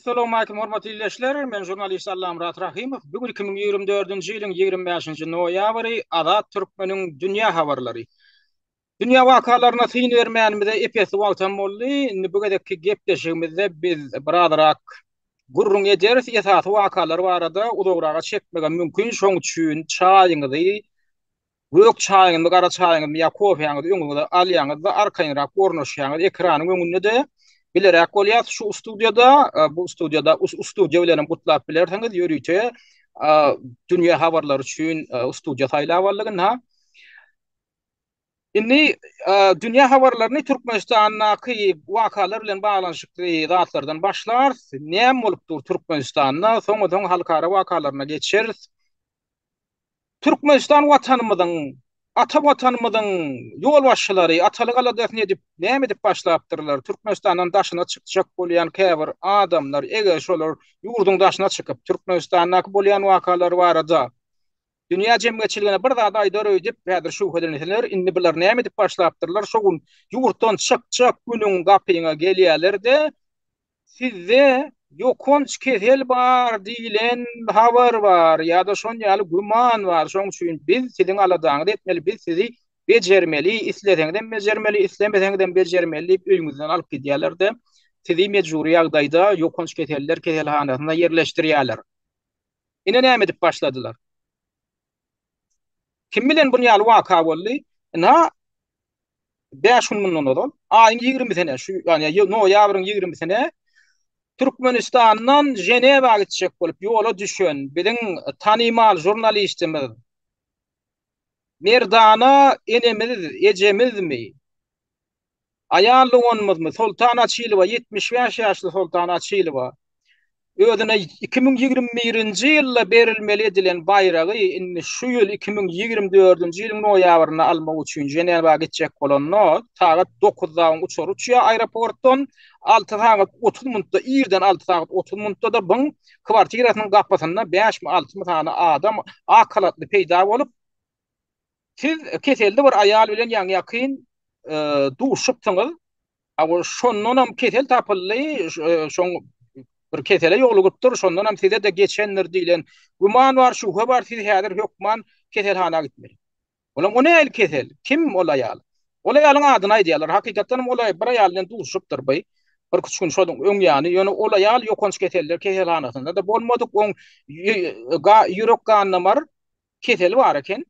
Essalawmalikim hormatly ildeşler! Men žurnalist Allamyrat Rahymow. Bu gün 2024-nji ýylyň 25-nji noýabry Azat Türkmeniň dünýä habarlary. Dünýä wakalaryna syn bermänimize ep-esli wagtam boldy. Indi bu gezekki gepleşigimizde biz birazrak gürrüň ederis. Esasy wakalar barada uzagraga çekmegem mümkin. Şoň üçin çaýyňyzy Gök çaýyňyzmy, gara çaýyňyzmy ýa kofäňizi öňüňize alýaňyz-da, arkaýynrak ornaşýaňyz. Ekranyň öňünde-de bileräk bolýas şu studiýada. Bu studiýada, studiýa bilenem gutlap bilersiňiz. Ýörite dünýä habarlary üçin studiýa saýlap aldyk ynha. Indi dünýä habarlaryny Türkmenistandaky wakalar bilen baglanyşykly zatlardan başlarys. Näme bolup dur Türkmenistanda? Soňa-soň halkara wakalaryna geçeris. Türkmenistan Watanymyzyň, ata Watanymyzyň ýolbaşçylary atalyk aladasyny edip, näme edip başlapdyrlar? Türkmenistandan daşyna çykjak bolýan käbir adamlar, eger şolar ýurduň daşyna çykyp, Türkmenistandaky bolýan wakalar barada dünýä jemgyýetçiligine bir zat aýdar öýdüp, häzir şübhelenseler, indi bular näme edip başlapdyrlar? Şo gün ýurtdan çykjak günüň gapyňa gelýärler-de, Sizde ýokanç kesel bar diýlen habar bar ýa-da şon ýaly güman bar, şoň üçin biz siziň aladaňyzy etmeli, biz sizi bejermeli, isleseňizem bejermeli, islemeseňizem bejermeli diýip öýüňizden alyp gidýärler-de, sizi mejbury ýagdaýda ýokanç keseller keselhanasyna ýerleşdirýärler. Ine näme edip başladylar. Kim bilen bun ýaly waka boldy? Ynha, 5 gün mundan ozal, aýyň 20-sine, şu ýagny noýabryň 20-sine Türkmenistandan Ženewa gitjek bolup ýola düşen biziň tanymal žurnalistimiz Merdana enemiz, ejemizmi? Aýal doganymyzmy Soltan Açylowa, 75 ýaşly Soltan Açylowa özüne 2021-nji ýylda berilmeli edilen baýragy indi şu ýyl 2024-nji ýylyň noýabrynda almak üçin Ženewa gitjek bolanda, sagat dokuzdagyň uçary uçýar aeroportdan, alty sagat 30 minutda, irden alty sagat 30 minutda-da byň kwartirasynyň gapysynda bäşmi, altymy sany adam ak halatly peýda bolup, Siz keselli bir aýal bilen ýaňy-ýakyn duşupsyňyz. Hawa, şondanam kesel tapyldy, şoň bir kesele ýolugypdyr, şondanam size-de geçendir diýlen güman bar, şübhe bar, siz häzir hökman keselhana gitmeli. Olam o nähili kesel? Kim ol aýal? Ol aýalyň adyny aýdýarlar. Hakykatdanam ol bir aýal bilen duşupdyr bu. Birküç gün şonuň öň ýany. Ýöne ol aýal ýokanç keseller keselhanasynda-da bolmadyk. Oň ýürek gan damar keseli bar eken.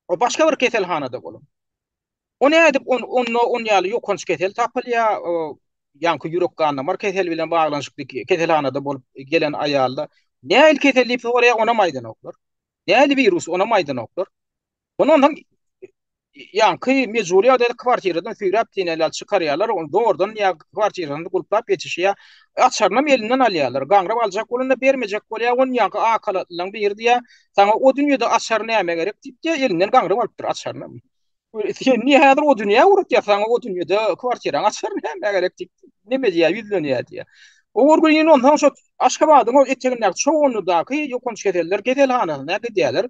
O başga bir keselhanada bolan. O nädip on onda on ýaly ýokanç kesel tapylýar, o ýaňky ýürek gan damar keseli bilen baglanyşykly keselhanada bolup gelen aýalda nähili kesel diýip soraýar, onam aýdanoklar. Nähili wirus, onam aýdanoklar. Ondan soň ýaňky mejbury ýagdaýda kwartiradan süýräp diýen ýaly çykarýarlar, ony zordan ýa kwartirasyny gulplap geçişýär. Açarynam elinden alýarlar. Gaňryp aljak bolanda bermejek bolýar, ony ýaňky ak halatlylaryň biri diýýär, saňa o dünýede açar nämä gerek diýip diýýär, elinden gaňryp alypdyr açarynam. Sen niýe häzir o dünýä ugratýar, saňa o dünýede kwartiraň açary nämä gerek diýip, neme diýýär, ýüzlenýär diýýär. O gün indi onsoň şo Aşgabadyň o etegindäki Çoganlydaky ýokanç keseller keselhanasyna äkidýärler.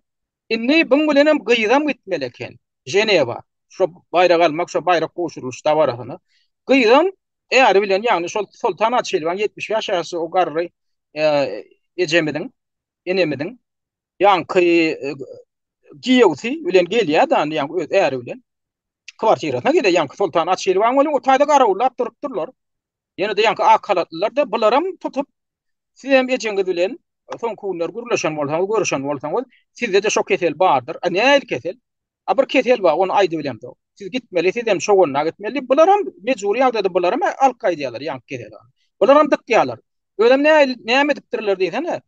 Indi buň bilenem gyzam gitmeli eken Ženewa. Şo baýrak almak, şo baýrak gowşurylyş dabarasyna. Gyzam äri bilen, ýagny şol Soltan Açylowaň 75 ýaşly o garry ejemiziň, enemiziň ýaňky giýewsi bilen gelýär-de, ýagny öz äri bilen. Kwartirasyna gelýär ýaňky Soltan Açylowaň welin o taýda garawullap durupdyrlar. Ýene-de ýaňky ak halatlylar-da bularam tutup, sizem ejeňiz bilen soňky günler gürleşen bolsaňyz, görüşen bolsaňyz, sizde-de şo kesel bardyr. A nähili kesel? A bir kesel bar, ony aýdybilemzok. Siz gitmeli, sizem şo günä gitmeli. Bularam mejbury ýagdaýda bularam alyp gaýdýarlar ýaňky keseli. Bularam dykýarlar. Özem nähili, näme edipdirler diýsene,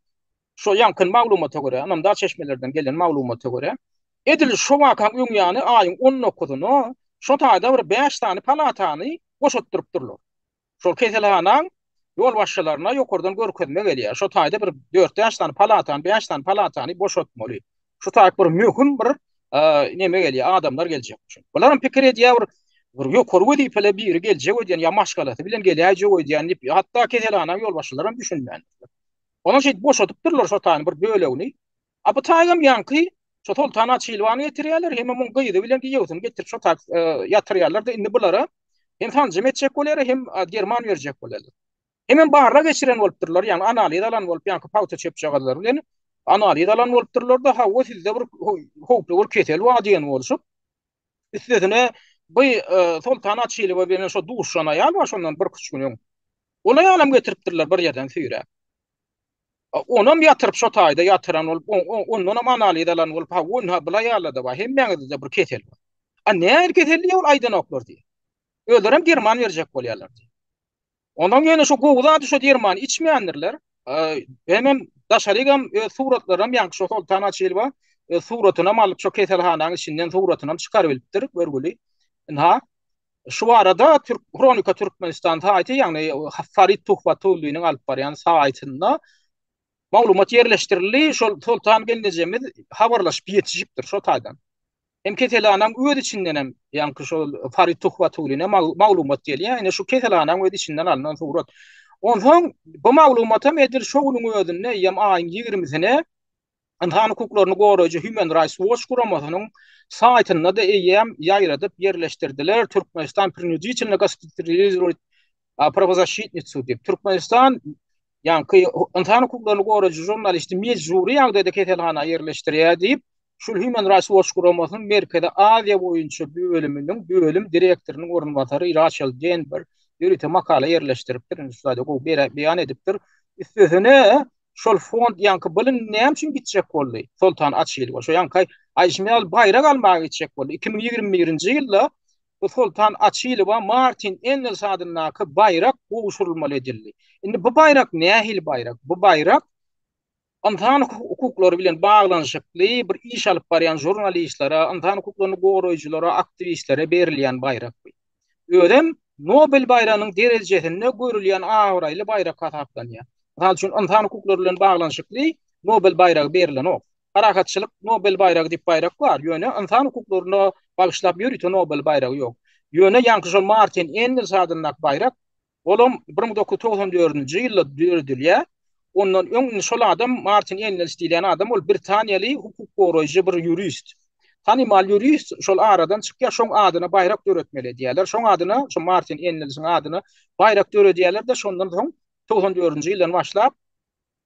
şo ýaňky maglumata görä, ynamdar çeşmelerden gelen maglumata görä, edil şo wakaň öň ýany aýyň on dokuzyna şo taýda bir bäş sany palatany boşatdyrypdyrlar. Şol keselhanaň ýolbaşçylaryna ýokardan görkezme gelýär. Şo taýda bir dört-bäş sany palatany, bäş sany palatany boşatmaly. Şu taýda bir möhüm bir neme gelýär, adamlar geljek. Bularam pikir edýär bir bir ýokary wezipeli biri geljek öýdýän ýa maşgalasy bilen geläýjek öýdýän diýip, hatda keselhanaň ýolbaşçylaram düşünmändirler. Ondan şeýdip boşadypdyrlar şo taýyny bir bölegini. A bu taýam ýaňky şo Soltan Açylowany getirýärler, hemem oň gyzy bilen giýewsini getirip şo taý ýatyrýarlar-da, indi bulara hem sanjym etjek bolýarlar, hem derman berjek bolýarlar. Hemem barlag geçiren bolupdyrlar, ýagny analiz alan bolup, ýaňky pagta çöpjagazlary bilen analiz alan bolupdyrlar-da, hawa sizde bir howply bir kesel bar diýen bolşup, üstesine bu e, Soltan Açylowa bilen şo duşan aýal bar şondan bir küç gün öň. Ol aýalam getiripdirler bir ýerden süýräp. Onam ýatyryp şo taýda ýatyran bolup, ondanam analiz alan bolup, hawa ynha bul aýalda-da bar, hemmäňizde-de bir kesel bar. A nähili kesel diýýär ol aýdanoklar diýýär. Özlerem derman berjek bolýarlar diýýär. Ondan ýöne şo gowy zady şo dermany içmändirler. Hemem daşarygam öz suratlaram ýaňky şo Soltan Açylowa öz suratynam alyp şo keselhanaň içinden suratynam çykarybilipdir görgüli. Ynha şu barada Türk Hronika Türkmenistan saýty ýagny Farid Tuhbatulliniň alyp barýan saýtynda maglumat ýerleşdirildi. Şol Soltan gelnejemiz habarlaşyp ýetişipdir şo taýdan. Hem keselhanaň öz içindenem, ýaňky şol Farid Tuhbatuline maglumat gelýär. Ine şu keselhanaň öz içinden alnan surat. Onsoň bu maglumatam edil şo günüň özünde, eýýäm aýyň ýigrimisine ynsan hukuklaryny goraýjy Human Rights Watch guramasynyň saýtynda-da eýýäm ýaýradyp ýerleşdirdiler. Türkmenistan prinuditelno gospitalizirowat prawozasşitnicu diýip, Türkmenistan ýaňky ynsan hukuklaryny goraýjy žurnalisti mejbury ýagdaýda keselhana ýerleşdirýär diýip, Şul Human Rights Watch guramasynyň Merkezi Aziýa boýunça bölüminiň bölüm direktorynyň orunbasary Raçel Denber ýörite makala ýerleşdiripdir. Indi şu taýda gowy beýan edipdir. Üstesine, şol fond ýaňky bilim näme üçin gitjek boldy? Soltan Açylowa şo ýaňky aýdyşym ýaly baýrak almaga gitjek boldy. 2021-nji ýylda bu Soltan Açylowa Martin Ennels adyndaky baýrak gowşurylmaly edildi. Indi bu baýrak nähili baýrak? Bu baýrak ynsan hukuklary bilen baglanyşykly bir iş alyp barýan žurnalistlere, ynsan hukuklaryny goraýjylara, aktiwistlere berilýän baýrak bu. Özem Nobel baýragynyň derejesinde görülýän abraýly baýrak hasaplanýar. Mysal üçin, ynsan hukuklary bilen baglanyşykly Nobel baýragy berilenok. Parahatçylyk Nobel baýragy diýip baýrak bar, ýöne ynsan hukuklaryna bagyşlap ýörite Nobel baýragy ýok. Ýöne ýaňky şol Martin Engels adyndaky baýrak Olam 1994-nji ýylda döredilýär. Ondan öň indi şol adam Martin Engels diýilýän adam ol britaniýaly hukuk goraýjy bir ýurist. Tanymal ýurist şol aradan çykýar, şoň adyna baýrak döretmeli edýärler. Şoň adyna, şo Martin Engelsiň adyna baýrak döredýärler-de, şondan soň 94-nji ýyldan başlap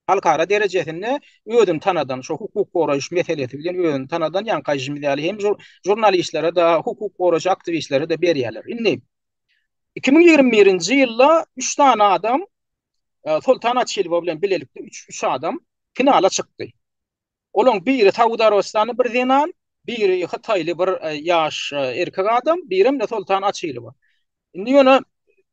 halkara derejesinde özüni tanadan, şo hukuk goraýyş meselesi bilen özüni tanadan ýaňky aýdyşymyz ýaly hem žurnalistlere-de, hukuk goraýjy aktiwistlere-de berýärler. Indi 2021-nji ýylda 3 sany adam e, Soltan Açilowa bilen bilelikde 3 3 adam finala çykdy. Olaň biri Saud Arabystanly bir zenan, biri hytaýly bir e, ýaş e, erkek adam, birem de Soltan Açilowa. Indi ýöne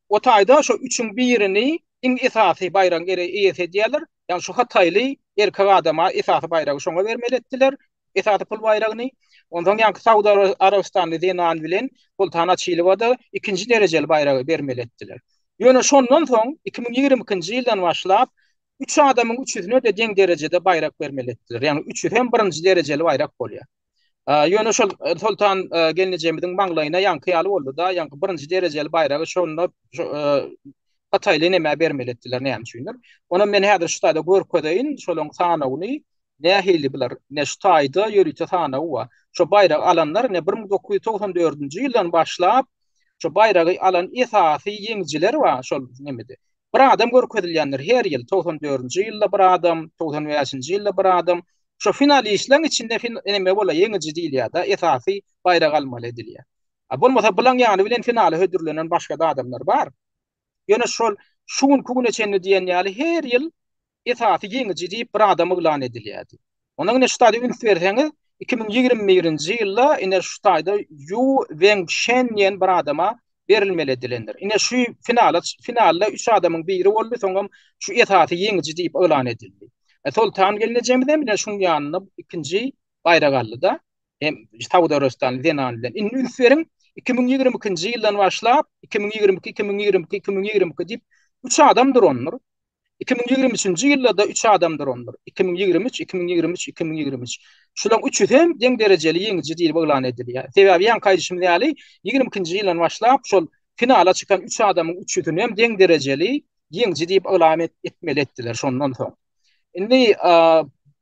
o taýda şo üçüň birini iň esasy baýragyň ere eýesi edýärler. Ýagny şu hytaýly erkek adama esasy baýragy şoňa bermeli etdiler. Esasy pul baýragyny. Onsoň ýaňky Saud Arabystanly zenan bilen Soltan Açilowa-da ikinji derejeli baýragy bermeli etdiler. Ýöne şondan soň 2022-nji ýyldan başlap üç adamyň üçüsine-de deň derejede baýrak bermeli etdiler. Ýagny üçüsi hem birinji derejeli baýrak bolýar. Ýöne şol Soltan gelnejemiziň maňlaýyna ýaňky ýaly boldy-da, ýaňky birinji derejeli baýragy şonda hytaýly nämä bermeli etdiler näme üçindir. Onam men häzir şu taýda görkezeýin, şolaň sanawyny nähili bular, ine şu taýda ýörite sanawy bar. Şo baýragy alanlar ine 1994-nji ýyldan başlap şo baýragy alan esasy ýeňijiler bar şol nemede. Bir adam görkezilýändir her ýyl, 94-nji ýylda bir adam, 95-nji ýylda bir adam. Şo finalistleň içinde fin neme bolýar, ýeňiji diýilýär-de, esasy baýrak almaly edilýär. A bolmasa bulaň ýany bilen finala hödürlenen başga-da adamlar bar. Ýöne şol şu günki güne çenli diýen ýaly her ýyl esasy ýeňiji diýip bir adam yglan edilýärdi. Onuň ine şu taýda üns berseňiz, 2021-nji ýylda ine şu taýda Ýu Weng Şen diýen bir adama berilmeli edilendir. Ine şu finala finalda üç adamyň biri boldy, soňam şu esasy ýeňiji diýip yglan edildi. E, Soltan gelnejemiz hem ine şuň ýanynda ikinji baýrak aldy-da. Hem Saud Arabystanly zenan bilen. Indi üns beriň, 2022-nji ýyldan başlap 2022, 2022, 2022 diýip üç adam durandyr. 2023-nji ýylda-da üç adam durandyr. 2023, 2023, 2023. Şularyň üçüsi hem deň derejeli ýeňiji diýlip yglan edilýär. Sebäbi ýaňky aýdyşymyz ýaly, 22-nji ýyldan başlap şol finala çykan üç adamyň üçüsini hem deň derejeli ýeňiji diýip yglan etmeli etdiler şondan soň. Indi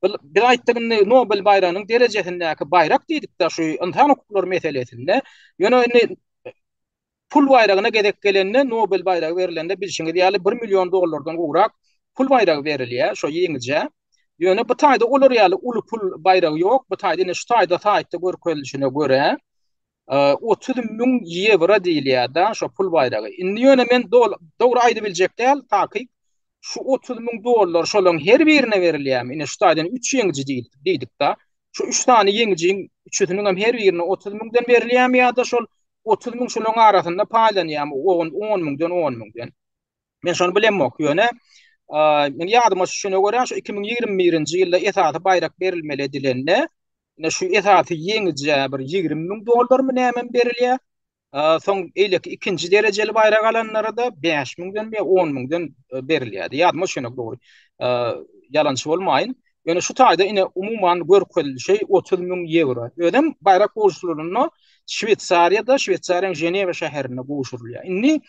biz aýtdyk indi Nobel baýragynyň derejesindäki baýrak diýdik-de şu ynsan hukuklary meselesinde. Ýöne indi. Pul baýragyna gezek gelende, Nobel baýragy berlende bilşiňiz ýaly bir million dollardan gowrak pul baýragy berilýär şo ýeňijä. Ýöne bu taýda olar ýaly uly pul baýragy ýok. Bu taýda ine şu taýda saýtda görkezilişine görä 30 müň ýewro diýilýär-de şo pul baýragy. Indi ýöne men dogry aýdybiljek däl, takyk şu 30 müň dollar şolaryň her birine berilýärmi? Ine şu taýdan üç ýeňiji diýdik-de. Şu üç sany ýeňijiň üçüsiniň hem her birine 30 müňden berilýärmi ýa-da şol 30 müň şolaryň arasynda paýlanýarmy? 10 müňden, 10 müňden. Men şony bilemok, ýöne men ýadyma düşene görä şu 2021-nji ýylda esasy baýrak berilmeli edilende, ine şu esasy ýeňijä bir 20 müň dollarmy nämemi berilýär. Soň eýleki ikinji derejeli baýrak alanlara-da 5 müňden ýa 10 müňden berilýärdi. Ýadyma düşenok dogry. Ýalançy bolmaýyn. Ýöne şu taýda ine umuman görkezilişi 30 müň ýewro. Özem baýrak gowşurylanda Şweýsariýada, Şweýsariýanyň Ženewa şäherinde gowşurylýar. Indi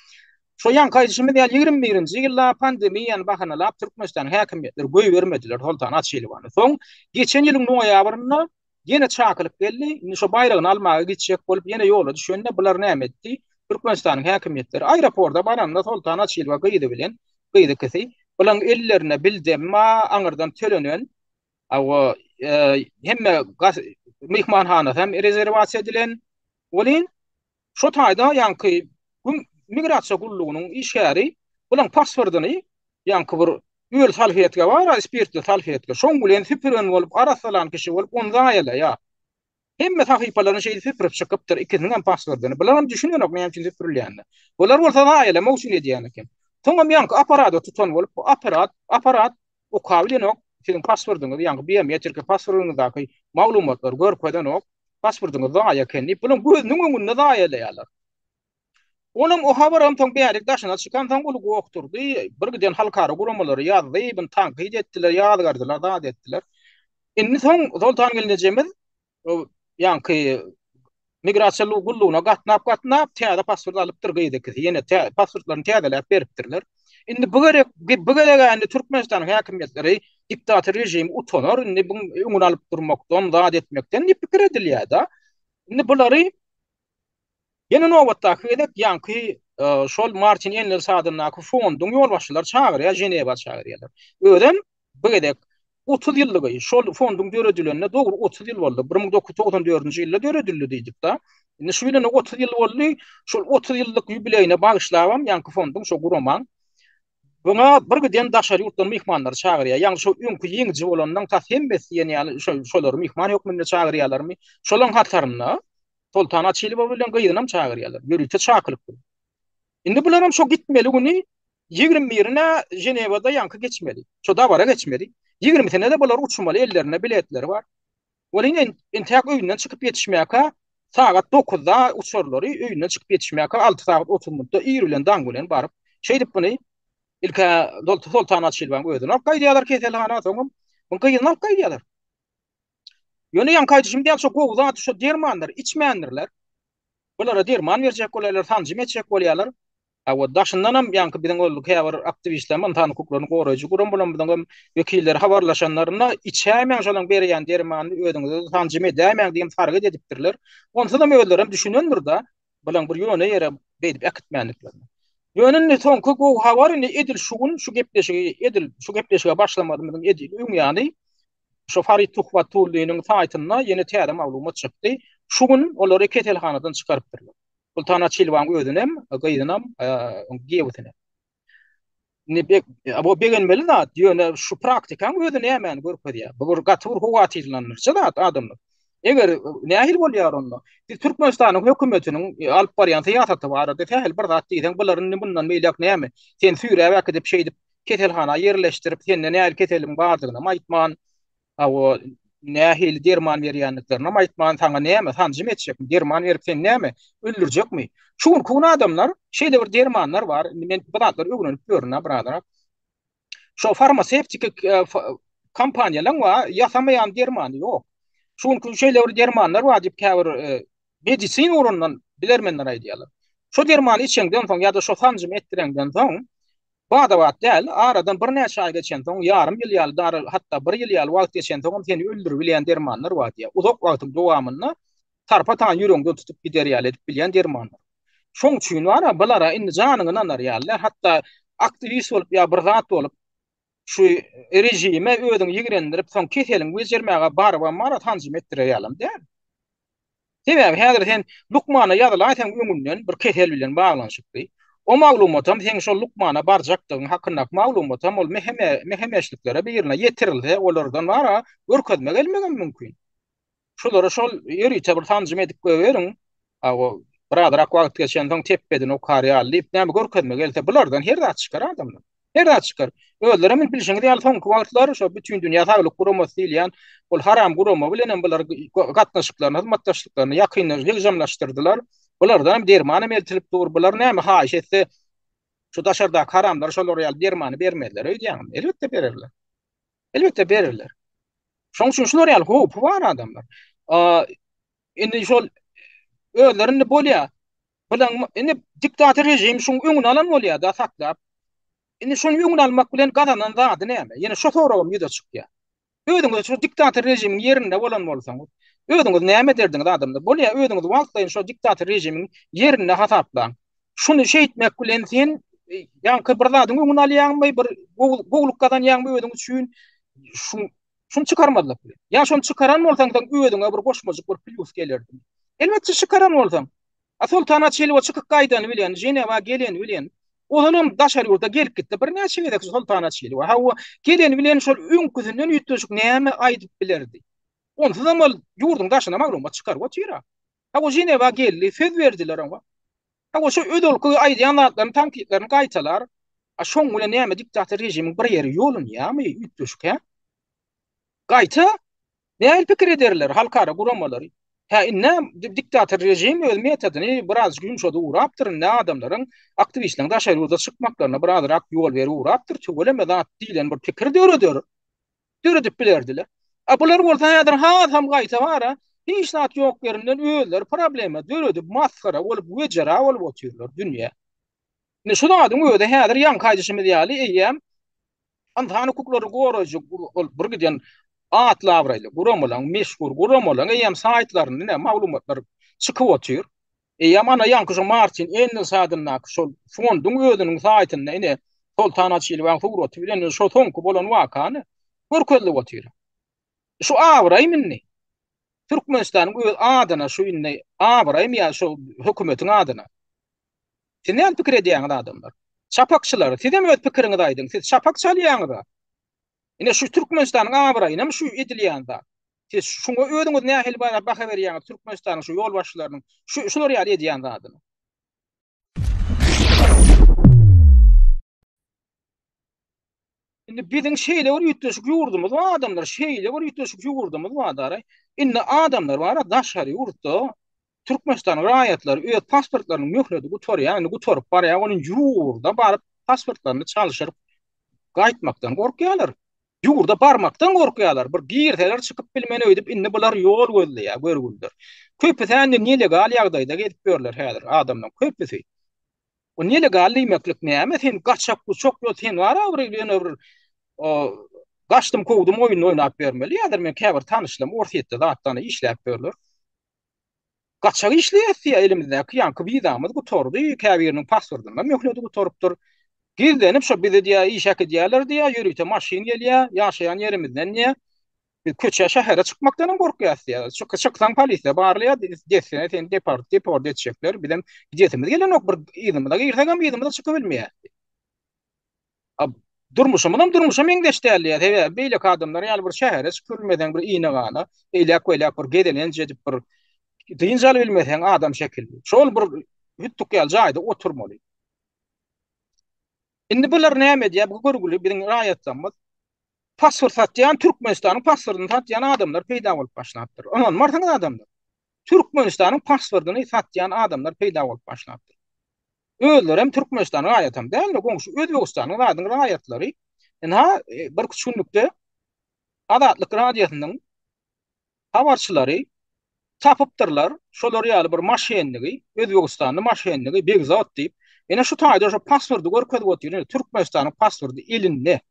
Şo ýaňky aýdyşymyz ýaly 21-nji ýylda pandemiýany bahanalap Türkmenistanyň häkimiýetleri goýbermediler Soltan Açylowany. Soň geçen ýylyň noýabrynda ýene çakylyk geldi. Indi şo baýragyny almaga gitjek bolup ýene ýola düşende bular näme etdi? Türkmenistanyň häkimiýetleri aeroporta baranda Soltan Açylowa gyzy bilen, gyzy ikisi, bulaň ellerine bildemma aňyrdan tölenen Hawa, hemme myhmanhanasy hem rezerwasiýa edilen. Welin Şo taýda ýaňky güm migrasiýa gullugynyň işgäri bulaň pasportyny ýaňky bir öl salfetka bar-a, spirtli salfetka, şoň bilen süpüren bolup, arassalan kişi bolup, ony zaýalaýar. Hemme sahypalaryny şeýdip süpürip çykypdyr, ikisiniňem pasportyny. Bularam düşünenok näme üçin süpürilýänine. Bular bolsa zaýalamak üçin edýän eken. Soňam ýaňky apparada tutan bolup, bu apparat, apparat okabilenok, siziň pasportyňyzy, ýaňky biometriki pasportyňyzdaky maglumatlary görkezenok. Pasportyňyz zaýa eken diýip, bulaň gözüniň öňünde zaýalaýarlar. Onam o habaram soň bärik daşyna çykansoň uly goh turdy. Bir giden halkara guramalary ýazdy, muny tankyt etdiler, ýazgardylar, zat etdiler. Indi soň Soltan gelnejemiz ýaňky migrasiýa gullugyna gatnap-gatnap täze pasport alypdyr gyz ikisi. Ýene pasportlaryny täzeläp beripdirler. Indi bu gerek bu gezek indi Türkmenistanyň häkimiýetleri diktator režimi utanar indi buň öňüni alyp durmakdan, zat etmekden diýip pikir edilýär-de. Indi bulary ýene nobatdaky gezek ýaňky e, şol Martin Engels adyndaky fonduň ýolbaşçylary çagyrýar, Ženewa çagyrýarlar. Özem bu gezek 30 ýyllygy şol fonduň döredilenine dogry 30 ýyl boldy. 1994-nji ýylda döredildi diýdik-de. Indi şu ýyl 30 ýyl boldy. Şol 30 ýyllyk ýubileýine bagyşlabam ýaňky fonduň şo guramaň Buňa bir giden daşary ýurtdan myhmanlary çagyrýar. Ýagny şo öňki ýeňiji bolanlaň tas hemmesi diýen ýaly şo şolary myhman hökmünde çagyrýarlarmy? Şolaň hatarynda Soltan Açylowa bilen gyzynam çagyrýarlar. Ýörite çakylyk bilen. Indi bularam şo gitmeli güni 21-ine Ženewada ýaňky geçmeli. Şo dabara geçmeli. 20-sine-de bular uçmaly, ellerinde biletleri bar. Welin entäk öýünden çykyp ýetişmäkä sagat dokuzda uçarlary öýünden çykyp ýetişmäkä alty sagat 30 minutda ir bilen daň bilen baryp, şeýdip muny ilk-ä Soltan Açylbaň özüni alyp gaýdýarlar keselhana, soňam bu gyzyny alyp gaýdýarlar. Ýöne ýaňky aýdyşym ýaly şo gowy zat şo dermanlary içmändirler. Bulara derman berjek bolýarlar, sanjym etjek bolýarlar. Hawa, daşyndanam ýaňky biziň ol käbir aktiwistlerimiz, ynsan hukuklaryny goraýjy guramalarymyzyň hem wekilleri habarlaşanlarynda içäýmäň şolaň berýän dermanyny özüňize sanjym edäýmäň diýen sargyt edipdirler. Onsuzam özlerem düşünendir-de, bulaň bir ýöne ýere beýdip äkitmändiklerini. Ýöne indi soňky gowy habar indi edil şu gün şu gepleşigi edil şu gepleşige başlamazymyzyň edil öň ýany şu Farid Tuhbatulliniň saýtynda ýene täze maglumat çykdy. Şu gün olary keselhanadan çykarypdyrlar. Sultan Açilwaň özünem, gyzynam, giýewisinem. Indi bek, bu begenmeli zat, ýöne şu praktikaň özi nämäni görkezýär? Bu bir gaty bir howatyrlandyryjy zat adamlar. Eger nähili bolýar onda? Biz Türkmenistanyň hökümetiniň alyp barýan syýasaty barada sähel bir zat diýseň, bular indi mundan beýläk näme? Seni süýräp äkidip şeýdip keselhana ýerleşdirip, sende nähili keseliň bardygynam aýtman, Hawa, nähili derman berýändiklerinem aýtman, saňa näme, sanjym etjekmi, derman berip seni näme, öldürjekmi? Şu günki gün adamlar, şeýle bir dermanlar bar, indi men bu zatlary öwrenip ýörün-ä, byradar. Şo farmasewtiki e, kompaniýalaryň bar, ýasamaýan dermany ýok. Şu günki gün şeýle bir dermanlar bar diýip käbir e, medisina ugrundan bilermenler aýdýarlar. Şo dermany içeňden soň ýa-da şo sanjymy etdireňden soň, Bada-bat däl, aradan birnäçe aý geçensoň, ýarym ýyl ýaly, dara hatda bir ýyl ýaly wagt geçensoňam seni öldüribilýän dermanlar bar diýýär. Uzak wagtyň dowamynda tarpa-taýyn ýüregiňden tutup gider ýaly edip bilýän dermanlar. Şoň üçin bar-a, bulara indi janyňy ynanar ýaly däl. Hatda aktiwist bolup ýa bir zat bolup, şu režime özüňi ýigrendirip, soň keseliňi bejermäge barybam bar-a, sanjym etdirer ýalam däl. Sebäbi häzir sen lukmana ýazylaýsaň öňünden bir kesel bilen baglanyşykly. O maglumatam seň şol lukmana barjakdygyň hakyndaky maglumatam ol mehemeşliklere birine ýetirilse, olardan bar-a, görkezme gelmegem mümkin. Şulara şol ýörite bir sanjym edip goýberiň. O birazrak wagt geçensoň tepbedini okar ýaly diýip, näme görkezme gelse, bulardan her zat çykar adamdan. Her zat çykar. Özlerem indi bilşiňiz ýaly soňky wagtlar şo Bütindünýä Saglyk Guramasy diýilýän ol haram gurama bilen hem bular gatnaşyklaryny, hyzmatdaşlyklaryny ýakyndan ýygjamlaşdyrdylar. Bulardan hem derman hem eltilip dur. Bular näme haýyş etse şu daşardaky haramlar şolar ýaly dermany bermezler öýdýäňmi? Elbetde bererler. Elbetde bererler. Şonuň üçin şular ýaly howpy bar adamlar. Indi şol özleri indi bolýar. Bilen indi diktator rejim şuň öňüni alan bolýar da saklap. Indi şuň öňüni almak bilen gazanan zady näme? Ýene şu soragym ýüze çykýar. Özüňiz şu diktator rejimiň ýerinde bolan bolsaňyz, özüňiz näme ederdiňiz adamlar? Bolýar, özüňiz wagtlaýyn şu diktator rejimiň ýerinde hasaplaň. Şuny şeýtmek bilen sen ýaňky bir zadyň öňüni alýaňmy, bir gowulyk gazanýaňmy özüň üçin? Şu şuny çykarmazlyk bilen. Ýa şony çykaran bolsaň sen özüňe bir goşmajyk bir plýus gelerdi. Elbetde çykaran bolsaň. A Soltan Açylowa çykyp gaýdany bilen, Ženewa geleni bilen, ozalam daşary ýurda gelip gitdi birnäçe gezek Soltan Açylowa. Hawa, geleni bilen şol öňküsinden üýtgeşik näme aýdyp bilerdi? Onsuzam ol ýurduň daşyna maglumat çykaryp otyr-a. Hawa, Ženewa geldi, söz berdiler oňa. Hawa, şo özalky aýdýan zatlaryny, tankytlaryny gaýtalar. A şoň bilen näme diktator režimiň bir ýeri ýolunýarmy üýtgeşik, hä? Gaýta, nähili pikir ederler halkara guramalary? Hä, indi diktator režim öz metodyny birazjyk ýumşadyp ugrapdyr, indi adamlaryň, aktiwistleriň daşary ýurda çykmaklaryna birazrak ýol berip ugrapdyr, tüweleme zat diýlen bir pikir döreder. Döredip bilerdiler. A bular bolsa häzir hasam gaýta bara, hiç zat ýok ýerinden özleri problema döredip, masgara bolup, wejera bolup otyrlar dünýä. Indi şu zadyň özi häzir ýaňky aýdyşymyz ýaly eýýäm ynsan hukuklaryny goraýjy ol bir giden atly-abraýly guramalaryň, meşhur guramalaryň eýýäm saýtlarynda ine maglumatlar çykyp otyr. Eýýäm ana ýaňky şo Martin Engels adyndaky şol fonduň özüniň saýtynda ine Soltan Açylowyň suraty bilen şo soňky bolan wakany görkezilip otyr. Şu abraýmy indi? Türkmenistanyň öz adyna şu indi abraýmy ýa şu hökümetiň adyna? Siz näme pikir edýäňiz adamlar? Çapakçylar, sizem öz pikiriňizi aýdyň. Siz çapak çalýaňyz-a. Ine şu Türkmenistanyň abraýynam şu edilýän zat. Siz şuňa özüňiz nähili baha berýäňiz Türkmenistanyň şu ýolbaşçylarynyň şu şular ýaly edýän zadyna? Indi biziň şeýle bir üýtgeşik ýurdumyz bar adamlar, şeýle bir üýtgeşik ýurdumyz bar dara. Indi adamlar bar daşary ýurtda Türkmenistanyň raýatlary öz pasportlarynyň möhleti gutarýar, indi gutaryp barýar, onuň ýurda baryp pasportlaryny çalşyryp gaýtmakdan gorkýarlar. Ýurda barmakdan gorkýarlar. Bir girseler çykyp bilmen öýdüp indi bular ýol gözleýär, görgüliler. Köpüsi indi nelegal ýagdaýda gezip ýörler häzir adamlaryň köpüsi. O nelegal diýmeklik näme? Sen gaçak-guçak ýol, sen bar-a bir ýöne bir gaçdym kowdum oýnuny oýnap ýörmeli. Häzir men käbir tanyşlarym Orsýetde zatdan işläp ýörler. Gaçak işleýäs diýýär, elimizdäki ýaňky wizamyz gutardy, käbiriniň pasportyndan möhleti gutarypdyr. Gizlenip şo bizi diýýär, işe äkidýärler diýýär, ýörite maşyn gelýär, ýaşaýan ýerimizden diýýär. Biz köçä, şähere çykmakdan hem gorkýas diýýär. Çyk, çyksaň polisiýa barlaýar, dessine seni deport, deport etjekler. Bizem gidesimiz gelenok, bir yzymyza girsegem yzymyza çykyp bilmeýäs diýýär. A durmuşymyzam durmuşa meňzeş däl diýýär. Sebäbi beýleki adamlar ýaly bir şähere çykyp bilmeseň, bir iýne-gana, eýläk-beýläk bir gezelenç edip bir dynç alyp bilmeseň adam şekilli. Şol bir hütdük ýaly jaýda oturmaly. Indi bular näme edýär? Bu görgüli biziň raýatlarymyz pasport satýan, Türkmenistanyň pasportyny satýan adamlar peýda bolup başlapdyr. Ynanmarsyňyz adamlar. Türkmenistanyň pasportyny satýan adamlar peýda bolup başlapdyr. Özlerem Türkmenistanyň raýatam däl-de, goňşy Özbegistanyň zadyň raýatlary. Ynha, e, bir küç günlükde Azatlyk Radiosynyň habarçylary tapypdyrlar şolar ýaly bir maşennigi, Özbegistanly maşennigi Begzat diýip. Ine şu taýda şu pasporty görkezip otyr. Ine Türkmenistanyň pasporty elinde.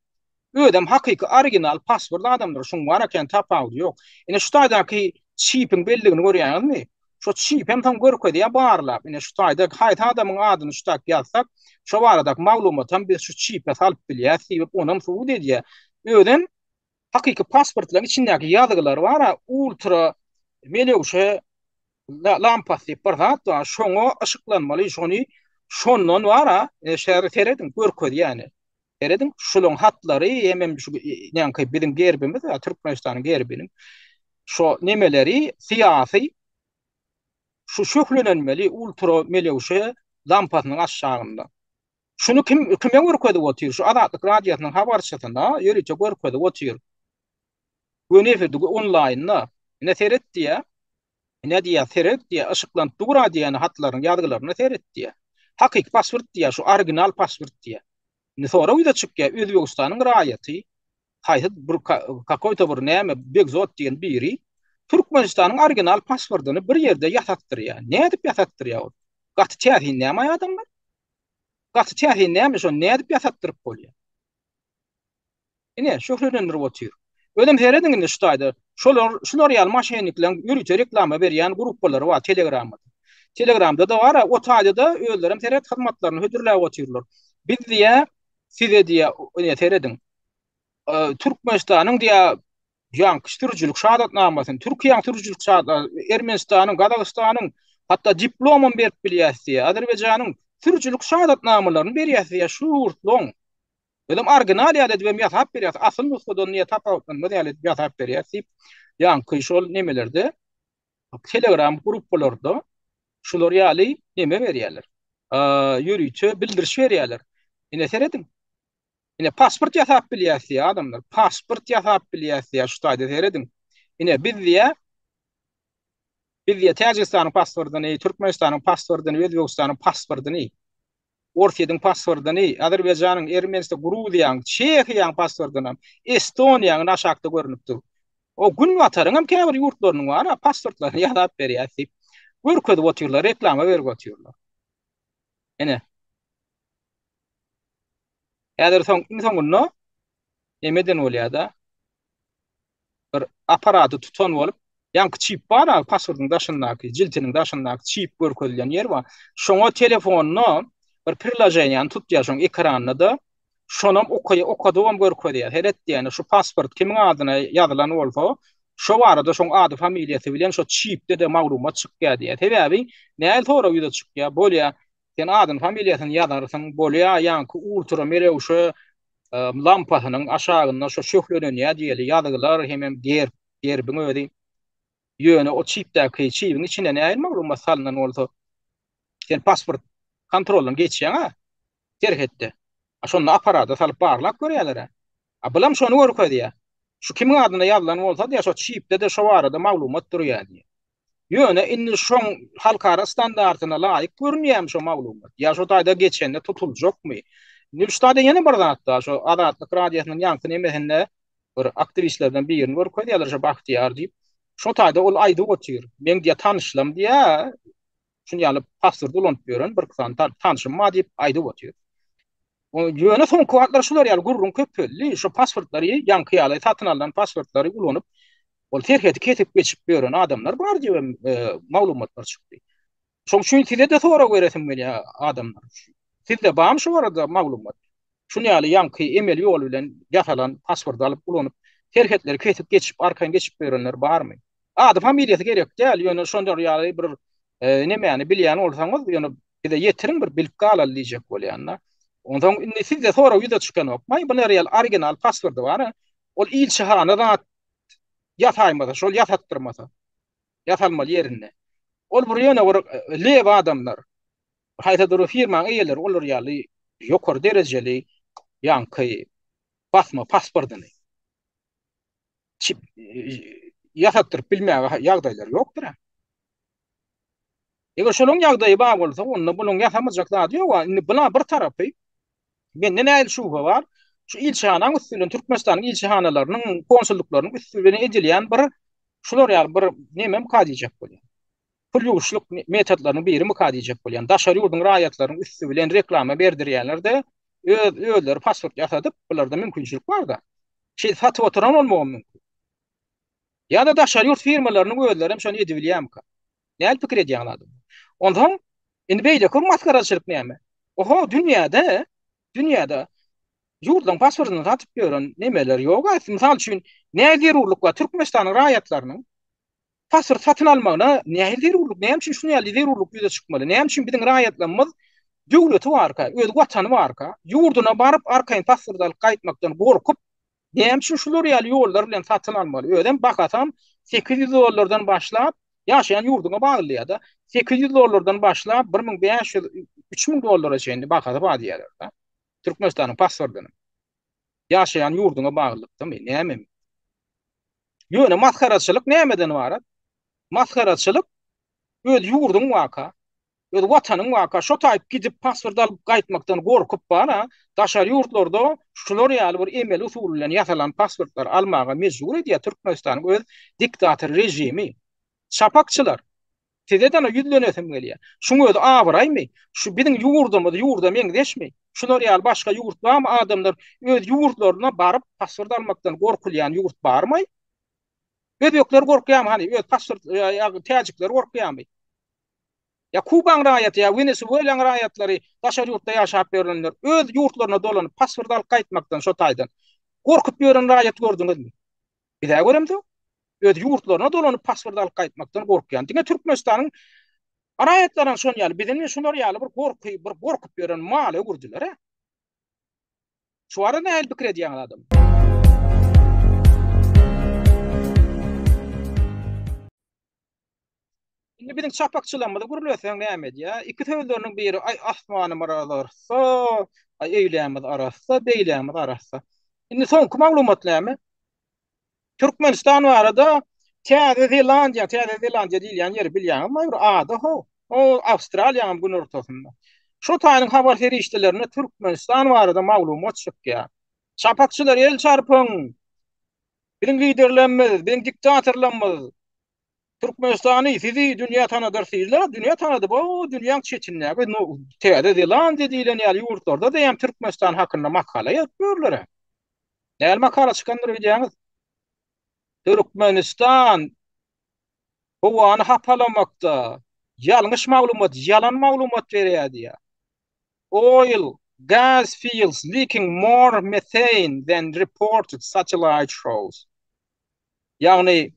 Özem hakyky original pasport adamlar şuň bar eken tapawudy ýok. Ine şu taýdaky çipiň belligini görýäňizmi? Şo çip hem soň görkezýär barlap. Ine şu taýda haýsy adamyň adyny şu tak ýazsak, şo baradaky maglumatam biz şu çipe salyp bilýäs diýip, onam subut edýär. Özem hakyky pasportlaryň içindäki ýazgylar bar-a, ultra melewşe lampasy diýip bir zat bar, şoňa yşyklanmaly, şony şondan bar-a, şäri serediň, görkezýär. Serediň, şularyň hatlary hemem şu näňki biziň gerbimiz, Türkmenistanyň gerbiniň şo nemeleri syýasy şu şöhlenenmeli ultra melewşe lampasynyň aşagynda. Şuny kim kime görkezip otyr? Şu Azatlyk Radiosynyň habarçysyna ýörite görkezip otyr. Göni efirde, onlaýnda. Ine seret diýýär. Ine diýýär, seret diýýär, yşyklanyp dur-a diýýän hatlaryň ýazgylaryna seret diýýär. Hakyky pasport diýýär, şu original pasport diýýär. Indi sorag ýüze çykýar, Özbegistanyň raýaty haýsy bir kakoýto bir näme Begzot diýen biri Türkmenistanyň original pasportyny bir ýerde ýasatdyrýar. Nädip ýasatdyrýar ol? Gaty täsin näme adamlar? Gaty täsin näme şony nädip ýasatdyryp bolýar? Ine, şöhlelendirip otyr. Özem serediň indi şu taýda. Şolar, şular ýaly moşennikleriň ýörite reklama berýän gruppalary bar Telegramda. Telegramda-da bar, o taýda-da özlerem seret hyzmatlaryny hödürläp otyrlar. Biz diýä, size diýä, ine serediň. Türkmenistanyň diýä ýaňky sürüjilik şahadatnamasyny, Türkiýäň sürüjilik şahadat, Ermenistanyň, Gazagystanyň hatda diplomam berip bilýäs diýä, Azerbaýjanyň sürüjilik şahadatnamalaryny berýäs diýä şu ýurtlaryň. Özem original ýaly edip hem ýasap berýäs, asyl nusgadan niýe tapawutlanmaz ýaly edip ýasap berýäs diýip, ýaňky şol nemelerde, Telegram gruppalarda şular ýaly neme berýärler. Ýörite bildiriş berýärler. Ine serediň. Ine pasport ýasap bilýäs diýýär adamlar. Pasport ýasap bilýäs diýýär şu taýda serediň. Ine biz diýýär biz diýýär Täjigistanyň pasportyny, Türkmenistanyň pasportyny, Özbegistanyň pasportyny Orsýetiň pasportyny, Azerbaýjanyň, Ermenistan, Gruziýanyň, Çehiýanyň pasportynam, Estoniýanyň aşakda görnüp dur. O Günbataryň hem käbir ýurtlarynyň bar, pasportlaryny ýasap berýär diýip görkezip otyrlar, reklama berip otyrlar. Ine. Häzir soň iň soňunda nemeden bolýar-da? Bir apparady tutan bolup, ýaňky çip bar-a, pasportyň daşyndaky, jiltiniň daşyndaky çip görkezilýän ýer bar. Şoňa telefonda bir priloženiýany tutýar, şoň ekranda-da şonam okaýar, okadybam görkezýär. Seret diýýär, şu pasport kimiň adyna ýazylan bolsa, şo barada şoň ady, familiýasy bilen şo çipde-de maglumat çykýar diýýär. Sebäbi nähili sorag ýüze çykýar? Bolýar, sen adyny, familiýasyny ýazarsyň, bolýar, ýaňky ultra melewşe lampasynyň aşagynda şo şöhlelenýär diýeli ýazgylar hemem gerb, gerbiň özi. Ýöne o çipdäki çibiň içine nähili maglumat salnan bolsa, sen pasport kontroldan geçýäň-ä serhetde. A şonda apparata salyp barlap görýärler-ä. A bulam şony görkezýär. Şu kimiň adyna ýazylan bolsa diýýär, şo çipde-de şo barada maglumat durýar diýýär. Ýöne indi şoň halkara standartyna laýyk görünýärmi şo maglumat? Ýa şo taýda geçende tutuljakmy? Indi şu taýda ýene bir zat bar, şo Azatlyk Radiosynyň ýaňky nemesinde bir aktiwistlerden birini görkezýärler, şo Bahtiýar diýip. Şo taýda ol aýdyp otyr. Meň diýýär tanyşlam diýýär, şuny ýaly pasport ulanyp ýören bir sany tanşym bar diýip aýdyp otyr. Ýöne soňky wagtlar şular ýaly gürrüň köpeldi. Şu pasportlary ýaňky ýaly satyn alnan pasportlary ulanyp, ol serhedi kesip geçip ýören adamlar bar diýip hem e, maglumatlar çykdy. Şoň üçin size-de sorag beresim gelýär adamlar. Sizde barmy şu barada maglumat? Şuny ýaly ýaňky emeli ýol bilen ýasalan pasporty alyp ulanyp, serhetleri kesip geçip, arkaýyn geçip ýörenler barmy? Ady familiýasy gerek däl, ýöne şonlar ýaly bir e, nemäni bilýän bolsaňyz, ýöne bize ýetiriň bir bilip galaly diýjek bolýan-da. Onsoň indi sizde sorag ýüze çykanokmy? Bular ýaly original pasporty bar. Ol ilçihana zat ýasaýmasa, şol ýasatdyrmasa, ýasalmaly ýerinde. Ol bir ýöne bir e, lew adamlar. Haýsydyr bir firmaň eýeleri olar ýaly ýokary derejeli ýaňky basma pasportyny çip ýasatdyryp bilmäge ýagdaýlary ýokdur. Eger şolaryň ýagdaýy bar bolsa, onda bunuň ýasamajak zady ýok. Indi buna bir tarapy mende nähili şübhe bar? Şu ilçihanaň üsti bilen Türkmenistanyň ilçihanalarynyň, konsullyklarynyň üsti bilen edilýän bir şular ýaly bir nememka diýjek bolýan. Pul ýuwuşlyk metodlarynyň birimika diýjek bolýan. Daşary ýurduň raýatlarynyň üsti bilen reklama berdirýänler-de öz özleri pasport ýasadyp, bularda mümkinçilik bar-da. Şeýdip satyp oturan bolmagam mümkin. Ýa-da daşary ýurt firmalarynyň özleri hem şony edibilýärmika? Näl pikir edýäňiz adam? Onsoň indi beýleki bir masgaraçylyk näme? Oho, dünýäde, dünýäde ýurtlaryň pasportyny satyp ýören nemeler ýok. Mysal üçin, näme zerurlyk bar Türkmenistanyň raýatlarynyň pasport satyn almagyna nähili zerurlyk, näme üçin şuny ýaly zerurlyk ýüze çykmaly? Näme üçin biziň raýatlarymyz döwleti barka, öz watany barka, ýurduna baryp arkaýyn pasport alyp gaýtmakdan gorkup, näme üçin şular ýaly ýollar bilen satyn almaly? Özem bahasam 800 dollardan başlap, ýaşaýan ýurduňa bagly ýa-da 800 dollardan başlap 1500, 3000 dollara çenli bahasy bar diýýärler-de. Türkmenistanyň pasportynyň. Ýaşaýan ýurduňa baglylykdamy, nämemi? Ýöne masgaraçylyk nämeden ybarat? Masgaraçylyk öz ýurduň waka, öz watanyň waka, şo taýyp gidip pasport alyp gaýtmakdan gorkup bar-a, daşary ýurtlarda şular ýaly bir emeli usul bilen ýasalan pasportlary almaga mejbur edýär Türkmenistanyň öz diktator režimi. Çapakçylar! Size-de ýüzlenesim gelýär. Şuň özi abraýmy? Şu biziň ýurdumyz ýurda meňzeşmi? Şular ýaly başga ýurt barmy adamlar öz ýurtlaryna baryp pasport almakdan gorkulýan ýurt barmaý? Özbekler gorkýarmy hany öz pasport ýa täjikler gorkýarmy? Ýa Kubaň raýaty ýa Wenesuelaň raýatlary daşary ýurtda ýaşap ýörenler öz ýurtlaryna dolanyp pasport alyp gaýtmakdan şo taýdan gorkup ýören raýat gördüňizmi? Biz-ä göremzok. Öz ýurtlaryna dolanyp pasport alyp gaýtmakdan gorkýan. Diňe Türkmenistanyň raýatlaram şon ýaly. Bizi indi şular ýaly bir gorky, bir gorkup ýören mala öwürdiler-ä. Şu barada nähili pikir edýäňiz adam? Indi biziň çapakçylarymyzy gürleseň näme edýär? Iki sözleriniň biri aý asmanymyz arassa, aý eýlämiz arassa, beýlämiz arassa. Indi soňky maglumat näme? Türkmenistan barada Täze Zelandiýa, Täze Zelandiýa diýilýän ýeri bilýäňizmi? Bir ada ho. O Awstraliýanyň günortasynda. Şo taýyň habar serişdelerinde Türkmenistan barada maglumat çykýar. Çapakçylar el çarpyň. Biziň liderlerimiz, biziň diktatorlarymyz Türkmenistany sizi dünýä tanadar diýdiler, dünýä tanady. Bu dünýäň çetindäki Täze Zelandiýa diýlen ýaly ýurtlarda-da hem Türkmenistan hakynda makala ýazyp ýörler. Näme makala çykandyr öýdýäňiz? Türkmenistan howany hapalamakda ýalňyş maglumat, ýalan maglumat berýär diýýär. Oil, gas fields leaking more methane than reported satellite shows. Ýagny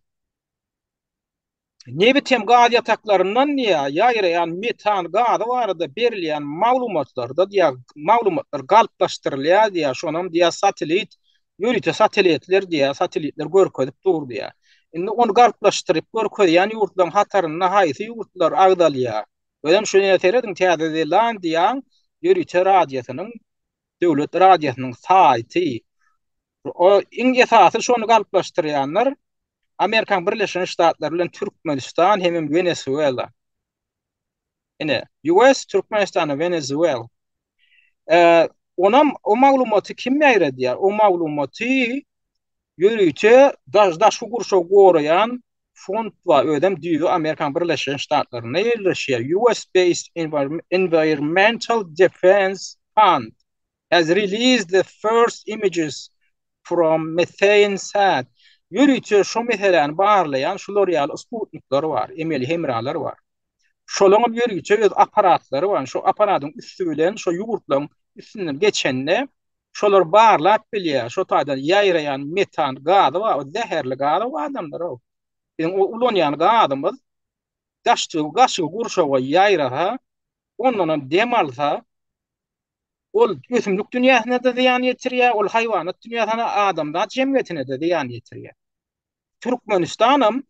nebit hem gaz ýataklaryndan diýýär, ýaýraýan metan gazy barada berilýän maglumatlarda diýýär, maglumatlar galplaşdyrylýar diýýär, şonam diýýär satellit, ýörite satellitler diýýär, satellitler görkezip dur diýýär. Indi ony galplaşdyryp görkezýän ýurtlaryň hatarynda haýsy ýurtlar agzalýar? Özem şuňa serediň, Täze Zelandiýaň ýörite radiosynyň, döwlet radiosynyň saýty. O iň esasy şony galplaşdyrýanlar Amerikan Birleşen Ştatlary bilen Türkmenistan hemem Wenesuela. Ine, US, Türkmenistan we Wenezuela. Ee, onam o maglumaty kim ýaýradýar? O maglumaty ýörite daş daşky gurşawy goraýan fond bar. Özem düýbi Amerikan Birleşen Ştatlarynda ýerleşýär. US based Environmental Defense Fund. has released the first images from Methane Sat. Ýörite şo meseläni barlaýan şular ýaly sputnikler bar, emeli hemralar bar. Şolaňam ýörite öz apparatlary bar. Şo apparatyň üsti bilen şo ýurtlaryň üstünden geçende şolar barlap bilýär. Şo taýdan ýaýraýan metan gazy bar, o zäherli gaz o adamlar o. Biziň o ulanýan gazymyz daşky daşky gurşawa ýaýrasa, ondanam dem alsa, Ol ösümlik dünýäsine-de zyýan ýetirýär, ol haýwanat dünýäsine, adamzat jemgyýetine-de zyýan ýetirýär. Türkmenistanam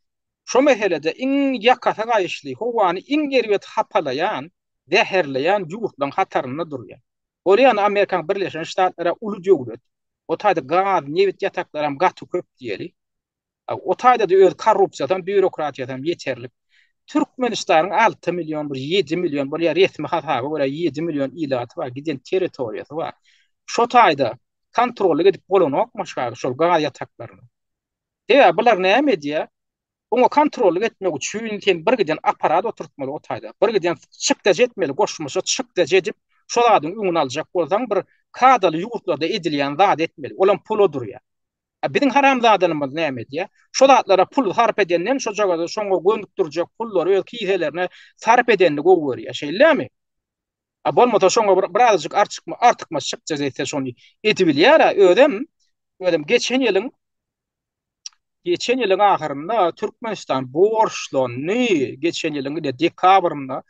şo meselede iň ýakasy gaýyşly, howany iň erbet hapalaýan, zäherleýän ýurtlaryň hatarynda durýar. Bolýan Amerikanyň Birleşen Ştatlary uly döwlet. O taýda gaz, nebit ýataklaram gaty köp diýeli. O taýda-da öz korrupsiýasam, býurokratiýasam ýeterlik. Türkmenistanyň 6 million, bir 7 million bolýar, resmi hasaba görä 7 million ilaty bar, giden territoriýasy bar. Şo taýda kontrollyk edip bolanokmy şol gaz ýataklaryna? Sebäbi bular näme edýär? Oňa kontrollyk etmek üçin sen bir giden apparat oturtmaly o taýda. Bir giden çykdajy etmeli, goşmaça çykdajy edip, şo zadyň öňüni aljak bolsaň, bir kadaly ýurtlarda edilýän zady etmeli. Olam pula durýar. A biziň haramzadalarymyz näme edýär? Şo zatlara pul sarp edenden şojagazy şoňa gönükdirjek pullary öz kiselerine sarp edenini gowy görýär. Şeýlemi? A bolmasa şoňa bir birazajyk artykma artykmaç çykjak etse şony edibilýär-ä. Özem özem geçen ýylyň geçen ýylyň ahyrynda Türkmenistan borçlandy. Geçen ýylyň ine dekabrynda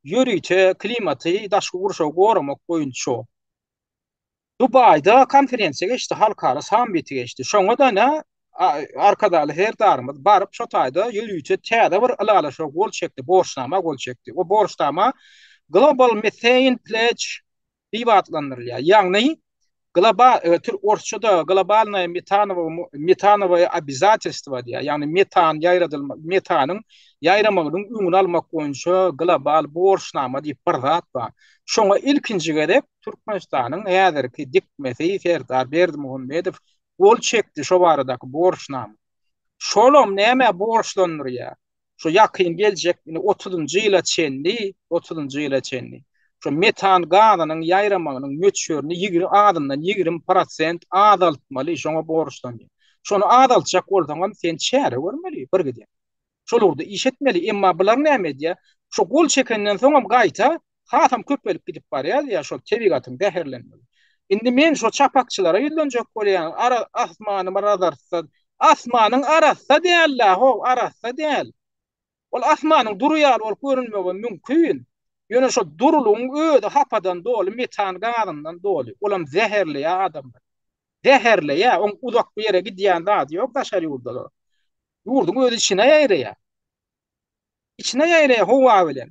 ýörite klimaty, daşky gurşawy goramak boýunça Dubaýda konferensiýa geçdi, halkara sammiti geçdi. Şoňa-da ine Arkadagly Serdarymyz baryp şo taýda ýörite täze bir ylalaşyga gol çekdi, borçnama gol çekdi. O borçnama Global Methane Pledge diýip atlandyrylýar. Ýagny global e, türk orsçada globalnoe metanowo metanowoe obязательство diýýär. Ýagny metan ýaýradylma metanyň ýaýramagynyň öňüni almak boýunça global borçnama diýip bir zat bar. Şoňa ilkinji gezek Türkmenistanyň häzirki dikmesi Serdar Berdimuhamedow gol çekdi şo baradaky borçnama. Şolam nämä borçlandyrýar? Şo ýakyn geljek indi otuzynjy ýyla çenli, otuzynjy ýyla çenli şo metan gazynyň ýaýramagynyň möçberini ýigri azyndan 20% azaltmaly, şoňa borçlanýar. Şony azaltjak bolsaňam sen çäre görmeli birgiden. Şol ugurda iş etmeli. Emma bular näme edýär? Şo gol çekenden soňam gaýta hasam köpelip gidip barýar diýýär şol tebigatyň zäherlenmegi. Indi men şo çapakçylara ýüzlenjek bolýan. Ara asmanym arassa. Asmanyň arassa däl-dä, how, arassa däl. Ol asmanyň dury ýaly bolup görünmegem mümkin. Ýöne şo durulygyň özi hapadan doly, metan gazyndan doly. Olam zäherleýär adamlary. Zäherleýär. Oň uzak bir ýere gidýän zady ýok daşary ýurda-da. Ýurduň öz içine ýaýraýar. Içine ýaýraýar howa bilen.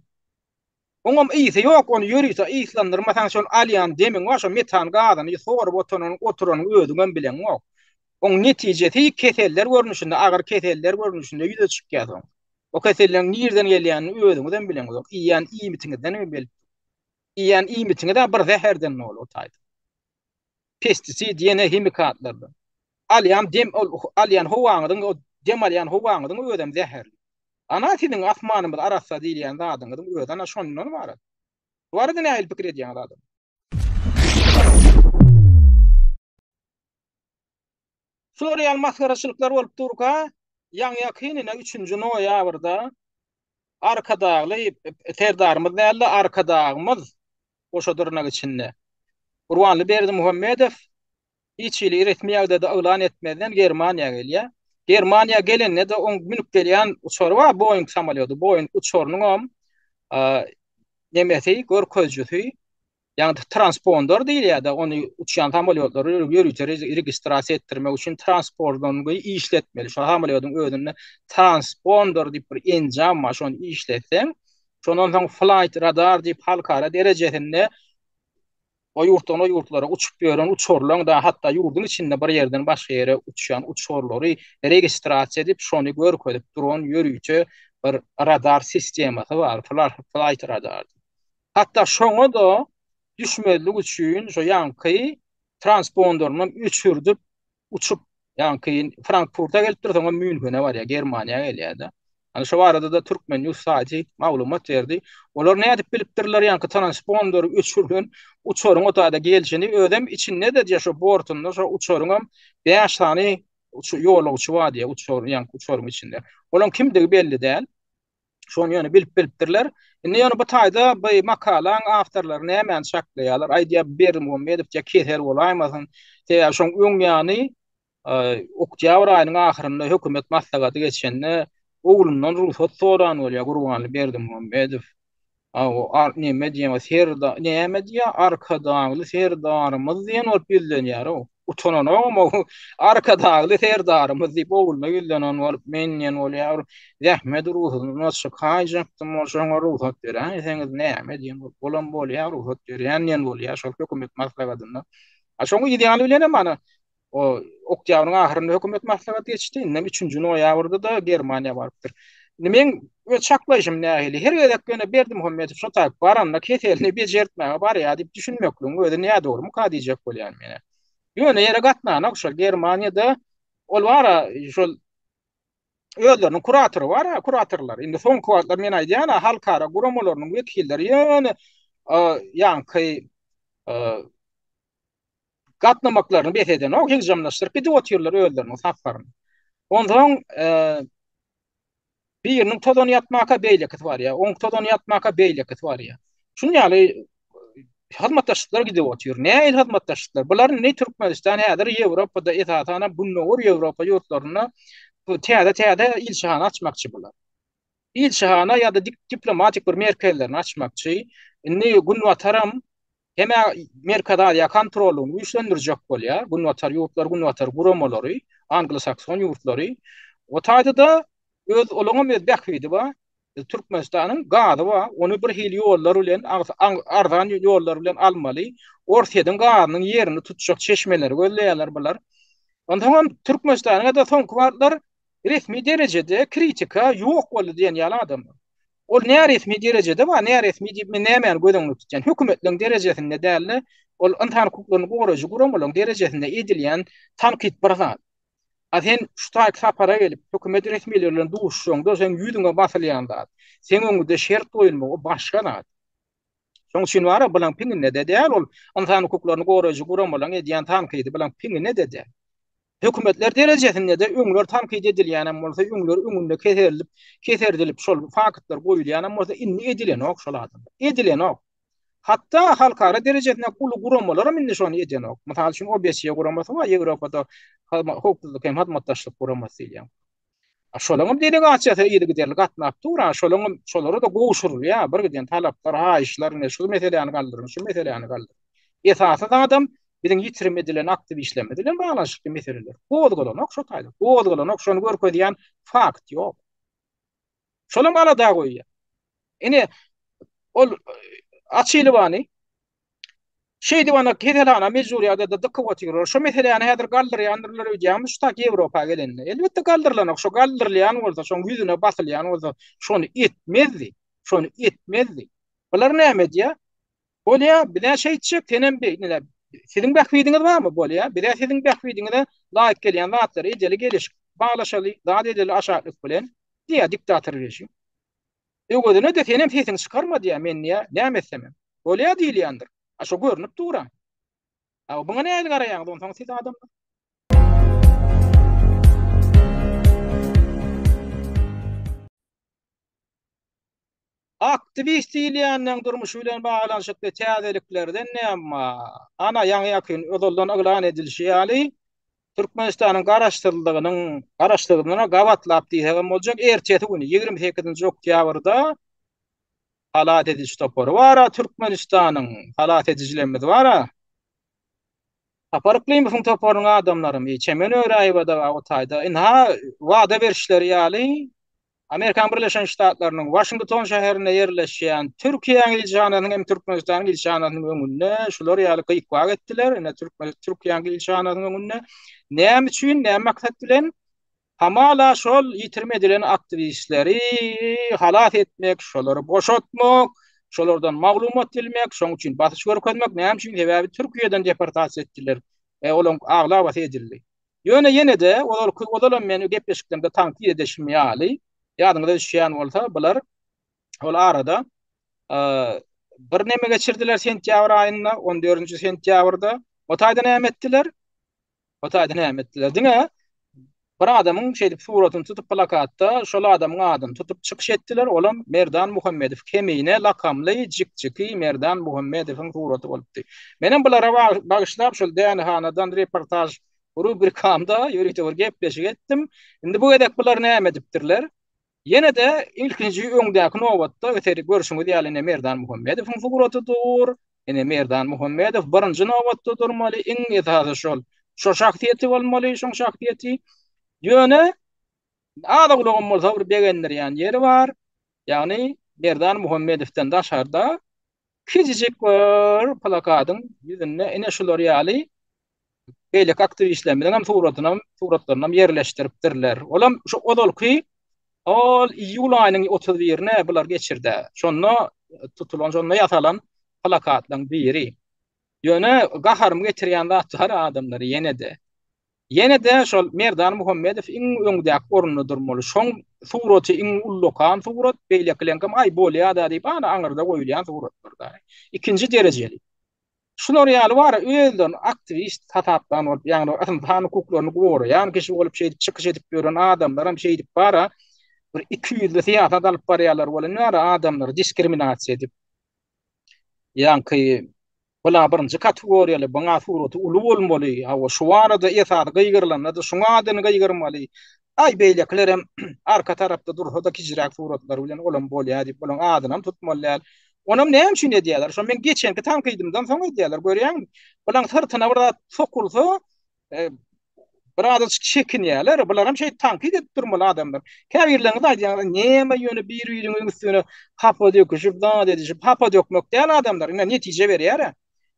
Oňam ysy ýok, ony ýörite yslandyrmasaň şol alýan demiň bar, şo metan gazyny sorup oturanyň oturanyň özüňem bileňok. Oň netijesi keseller görnüşinde, agyr keseller görnüşinde ýüze çykýar soň. O keselleriň nirden gelýänini özüňizem bileňizok. Iýýän iýmitiňizden hem gelip dur. Iýýän iýmitiňiz-ä bir zäherden doly o taýda. Pestisid, ýene himikatlardan. Alýan dem ol alýan howaňyzyň o dem alýan howaňyzyň özem zäherli. Ana siziň asmanymyz arassa diýilýän zadyňyzyň özi ana şondan ybarat. Bu barada nähili pikir edýäňiz adam? Şular ýaly masgaraçylyklar bolup durka, ýaňy-ýakyn ine üçünji noýabrda Arkadagly Serdarymyz däl-de Arkadagymyz goşa dyrnak içinde Gurbanly Berdimuhamedow hiç hili resmi ýagdaýda yglan etmezden Germaniýa gelýär. Germaniýa gelende-de oň münüp gelýän uçary bar, Boeing samolýody. Boeing uçarynyňam nemesi, görkezijisi, ýagny transponder diýilýär-de, ony uçýan samolýotlary ýörite registrasiýa etdirmek üçin transpondony işletmeli. Şo samolýodyň özünde transponder diýip bir enjam bar, şony işletseň, şondan soň flight radar diýip halkara derejesinde O ýurtdan o ýurtlara uçup ýören uçarlaň-da, hatda ýurduň içinde bir ýerden başga ýere uçýan uçarlary registrasiýa edip, şony görkezip duran ýörite bir radar sistemasy bar, flight radar diýip. Hatda şoňa-da düşmezlik üçin şo ýaňky transponderynam öçürdip, uçup ýaňky Frankfurta gelipdir, soňam Mýunhene barýar, Germaniýa gelýär-de. Ana şo barada-da Türkmen News saýty maglumat berdi. Olar nädip bilipdirler ýaňky transpondery öçürilen uçaryň o taýda gelşini, özem içinde-de diýýär şo bortunda şo uçaryňam bäş sany ýolagçy bar diýýär, uçar ýaňky uçaryň içinde. Olaň kimdigi belli däl. Şony ýöne bilip bilipdirler. Indi ýöne bu taýda bu makalaň awtorlary nämäni çaklaýarlar? Aýdýar Berdimuhamedow diýýär keser bolaýmasyn. Sebäbi şoň öň ýany oktýabr aýynyň ahyrynda hökümet maslahaty geçende oglundan rugsat soran bolýar Gurbanly Berdimuhamedow. Neme diýýär, Serda, näme diýýär, Arkadagly Serdarymyz diýen bolup ýüzlenýär-ow. Utananogam o Arkadagly Serdarymyz diýip ogluna ýüzlenen bolup, men diýen bolýar, zähmet rugsadyna çykaýjakdym, ol şoňa rugsat beräýseňiz näme diýen bolup, olam bolýar, rugsat berýän diýen bolýar şol hökümet maslahatynda. A şoň yz ýany bilenem ana, O oktýabryň ahyrynda hökümet maslahaty geçdi. Indem üçünji noýabrda-da Germaniýa barypdyr. Indi meň öz çaklaýşym nähili? Her gezek ýöne Berdimuhamedow şo taýyp baranda keselini bejertmäge barýar diýip düşünmekligiň özi nädogrumyka diýjek bolýan men. Ýöne ýere gatnanok şol Germaniýada ol bar-a şol özleriniň kuratory bar-a, kuratorlar. Indi soňky wagtlar men aýdýan-a halkara guramalarynyň wekilleri ýöne ýaňky. Gatnamaklaryny bes edenok, ýygjamlaşdyryp gidip otyrlar özleriniň saparyny. Onsoň biriniň tozany ýatmaka beýlekisi barýar, oň tozany ýatmaka beýlekisi barýar. Şunuň ýaly hyzmatdaşlyklar gidip otyr. Nähili hyzmatdaşlyklar? Bular indi Türkmenistan häzir Ýewropada, esasanam Gündogar Ýewropa ýurtlarynda täze-täze ilçihana açmakçy bular. Ilçihana ýa-da diplomatik bir merkezlerini açmakçy. Indi Günbataram hem-ä Merkezi Aziýa kontrollygyny güýçlendirjek bolýar, Günbatar ýurtlary, Günbatar guramalary, anglosakson ýurtlary. O taýda-da öz olaňam öz bähbidi bar. Türkmenistanyň gazy bar, ony bir hili ýollar bilen, arzan ýollar bilen almaly. Orsýetiň gazynyň ýerini tutjak çeşmeleri gözleýärler bular. Onsoňam Türkmenistanyň-da soňky wagtlar resmi derejede kritika ýok boldy diýen ýaly adamlar. Ol näresmi derejede bar, näresmi diýip men nämäni göz öňünde tutýan? Hökümetleriň derejesinde däl-de, ol ynsan hukuklaryny goraýjy guramalaryň derejesinde edilýän tankyt bir zat. A sen şu taýky sapara gelip, hökümet resmileri bilen duşuşaňda, seň ýüzüňe basylýan zat, seň öňüňde şert goýulmagy o başga zat. Şoň üçin bar-a, bulaň piňine-de däl ol ynsan hukuklaryny goraýjy guramalaryň edýän tankydy bulaň piňine-de däl. Hökümetler derejesinde-de öňler tankyt edilýänem bolsa, öňler öňünde keserilip, keserdilip şol faktlar goýulýanam bolsa, indi edilenok şol adamlar. Edilenok. Hatda halkara derejesindäki uly guramalaram indi şony edenok. Mysal üçin OBSE guramasy bar, Ýewropada howpsuzlyk hem hyzmatdaşlyk guramasy diýilýän. A şolaňam delegasiýasy yzygiderli gatnap dur, a şolaňam şolara-da gowşurylýar bir giden talaplar, haýyşlar, ine şu meseläni galdyryň, şu meseläni galdyryň. Esasy zadam biziň ýitirim edilen aktiwistlerimiz bilen baglanyşykly meseleler. Gozgalanok şo taýda. Gozgalanok, şony görkezýän fakt ýok. Şolam alada goýýar. Ine ol Açylybany şeýdip ana keselhana mejbur ýagdaýda dykyp otyrlar. Şo meseläni häzir galdyrýandyrlar öýdýärmi şu tak Ýewropa gelende? Elbetde galdyrylanok. Şo galdyrylýan bolsa, şoň ýüzüne basylýan bolsa, şony etmezdi. Şony etmezdi. Bular näme edýär? Bolýa, biz-ä şeýtjek, senem beý, ine, siziň bähbidiňiz barmy? Bolýa, biz-ä siziň bähbidiňize laýyk gelýän zatlary edeli, geleşik baglaşaly, zat edeli aşaklyk bilen, diýýär diktator režim. Öwezine-de senem sesiňi çykarma diýýär, men diýýär, näme etsemem. Bolýa diýilýändir. A şo görnüp dur-a. A buňa nähili garaýaňyz onsoň siz adamlar? Aktiwist diýilýänleň durmuşy bilen baglanyşykly täzeliklerden näme bar? Ana, ýaňy-ýakyn ozaldan yglan edilişi ýaly, Türkmenistanyň Garaşsyzlygynyň Garaşsyzlygyna gabatlap diýsegem boljak, ertesi güni, 28-nji oktýabrda Halas ediji topary bar-a Türkmenistanyň, halas edijilerimiz bar-a. Sapar Yklymowyň toparynyň adamlarymy, Çemen Öräýewa-da bar o taýda. Ynha, wada berişleri ýaly, Amerikanyň Birleşen Ştatlarynyň Waşington şäherinde ýerleşýän Türkiýäniň ilçihanasynyň hem Türkmenistanyň ilçihanasynyň öňünde şular ýaly gyk-bak etdiler. Ine Türkmen Türkiýäniň ilçihanasynyň öňünde. Näme üçin, näme maksat bilen? Hamala şol ýitirim edilen aktiwistleri halas etmek, şolary boşatmak, şolardan maglumat bilmek, şoň üçin basyş görkezmek. Näme üçin? Sebäbi Türkiýeden deportasiýa etdiler. E, olaryň aglabasy edildi. Ýöne ýene-de ozalky ozalam men gepleşiklerimde tankyt edişim ýaly, ýadyňyza düşýän bolsa, bular ol arada bir neme geçirdiler sentýabr aýynda, 14-nji sentýabrda. O taýda näme etdiler? O taýda näme etdiler? Diňe bir adamyň şeýdip suratyny tutup plakatda şol adamyň adyny tutup çykyş etdiler. Olam Merdan Muhammedow Kemine lakamly jik-jiki Merdan Muhammedowyň suraty bolupdy. Menem bulara bagyşlap şol Dänehanadan reportaž rubrikamda ýörite bir gepleşik etdim. Indi bu gezek bular näme edipdirler? Ýene-de ilkinji öňdäki nobatda öteri görşüňiz ýaly ine Merdan Muhammedowyň suraty dur. Ine Merdan Muhammedow birinji nobatda durmaly, iň esasy şol. Şo şahsyýeti bolmaly, şoň şahsyýeti. Ýöne az-owlagam bolsa bir begendirýän ýeri bar. Ýagny Merdan Muhammedowdan daşarda kiçijik bir plakatyň ýüzünde ine şular ýaly beýleki aktiwistlerimiziň hem suratynam, suratlarynam ýerleşdiripdirler. Olam şu ozalky ol iýul aýynyň 31-ine bular geçirdi. Şonda tutulan, şonda ýasalan plakatlaryň biri. Ýöne gaharymy getirýän zat bar adamlary ýene-de. Ýene-de şol Merdan Muhammedow iň öňdäki orunda durmaly. Şoň suraty iň ullakan surat, beýlekileňkem aý bolýa-da diýip ana aňyrda goýulýan suratlar-da. Ikinji derejeli. Şular ýaly bar özlerini aktiwist hasaplan bolup, ýagny ynsan hukuklaryny goraýan kişi bolup şeýdip çykyş edip ýören adamlaram şeýdip bara bir ikiýüzli syýasat alyp barýarlar welin bar adamlary diskriminasiýa edip ýaňky bula birinji kategoriýaly buňa suraty uly bolmaly, hawa şu barada esasy gygyrylanda-da şuň adyny gygyrmaly. Aý beýlekilerem arka tarapda dursa-da kiçiräk suratlar bilen olam bolýar diýip olaň adynam tutmaly däl. Onam näme üçin edýärler? Şo meň geçenki tankydymdan soň edýärler, görýäňmi? Bulaň syrtyna bir zat sokulsa, e, bir azajyk çekinýärler. Bularam şeýdip tankyt edip durmaly adamlar. Käbirleriňiz aýdýaňyz, näme ýöne bir-biriňiziň üstüne hapa döküşip, zat edişip, hapa dökmek däl adamlar. Ine netije berýär-ä.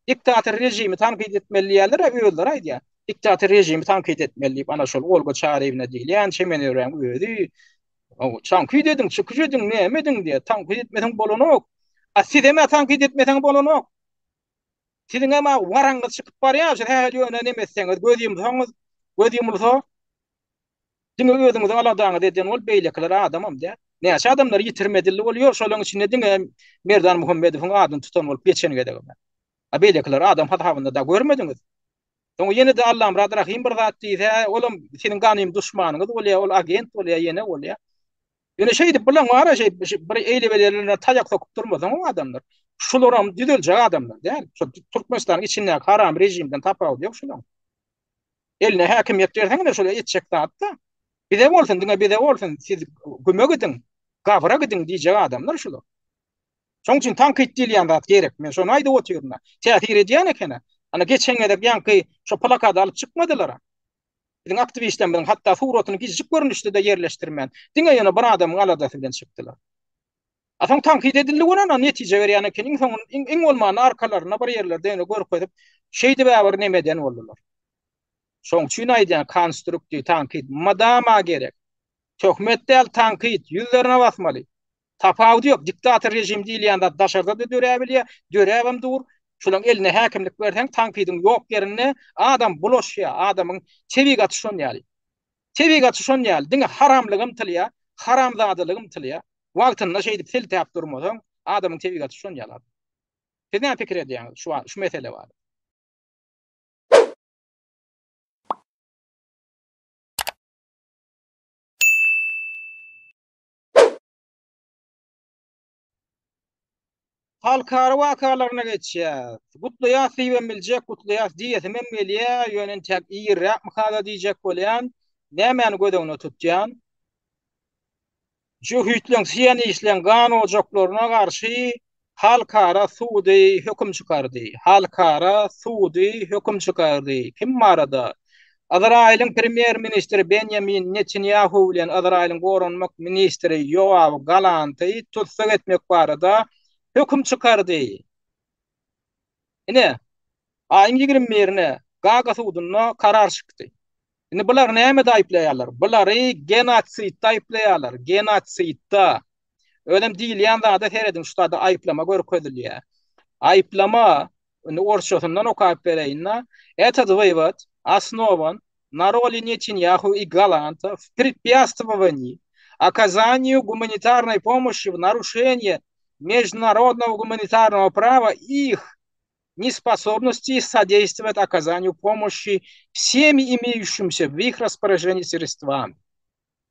Diktator režimi tankyt etmeli diýýärler-ä, özleri aýdýar. Diktator režimi tankyt etmeli diýip, ana şol Olga Çaryýewna diýilýän Çemenöräň özi Tankyt ediň, çykyş ediň, näme ediň diýýär. Tankyt etmeseň bolanok. A sizem-ä tankyt etmeseň bolanok. Siziňem-ä waraňyz çykyp barýar, şu sähel ýöne neme etseňiz, göz ýumsaňyz, göz ýumulsa, diňe özüňiziň aladaňyzy eden bolup, beýlekiler adamam däl. Näçe adamlar ýitirim edildi bolýar, şolaryň içinde diňe Merdan Muhammedowyň adyny tutan bolup geçen gezegem. A beýlekileri adam hasabynda-da görmediňiz. Soň ýene-de Allamyrat Rahym bir zat diýse, olam siziň ganym duşmanyňyz bolýar, ol agent bolýar, ýene bolýar. Ýöne şeýdip bulaň bar şeý bir eýle-beýlelerine taýak sokup durmasaň o adamlar. Şularam düzeljek adamlar däl. Şu Türkmenistanyň içindäki haram režimden tapawudy ýok şulaň. Eline häkimiýet berseň ine şol etjek zat-da. Bize bolsun, diňe bize bolsun, siz güme gidiň, gabra gidiň diýjek adamlar şular. Şoň üçin tankyt diýilýän zat gerek. Men şony aýdyp otyryn-da. Täsir edýän eken-ä. Ana geçen gezek ýaňky şo plakady alyp çykmadylar-a. Biziň aktiwistlerimiziň hatda suratyny kiçijik görnüşde-de ýerleşdirmän, diňe ýöne bir adamyň aladasy bilen çykdylar. A soň tankyt edildi welin, a netije berýän eken. Iň soňunda, iň, iň bolmanda arkalarynda bir ýerlerde ýöne görkezip, şeýdib-ä bir neme eden boldular. Şoň üçin aýdýan, konstruktiw tankyt mydama gerek. Töhmet däl, tankyt, ýüzlerine basmaly. Tapawudy ýok. Diktator režim diýilýän zat daşarda-da döräbilýär, döräbem dur. Şolaň eline häkimlik berseň, tankydyň ýok ýerinde adam bulaşýar, adamyň tebigaty şon ýaly. Tebigaty şon ýaly, diňe haramlyga ymtylýar, haramzadalyga ymtylýar. Wagtynda şeýdip siltäp durmasaň, adamyň tebigaty şon ýaly. Siz näme pikir edýäňiz şu şu mesele barada? Halkara wakalaryna geçýäs. Gutlaýas diýibem biljek, gutlaýas diýesimem gelýär, ýöne entäk irräkmikada diýjek bolýan. Nämäni göz öňünde tutýan? Jöhitleň, sionistleň gan ojaklaryna garşy halkara sudy höküm çykardy. Halkara sudy höküm çykardy. Kim barada? Yzraýylyň premýer-ministri Benýamin Netanýahu bilen Yzraýylyň goranmak ministri Ýoaw Galanty tussag etmek barada höküm çykardy. Ine, aýyň ýigrimi birine Gaga sudunda karar çykdy. Indi bular nämede aýyplaýarlar? Bulary genosidde aýyplaýarlar. Genosidde. Özem diýilýän zada serediň, şu zada aýyplama görkezilýär. Aýyplama Indi orsçasyndan okap bereýin-de. Этот вывод основан на роли Нетаньяху и Галанта в препятствовании оказанию гуманитарной помощи в нарушение международного гуманитарного права и их неспособности содействовать оказанию помощи всеми имеющимися в их распоряжении средствами.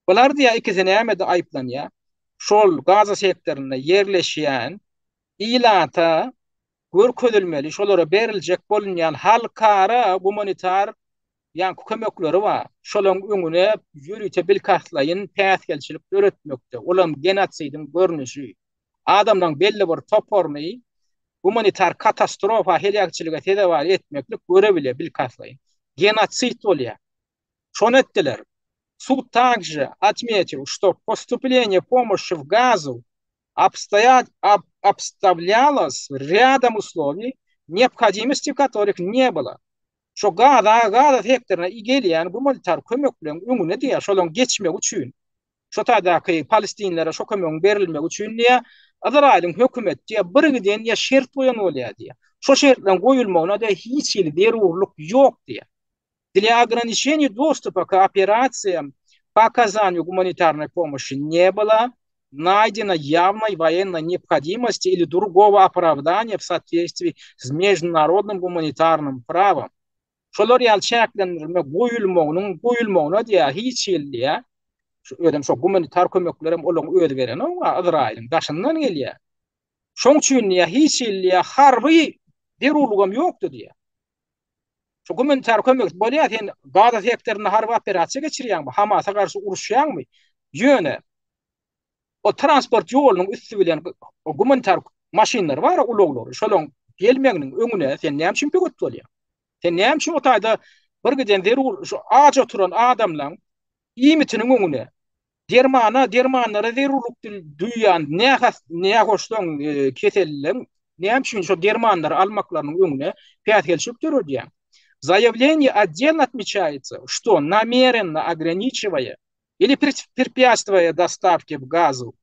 Bular diýýär, ikisi nämede aýyplanýar? Şol Gaza sektorynda ýerleşýän ilata görkezilmeli, şolara beriljek bolunýan halkara gumanitar ýaňky kömekleri bar. Şolaryň öňüne ýörite bilkastlaýyn päsgelçilik döretmekde, olam genosidiň görnüşi. Adamlaryň belli bir toparyny gumanitar katastrofa, heläkçilige sezewar etmeklik göre-bile bilkastlaýyn genosid bolýar. Şony etdiler. Sud также отметил, что поступление помощи в Газу обставлялось рядом условий, необходимости которых не было. Şo Gaza, Gaza sektoryna gelýän gumanitar kömekleriň öňüne diýýär, şolaryň geçmegi üçin, şo taýdaky palestinlere şo kömegiň berilmegi üçin diýýär, Yzraýylyň hökümeti diýýär, birgiden diýýär, şert goýan bolýar diýýär. Şo şertleriň goýulmagyna diýýär, hiç hili zerurlyk ýok diýýär. Для ограничения доступа к операциям по оказанию гуманитарной помощи не было. Naýdena ýawnoý woýennoý neobhodimosti ili drugogo opravdaniýa w sootwestwii z meždunarodnym gumanitarnym prawom. Şolar ýaly çäklendirme goýulmagynyň goýulmagyna diýýär, hiç hili diýýär, şu özem şo gumanitar kömeklerem olaryň özi berenok-a, Yzraýylyň daşyndan gelýär. Şoň üçin diýýär, hiç hili diýýär, harby zerurlygam ýokdy diýýär. Şu gumanitar kömek bolýar, sen Gaza sektorynda harby operasiýa geçirýäňmi, Hamasa garşy uruşýaňmy? Ýöne o transport ýolunyň üsti bilen gumanitar maşynlar bar, ulaglary, şolaryň gelmeginiň öňüne sen näme üçin böwet bolýaň? Sen näme üçin o taýda bir giden zerur şu aç oturan adamlaň iýmitiniň öňüne dermana, dermanlara zerurlyk duýýan nähas, nähoşlaň, e, kesellileň näme üçin şo dermanlary almaklarynyň öňüne päsgelçilik döredýäň? Заявление отдельно отмечается, что намеренно ограничивая или препятствуя доставке в Газу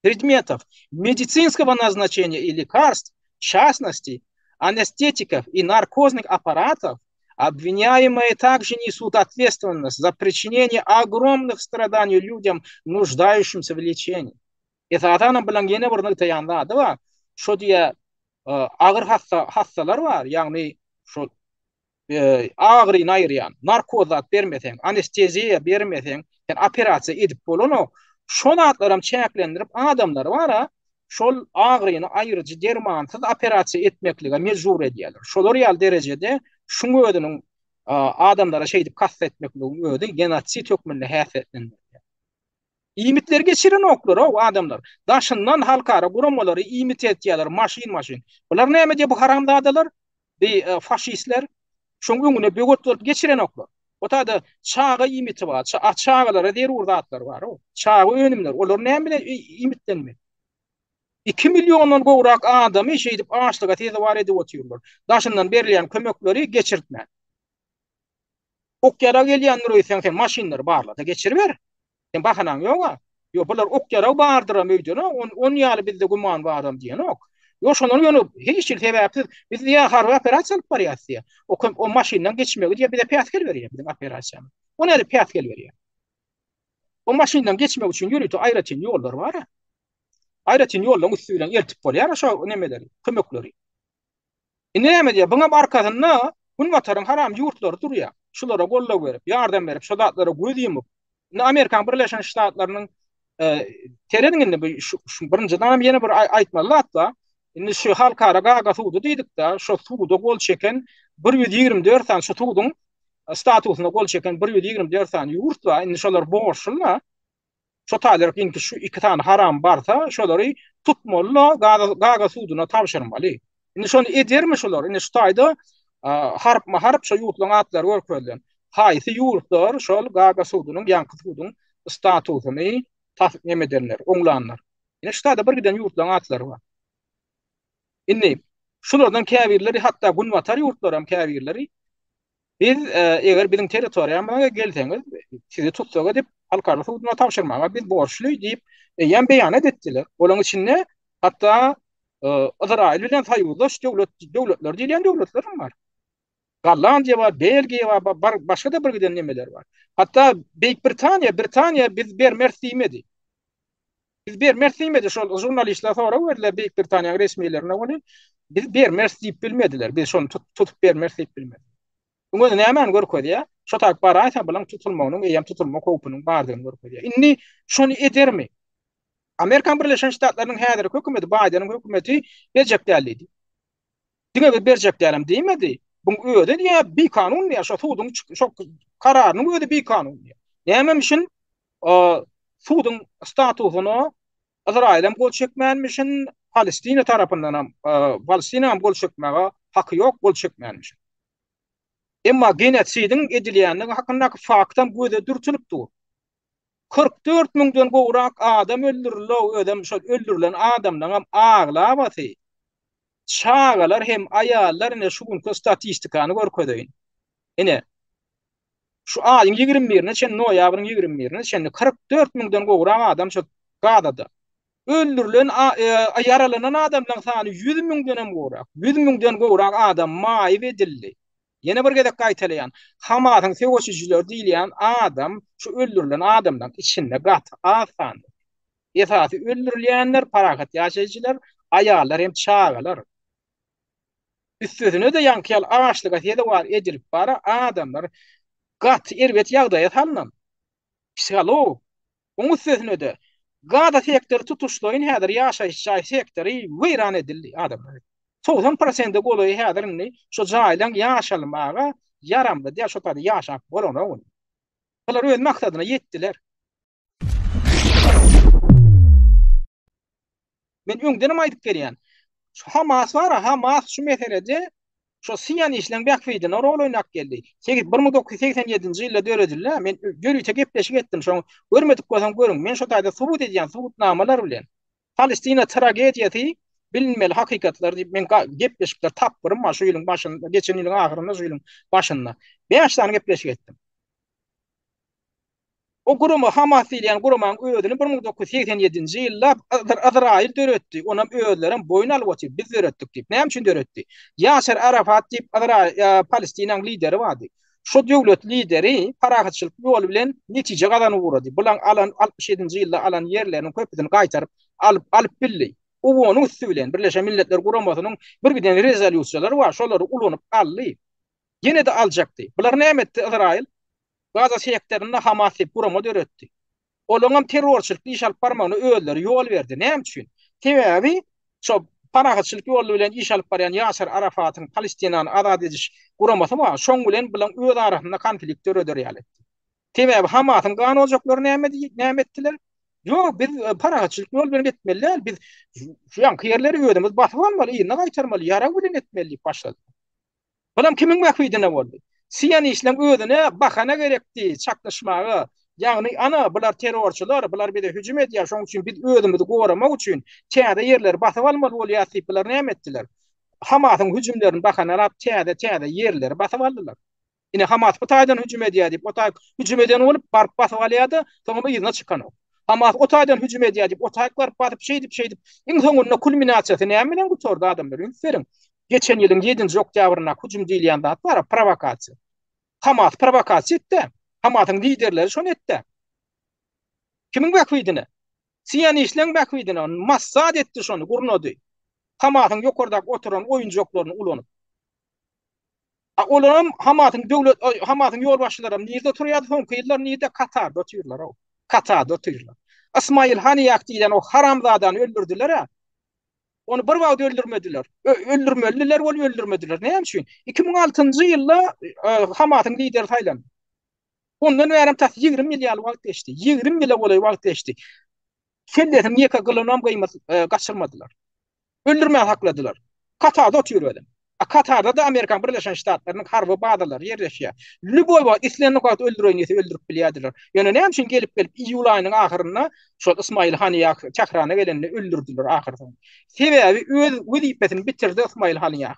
предметов медицинского назначения и лекарств, в частности, анестетиков и наркозных аппаратов, обвиняемые также несут ответственность за причинение огромных страданий людям, нуждающимся в лечении. Esasanam bilen ýene bir nygtaýan zady bar. Şo diýä e, agyr hassa hassalar bar, ýagny şo agyryny aýyrýan narkoz zat bermeseň, anesteziýa bermeseň, sen operasiýa edip bolanok. Şo zatlaram çäklendirip adamlary bar-a, şol agyryny aýyryjy dermansyz operasiýa etmeklige mejbur edýärler. Şolar ýaly derejede şuň özüniň adamlara şeýdip kast etmekligiň özi genosid hökmünde häsiýetlendirilýär. Iýmitleri geçirenoklar-ow adamlar. Daşyndan halkara guramalary iýmit eltýärler maşyn-maşyn. Bular näme edýär bu haramzadalar? Bi faşistler şoň öňüne böwet bolup geçirenoklar. O taýda çaga iýmiti bar, çagalara zerur zatlar bar-ow. Çaga önümleri, olar näme bilen iýmitlenmeli? 2 milliondan gowrak adamy şeýdip açlyga sezewar edip otyrlar. Daşyndan berilýän kömekleri geçirtmän. Ok-ýarag gelýändir öýtseň sen maşynlary barla-da geçiriber. Sen bahanaň ýog-a. Ýok, bular ok-ýarag bardyram öýdenok, on, on ýaly bizde güman baram diýenok. Ýok, şondan ýöne hiç hili sebäpsiz biz diýýär harby operasiýa alyp barýas diýýär. O, o maşyndan geçmegi diýýär bize päsgel berýär biziň operasiýamyz. O nädip päsgel berýär? O maşyndan geçmek üçin ýörite aýratyn ýollar bar-a. Aýratyn ýollaryň üsti bilen eltip bolýar şo nemeleri, kömekleri. Indi näme diýýär? Buňam arkasynda Günbataryň haram ýurtlary durýar. Şulara goldaw berip, ýardam berip, şo zatlara göz ýumup. Indi Amerikanyň Birleşen Ştatlarynyň e, serediň indi bu şu, şu birinjiden hem ýene bir aýtmaly zat bar. Indi şu halkara Gaga sudy diýdik-de, şo suda gol çeken 124 sany şu suduň statusyna gol çeken 124 sany ýurt bar. Indi şolar borçly-da. Şo taýlaryk indi şu iki sany haram barsa, şolary tutmaly-da, Gaza, Gaga suduna tabşyrmaly. Indi şony edermi şolar? Indi şu taýda harpma-harp şo ýurtlaryň atlary görkezilen. Haýsy ýurtlar şol Gaga sudunyň, ýaňky suduň statusyny tas neme edenler, oňlanlar. Indi şu taýda bir giden ýurtlaryň atlary bar. Indi şulardan käbirleri hatda günbatar ýurtlaram käbirleri Biz, eger biziň territoriýamyza gelseňiz, sizi tussag edip, halkara suduna tabşyrmaga biz borçly diýip, eýýäm beýanat etdiler. Olaryň içinde hatda Yzraýyl bilen soýuzdaş döwlet, döwletler diýilýän döwletler hem bar. Gollandiýa bar, Belgiýa bar, bar, başga-da bir giden nemeler bar. Hatda Beýik Britaniýa, Britaniýa biz bermeris diýmedi. Biz bermeris diýmedi. Şol žurnalistler sorag berdiler Beýik Britaniýanyň resmilerine welin, biz bermeris diýip bilmediler. Biz şony tutup bermeris diýip bilmediler. Bu özi nämäni görkezýär? Şo taýyp baraýsa bulaň tutulmagynyň, eýýäm tutulma howpunyň bardygyny görkezýär. Indi şony edermi? Amerikan Birleşen Ştatlarynyň häzirki hökümeti, Baýdeniň hökümeti berjek däl diýdi. Diňe bir berjek dälem diýmedi. Buň özi diýýär bikanun diýýär. Şo suduň şo kararynyň özi bikanun diýýär. Nämemişin? Suduň statusyna Yzraýylam gol çekmänmişin, Palestina tarapyndanam, Palestinanyň gol çekmäge haky ýok, gol çekmänmişin. Emma genosidiň edilýändigi hakyndaky faktam göze dürtülip dur. 44 müňden gowrak adam öldürildi, özem şol öldürilen adamlaryňam aglabasy çagalar hem aýallar, ine şu günki statistikany görkezeýin. Ine, Şu aýyň ýigrimi birine çenli, noýabryň ýigrimi birine çenli 44 müňden gowrak adam şu Gazada. Öldürilen, e, ýaralanan adamlaryň sany 100 müňden hem gowrak. 100 müňden gowrak adam maýyp edildi. Ýene bir gezek gaýtalaýan, Hamasyň söweşijileri diýilýän adam şu öldürilen adamlaryň içinde gaty az sanda. Esasy öldürilýänler parahat ýaşaýjylar, aýallar hem çagalar. Üstesine-de ýaňky ýaly açlyga sezewar edilip bara adamlar gaty erbet ýagdaýa salnan. Psiholog. Oň üstesine-de Gaza sektory tutuşlaýyn häzir ýaşaýyş jaý sektory weýran edildi adamlar. 90 prosente golaýy häzir indi şo jaýlaň ýaşalmaga ýaramly däl şo taýda ýaşap bolanok indi. Bular öz maksadyna ýetdiler. Men öňdenem aýdyp gelýän. Şu Hamas bar, Hamas şu meselede şu sionistleň bähbidine rol oýnap geldi. 1987-nji ýylda döredildi. Men ýörite gepleşik etdim. Şoň görmedik bolsaň görüň. Men şu taýda subut edýän subutnamalar bilen. Palestina tragediýasy bilinmeli hakykatlar diýip men gepleşikler tapgyrym bar şu ýylyň başynda, geçen ýylyň ahyrynda, şu ýylyň başynda. 5 sany gepleşik etdim. O gurama Hamas diýilýän guramanyň özüni 1987-nji ýylda Yzraýyl döretdi. Onam özlerem boýun alyp otyr, biz döretdik diýip. Näme üçin döretdi? Ýaser Arafat diýip Yzraýyl Palestinanyň lideri bardy. Şo döwlet lideri parahatçylyk ýoly bilen netije gazanyp ugrady. Bulaň alan 67-nji ýylda alan ýerleriniň köpüsini gaýtaryp alyp alyp bildi. OON-yň üsti bilen Birleşen Milletler Guramasynyň bir giden rezolýusiýalary bar, şolary ulanyp aldy. Ýene-de aljakdy. Bular näme etdi Yzraýyl? Gaza sektorynda Hamas diýip gurama döretdi. Olaryňam terrorçylykly iş alyp barmagyna özleri ýol berdi. Näme üçin? Sebäbi şo parahatçylyk ýoly bilen iş alyp barýan Ýaser Arafatyň Palestinany azat ediş guramasy bar. Şoň bilen bulaň öz arasynda konflikt döreder ýaly etdi. Sebäbi Hamasyň gan ojaklary näme näme etdiler? Ýok, biz e, parahatçylyk ýol bilen etmeli däl. Biz şu ýanky ýerleri özümiz basyp almaly, yzyna gaýtarmaly, ýarag bilen etmeli diýip başladylar. Bulam kimiň bähbidine boldy? Sionistleň özüne bahana gerekdi çaknyşmaga. Ýagny ana bular terrorçylar, bular bize hüjüm edýär, şonuň üçin biz özümizi goramak üçin täze ýerleri basyp almaly bolýas diýip bular näme etdiler? Hamasyň hüjümlerini bahanalap täze-täze ýerleri basyp aldylar. Ine Hamas bu taýdan hüjüm edýär diýip, o taý hüjüm eden bolup baryp basyp alýar-da, soňam yzyna çykanok. Hamas o taýdan hüjüm edýär diýip, o taýyk baryp basyp şeýdip şeýdip, iň soňunda kulminasiýasy näme bilen gutardy adamlar üns beriň. Geçen ýylyň ýedinji oktýabryndaky hüjüm diýilýän zat bar, prowokasiýa. Hamas prowokasiýa etdi. Hamasyň liderleri şony etdi. Kimiň bähbidine? Sionistleň bähbidine. Mossad etdi şony, gurnady. Hamasyň ýokardaky oturan oýunjaklaryny ulanyp. A olaram Hamasyň döwlet Hamasyň ýolbaşçylaram nirde oturýardy soňky ýyllar nirde Katarda otyrlar-ow. Katarda otyrlar. Ysmaýyl Haniýah diýlen o haramzadany öldürdiler-ä. Ony bir wagt öldürmediler. Öldürmelidiler ol öldürmediler. Näme üçin? 2006-njy ýylda e, Hamasyň lideri saýlandy. Ondan bärem tas 20 ýyl ýaly wagt geçdi. 20 ýyla golaý wagt geçdi. Kellesiniň ýeke gylynam gyýmaz e, gaçyrmadylar. Öldürmän sakladylar. Katarda otyr özem. A Katarda-da Amerikan Birleşen Ştatlarynyň harby bazalary ýerleşýär. Lýuboý wagt, islendik wagt öldüreýin diýse öldürip bilýärdiler. Ýöne näme üçin gelip-gelip iýul aýynyň ahyrynda şol Ysmaýyl Haniýah Tährana gelende öldürdiler ahyrsoňy. Sebäbi öz wezipesini bitirdi Ysmaýyl Haniýah.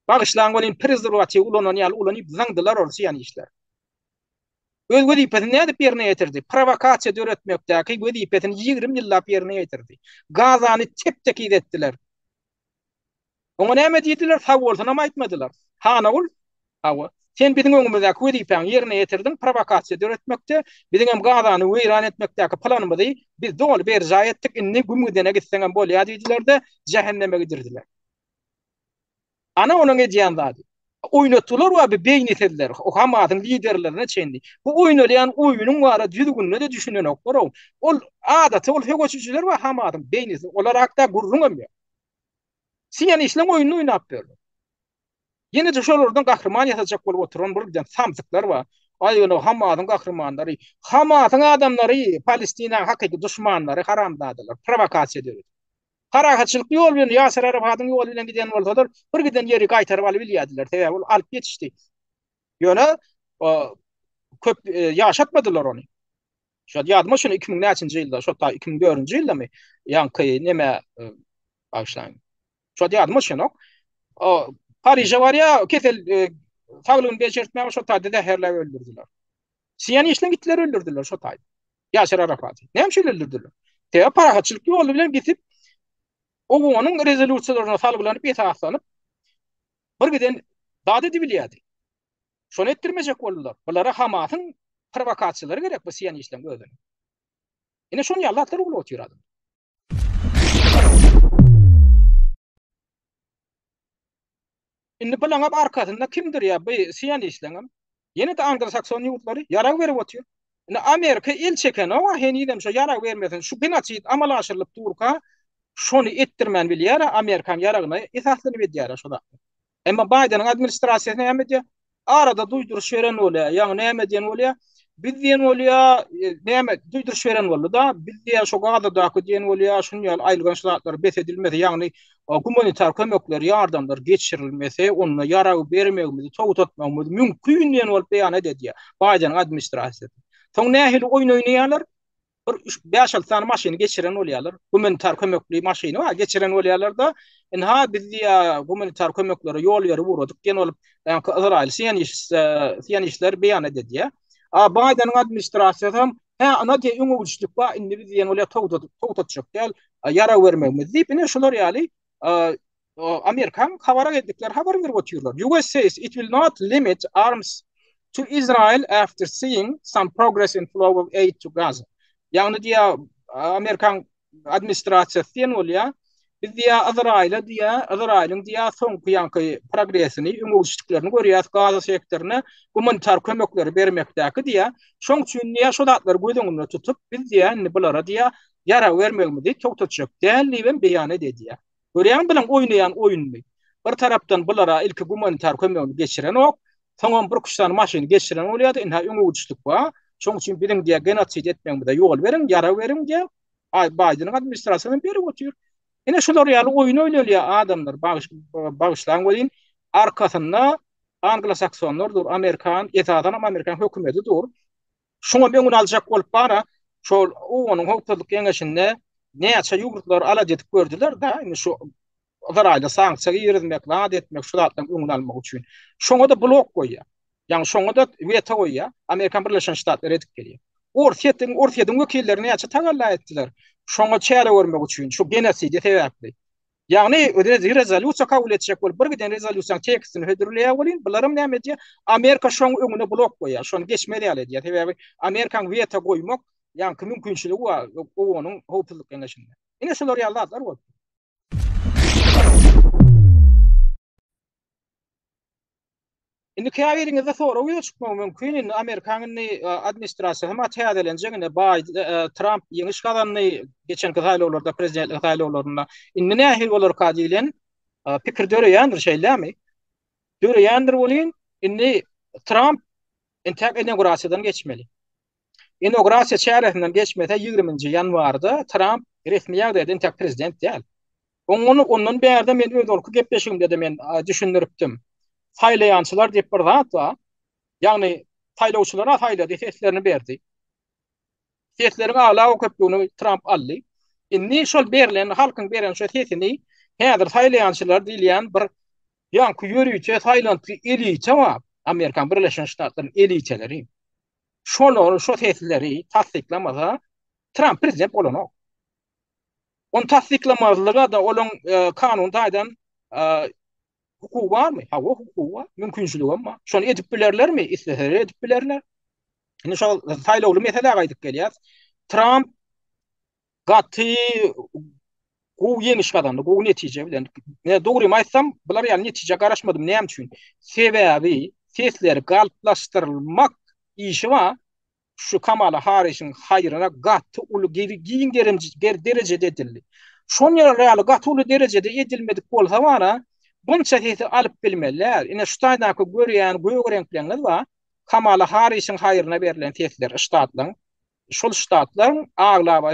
Bagyşlaň welin prezerwatiw ulanan ýaly ulanyp zyňdylar ol sionistler. Öz wezipesini nädip ýerine ýetirdi? Prowokasiýa döretmekdäki wezipesini 20 ýyllap ýerine ýetirdi. Gazany tep-tekiz etdiler. Oňa näme diýdiler? Sag bolsunam aýtmadylar. Hanagul, hawa, sen biziň öňümizdäki wezipäňi ýerine ýetirdiň, prowokasiýa döretmekde, biziňem Gazany weýran etmekdäki planymyzy biz doly berjaý etdik, indi güm gidene gitseňem bolýar diýdiler-de, jähenneme gidirdiler. Ana onuň edýän zady. Oýnatdylar we bu beýnisizler, o Hamasyň liderlerine çenli. Bu oýnalýan oýnuň bara düzgünine-de düşünenoklar-ow. Ol adaty ol söweşijiler we Hamasyň beýnisiz, olar hakda gürrüňem ýok. Sionistleň oýnuny oýnap ýörler. Ýene-de şolardan gahryman ýasajak bolup oturan bir giden samsyklar bar. Aý ýöne Hamasyň gahrymanlary, Hamasyň adamlary Palestinanyň hakyky duşmanlary, haramzadalar, prowokasiýa döredip. Parahatçylykly ýol bilen Ýaser Arafadyň ýoly bilen giden bolsalar, bir giden ýeri gaýtaryp alyp bilýärdiler. Sebäbi ol alyp ýetişdi. Ýöne köp e, ýaşatmadylar ony. Şo ýadyma şuny 2000 näçinji ýylda, şo ta 2004-nji ýyldamy? Ýaňky neme e, bagyşlaň. Şo ýadyma şonok. O Pariže barýa, kesel e, saglygyny bejertmäge şo taýda zäherläp öldürdiler. Sionistler gitdiler öldürdiler şo taýda. Ýaşar Arafaty. Näme üçin öldürdiler? Sebäbi parahatçylyk ýoly bilen gitip OON-yň rezolýusiýalaryna salgylanyp esaslanyp bir giden zat edibilýärdi. Şony etdirmejek boldular. Bulara Hamasyň prowokasiýalary gerek bu sionistleriň özüne. Ine şonuň ýaly zatlar bolup otyr adam. Indi bulaňam arkasynda kim durýar? Bu sionistleňem. Ýene-de anglosakson ýurtlary ýarag berip otyr. Indi Amerika el çekenok-a henizem şo ýarag bermesin. Şu genosid amala aşyrylyp durka şony etdirmän bilýär-ä, Amerikan ýaragyna esaslanyp edýär-ä şo zatlary. Emma Baýdeniň administrasiýasy näme edýär? Arada duýduryş beren bolýar. Ýagny näme diýen bolýar? Biz diýen bolýar, e, näme duýduryş beren boldy-da, biz diýen şo Gazadaky diýen bolýar, şuny ýaly aýylganç zatlar bes edilmese, ýagny e, gumanitar kömekler, ýardamlar geçirilmese, onda ýarag bermegimizi togtatmagymyz mümkin diýen bolup beýanat edýär Baýdeniň administrasiýasy. Soň nähili oýun oýnaýarlar? Bir üç, bäş-alty sany maşyny geçiren bolýarlar. Gumanitar kömekli maşyny bar, geçiren bolýarlar-da, ynha biz diýýär gumanitar kömeklere ýol berip ugradyk diýen bolup, ýaňky Yzraýyl sionist, sionistler beýanat edýär. A Baýdeniň administrasiýasy hem, hä, ana diýýär, öňegidişlik bar, indi biz diýen bolýar togtadyp, togtatjak däl, ýarag bermegimizi diýip, ine şular ýaly Amerikan habar agentlikleri habar berip otyrlar. US says it will not limit arms to Israel after seeing some progress in flow of aid to Gaza. Ýagny diýýär, Amerikan administrasiýasy diýen bolýar. Biz diýýär, Izraýyla diýýär, Izraýylyň diýýär soňky ýaňky progresini, öňegidişliklerini görýäs Gaza sektoryna gumanitar kömekleri bermekdäki diýýär. Şoň üçin diýýär, şo zatlary göz öňünde tutup, biz diýýär, indi bulara diýýär, ýarag bermegimizi togtatjak däl diýibem beýan edýär. Görýäňmi biziň oýnaýan oýnuny? Bir tarapdan bulara ilki gumanitar kömegini geçirenok, soňam bir küç sany maşyny geçiren bolýardy, ynha öňegidişlik bar, şoň üçin biziň diýýär genosid etmegimize ýol beriň, ýarag beriň diýýär. Baýdeniň administrasiýasy hem berip otyr. Ine şular ýaly oýun oýnalýar adamlar, bagyşlaň welin, arkasynda anglosaksonlar dur, amerikan, esasanam amerikan hökümeti dur. Şuňam öňüni aljak bolup bara, şol OON-yň Howpsuzlyk Geňeşinde näçe ýurtlar alada edip gördüler-de, indi şu Yzraýyla sanksiýa girizmek, zat etmek, şu zatlaryň öňüni almak üçin. Şoňa-da blok goýýar. Ýagny şoňa-da weto goýýar. Amerikan Birleşen Ştatlary edip gelýär. Orsýetiň, Orsýetiň wekilleri näçe tagalla etdiler şoňa çäre görmek üçin, şu genosidi sebäpli. Ýagny rezolýusiýa kabul etjek bolup bir giden rezolýusiýanyň tekstini hödürleýär welin, bularam näme edýär? Amerika şoň öňüne blok goýýar, şony geçmez ýaly edýär. Sebäbi Amerikanyň weto goýmak ýaňky mümkinçiligi bar OON-yň Howpsuzlyk Geňeşinde. Ine şular ýaly zatlar bolup. Indi käbiriňizde sorag ýüze çykmagy mümkin, indi Amerikan indi administrasiýasy hem täzelenjek, indi Baý Tramp ýeňiş gazandy geçenki saýlawlarda, prezidentlik saýlawlarynda. Indi nähili bolarka diýlen pikir döreýändir, şeýlemi? Döreýändir welin, indi Tramp entäk inaugurasiýadan geçmeli. Inaugurasiýa çäresinden geçmese 20-nji ýanwarda Tramp resmi ýagdaýda entäk prezident däl. Oňony ondan bärde men özalky gepleşigimde-de men düşündiripdim. Saýlaýançylar diýip bir zat bar. Ýagny saýlawçylar-a saýlady, seslerini berdi. Sesleriň aglaba köplügini Tramp aldy. Indi şol berlen, halkyň beren şo sesini häzir saýlaýançylar diýilýän bir ýaňky ýörite saýlantgy elite bar. Amerikan Birleşen Ştatlaryň eliteleri. Şolar şo sesleri tassyklamasa Tramp prezident bolanok. Ony tassyklamazlyga-da olaň kanun taýdan hukugy barmy? Hawa, hukugy bar, mümkinçiligem bar. Şony edip bilerlermi? Isleseler edip bilerler. Indi şol saýlawly meselä gaýdyp gelýäs. Tramp gaty gowy ýeňiş gazandy, gowy netije bilen. Ne dogrymy aýtsam, bular ýaly netijä garaşmadym. Näme üçin? Sebäbi sesleri galplaşdyrylmak işi bar. şu Kamala Harrisiň haýryna gaty uly giň derejede edildi. Şol ýaly gaty uly derejede edilmedik bolsa bara, bunça sesi alyp bilmeli däl. Ine şu taýdaky görýän gök reňkleňiz bar, Kamala Harrisiň haýryna berlen sesler ştatlaryň, şol ştatlaryň aglaba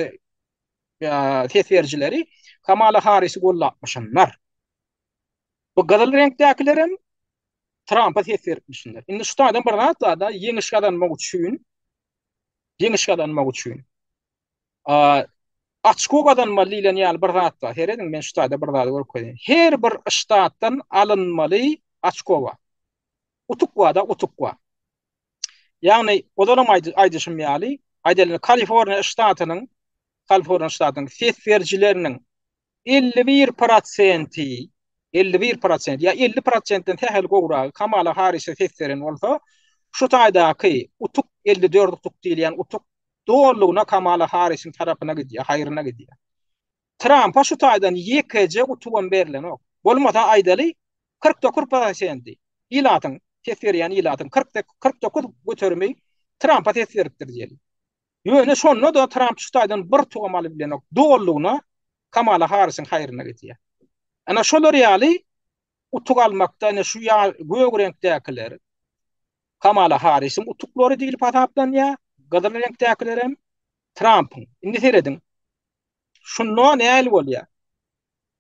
ses berijileri Kamala Harrisi gollapmyşynlar. Bu gyzyl reňkdäkilerem Trampa ses beripmişinler. Indi şu taýdan bir zat bar-da, ýeňiş gazanmak üçin, ýeňiş gazanmak üçin açko gazanmaly diýlen ýaly bir zat bar. Serediň, men şu taýda bir zady görkezeyim. Her bir ştatdan alynmaly açko bar. Utuk bar-da, utuk bar. Ýagny, ozalam aýdyşym ýaly, aýdalyň, Kaliforniýa ştatynyň, Kaliforniýa ştatynyň ses berijileriniň 51 prosenti, 51 prosent, ýa 50 prosentden sähel gowragy Kamala Harrise ses beren bolsa, şu taýdaky utuk, 54 utuk diýilýän utuk. Dolulygyna Kamala Harrisiň tarapyna gidýär, haýryna gidýär. Trampa şu taýdan ýekeje utugam berlenok. Bolmasa aýdaly, 49 prosenti ilatyň, ses berýän ilatyň 49 göterimi Trampa ses beripdir diýeli. Ýöne şonda-da Tramp şu taýdan bir utugam alyp bilenok. Dolulygyna Kamala Harrisiň haýryna gidýär. Ana şolar ýaly utuk almakda ine şu gök reňkdäkiler Kamala Harrisiň utuklary diýlip hasaplanýar, gyzyl reňkdäkilerem Trampyň. Indi serediň. Şunda nähili bolýar?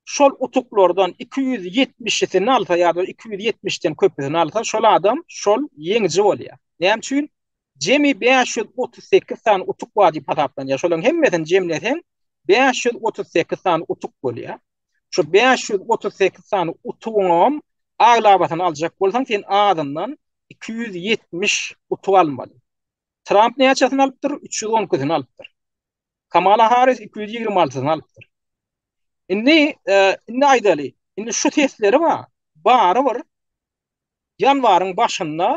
Şol utuklardan 270-sini alsa ýa-da 270-den köpüsini alsa, şol adam şol ýeňiji bolýar. Näme üçin? Jemi 538 sany utuk bar diýip hasaplanýar. Şolaryň hemmesini jemleseň 538 sany utuk bolýar. Şu 538 sany utugyňam aglabasyny aljak bolsaň, sen azyndan 270 utuk almaly. Tramp näçesini alypdyr? 312-sini alypdyr. Kamala Harris 226-syny alypdyr. Indi, e, indi aýdaly, indi şu sesleri bar, barybir ýanwaryň başynda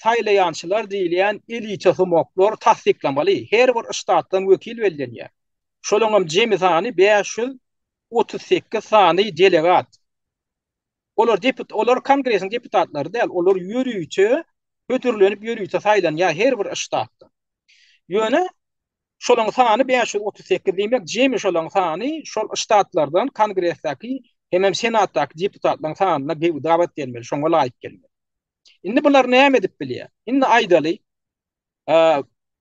saýlaýançylar diýilýän elita sumoklar tassyklamaly. Her bir ştatdan wekil bellenýär. Şolaryň hem jemi sany 538 sany delegat. Olar deput, olar kongresiň deputatlary däl, olar ýörite hödürlenip ýörite saýlanýar her bir ştatda. Ýöne Şolaň sany 538 diýmek, jemi şolaň sany şol ştatlardan Kongresdäki hemem Senatdaky deputatlaryň sanyna gabat gelmeli, şoňa laýyk gelmeli. Indi bular näme edip bilýär? Indi aýdaly,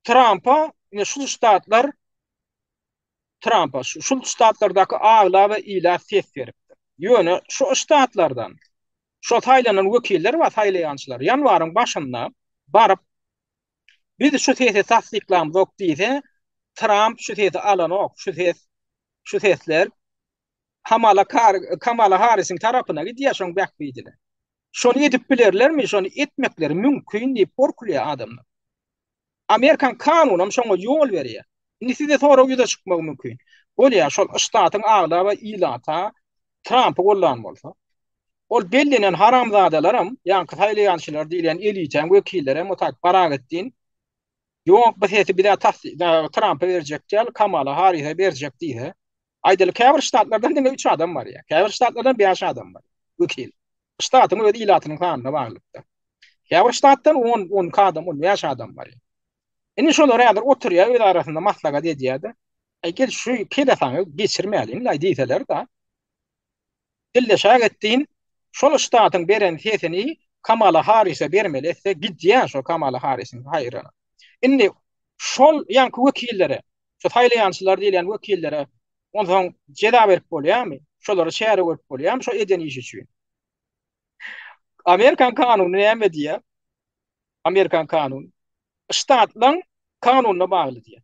Trampa ine şu ştatlar Trampa şu ştatlardaky aglaba ilat ses beripdir. Ýöne şu ştatlardan şo saýlanan wekiller bar, saýlaýançylar ýanwaryň başynda baryp Biz şu sesi tassyklamzok diýse, Tramp şu sesi alanok, şu ses, şu sesler Kamala, Kamala Harrisiň tarapyna gidýär, şoň bähbidine. Şony edip bilerlermi? Şony etmekleri mümkin diýip gorkulýar adamlar. Amerikan kanunam şoňa ýol berýär. Indi size sorag ýüze çykmagy mümkin. Bolýar, şol ştatyň aglaba ilata Trampy gollan bolsa, ol bellenen haramzadalaram, ýaňky saýlaýançylar diýilýän elitäň wekillerem o tak Baragetdin, Ýok, bu sesi biz-ä Trampa berjek däl, Kamala Harrise berjek diýse, aýdaly käbir ştatlardan diňe üç adam barýar, käbir ştatlardan bäş adam barýar, wekil. Ştatyň öz ilatynyň sanyna baglylykda. Käbir ştatdan on, 12 adam, 15 adam barýar. Indi şolar häzir oturýar, öz arasynda maslahat edýär-de, Aý gel şu kelesaňy geçirmäliň-laý diýseler-de, Dilleşäk etdiň, şol ştatyň beren sesini Kamala Harrise bermeli etse gidýär şo Kamala Harrisiň haýryna. Indi şol ýaňky wekillere, şu saýlaýançylar diýilýän wekillere onsoň jeza berip bolýarmy? Şolara çäre görüp bolýarmy şo eden işi üçin? Amerikan kanuny näme diýýär? Amerikan kanuny ştatlaň kanunyna bagly diýýär.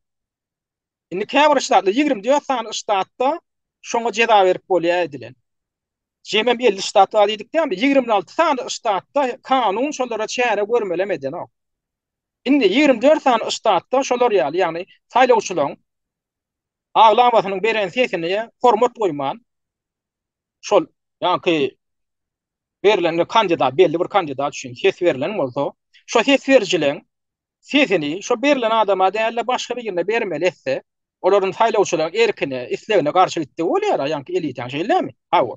Indi käbir ştatlar, 24 sany ştatda şoňa jeza berip bolýar edilen. Jemem 50 ştat bar diýdik dämi? 26 sany ştatda kanun şolara çäre görmelem edenok. Indi 24 sany ştatda şolar ýaly, ýagny saýlawçylaryň aglabasynyň beren sesine hormat goýman, şol ýaňky berlen kandidat, belli bir kandidat üçin ses berlen bolsa, şo ses berijileriň sesini şo berlen adama däl-de başga birine bermeli etse, olaryň saýlawçylaryň erkine, islegine garşy gitdigi bolýar-a, ýaňky elitaň şeýle dälmi? Hawa.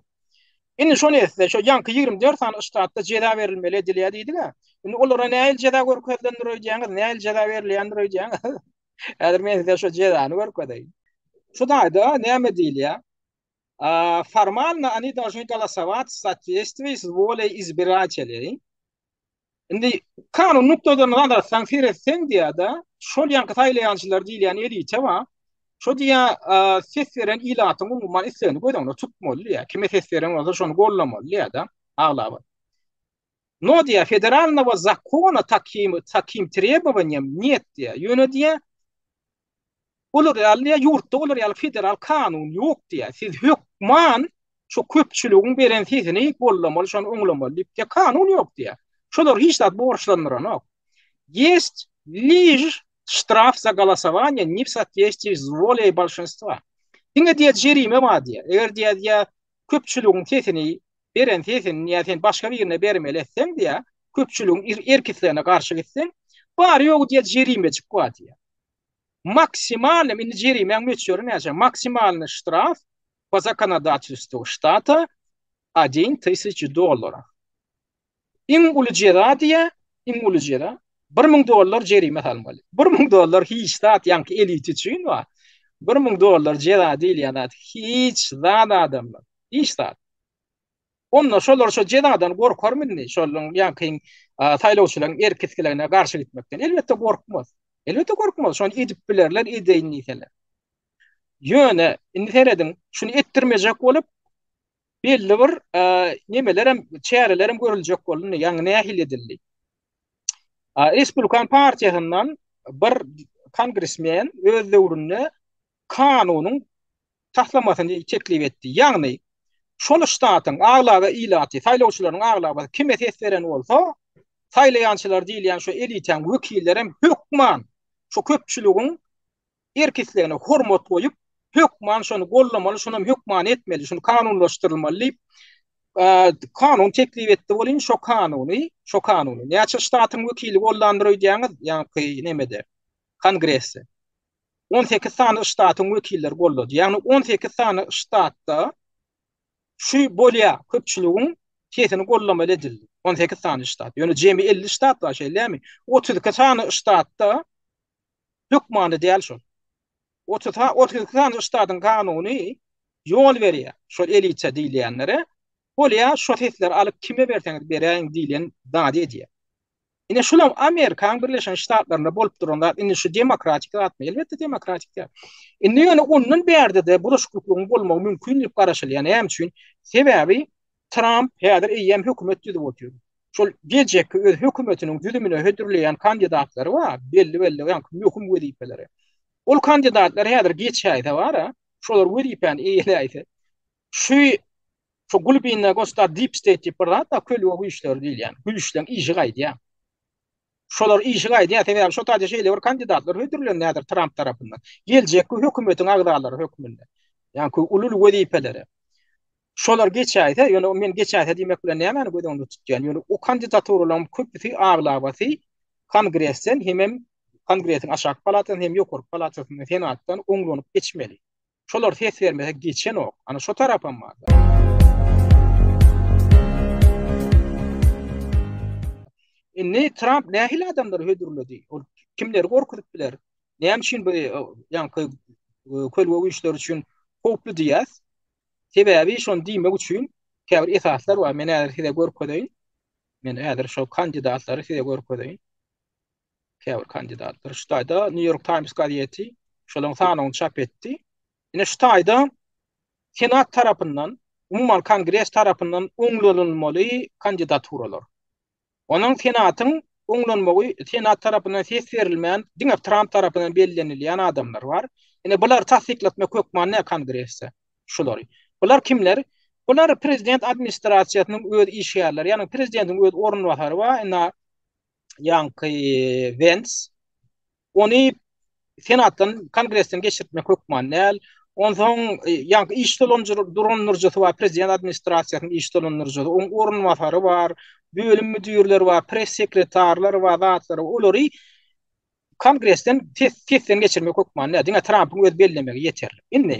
Indi şony etse, şo ýaňky 24 sany ştatda jeza berilmeli edilýär diýdik-ä. Indi olara nähili jeza görkezilendir öýdýäňiz, nähili jeza berilýändir öýdýäňiz? Häzir men size şo jezany görkezeýin. Şu taýda näme diýilýär? Formalno oni должны голосовать в соответствии с волей избирателей. Indi kanun nukdadan nazarsaň seretseň diýýär-de, şol ýaňky saýlaýançylar diýilýän elite bar. Şo diýýär, ses beren ilatyň umuman islegini göz öňünde tutmaly diýýär. Kime ses beren bolsa şony goldamaly diýýär-de, aglaba. No diýýär, federalnogo zakona takim takim trebowaniýam net diýýär. Ýöne diýýär, Olar ýaly diýýär, ýurtda olar ýaly federal kanun ýok diýýär. Siz hökman şu köpçüligiň beren sesini goldamaly, şony oňlamaly diýip diýýär, kanun ýok diýýär. Şolar hiç zat borçlandyranok. Есть лишь штраф за голосование не в соответствии с волей большинства. Diňe diýýär jerime bar diýýär. Eger diýýär diýýär köpçüligiň sesini beren sesini diýýär sen başga birine bermeli etseň diýýär, köpçüligiň erk islegine garşy gitseň, bary ýogy diýýär jerimejik bar diýýär. Maksimalny, indi jerimäň möçberi näçe? Maksimalny ştraf po zakonodatelstwu ştata odin tysyçi dollara. Iň uly jeza diýýär, iň uly jeza 1000 dollar jerime salmaly. 1000 dollar hiç zat, ýaňky elite üçin bar. 1000 dollar jeza diýilýän zat hiç zat adamlar. Hiç zat. Onda şolar şo jezadan gorkarmy indi? Şolaryň ýaňky saýlawçylaryň erk-islegine garşy gitmekden. Elbetde gorkmaz. Elbetde gorkmaz. Şony edip bilerler, edeýin diýseler. Ýöne indi serediň, şuny etdirmejek bolup belli bir nemelerem, çärelerem görüljek boldy. Ýaňy nähili edildi? Respublikan partiýasyndan bir kongresmen öz döwründe kanunyň taslamasyny teklip etdi. Ýagny, şol ştatyň aglaba ilaty, saýlawçylaryň aglabasy kime ses beren bolsa, saýlaýançylar diýilýän şu elitäň wekillerem hökman şu köpçüligiň erk-islegine hormat goýup, hökman şony goldamaly, şonam hökman etmeli, şuny kanunlaşdyrylmaly diýip, kanun teklip etdi welin, şo kanuny, şo kanuny näçe ştatyň wekili goldandyr öýdýäňiz, ýaňky nemede, kongresde? 18 sany ştatyň wekilleri goldady. Ýagny 18 sany ştatda şu bolýa köpçüligiň sesini goldamaly edildi. 18 sany ştat. Ýöne jemi 50 ştat bar, şeýlemi? 32 sany ştatda hökmany däl şol. 32 sany ştatyň kanuny ýol berýär şol elita diýilýänlere. Bolýa şo sesleri alyp kime berseňiz beräýiň diýlen zady edýär. Ine şulam Amerikanyň Birleşen Ştatlarynda bolup duran zat. Indi şu demokratik zatmy? Elbetde demokratik däl. Indi ýöne ondan bärde-de bulaşyklygyň bolmagy mümkin diýip garaşylýar. Näme üçin? Sebäbi Tramp häzir eýýäm hökümet düzüp otyr. Şol geljekki öz hökümetiniň düzümine hödürleýän kandidatlary bar, belli-belli ýaňky möhüm wezipelere. Ol kandidatlar häzir geçäýse bar-a, şolar wezipäni eýeläýse, şu Şu glubinna gosta deep state diýip bir zat bar, kölge güýçleri diýilýän. Güýçleň işi gaýdýar. Şolar işi gaýdýar, sebäbi şo taýda şeýle bir kandidatlar hödürlendi häzir Tramp tarapyndan. Geljekki hökümetiň agzalary hökmünde. Ýaňky uly-uly wezipelere. Şolar geçäýse, ýöne men geçäýse diýmek bilen nämäni göz öňünde tutýan? Ýöne o kandidaturalaryň köpüsi, aglabasy Kongresden hemem Kongresiň aşaky palatasyndan hem ýokarky palatasyndan, Senatdan oňlanyp geçmeli. Şolar ses bermese geçenok. Ana şo tarapam bar. Indi Tramp nähili adamlary hödürledi? Ol kimleri gorkuzyp biler? Näme üçin bu e, ýaňky e, kölge güýçleri üçin howply diýýäs? Sebäbi şony diýmek üçin käbir esaslar bar. Men häzir size görkezeýin. Men häzir şo kandidatlary size görkezeýin. Käbir kandidatlar. Şu taýda New York Times gazeti şolaryň sanawyny çap etdi. Ine şu taýda Senat tarapyndan, umuman Kongres tarapyndan oňlanylmaly kandidaturalar. Onuň Senatyň oňlanmagy Senat tarapyndan ses berilmän, diňe Tramp tarapyndan bellenilýän adamlar bar. Ine bulary tassyklatmak hökman däl Kongresde şulary. Bular kimler? Bular prezident administrasiýasynyň öz işgärleri, ýagny prezidentiň öz orunbasary bar. Ine ýaňky Wens ony Senatdan, Kongresden geçirtmek hökman däl. Onsoň e, ýaňky iş dolandyryjysy bar, prezident administrasiýasynyň iş dolandyryjysy, oň orunbasary bar, bölüm müdirleri bar, press sekretarlary bar, zatlary. Olary Kongresden sesden geçirmek hökman däl. Diňe Trampyň öz bellemegi ýeterlik. Indi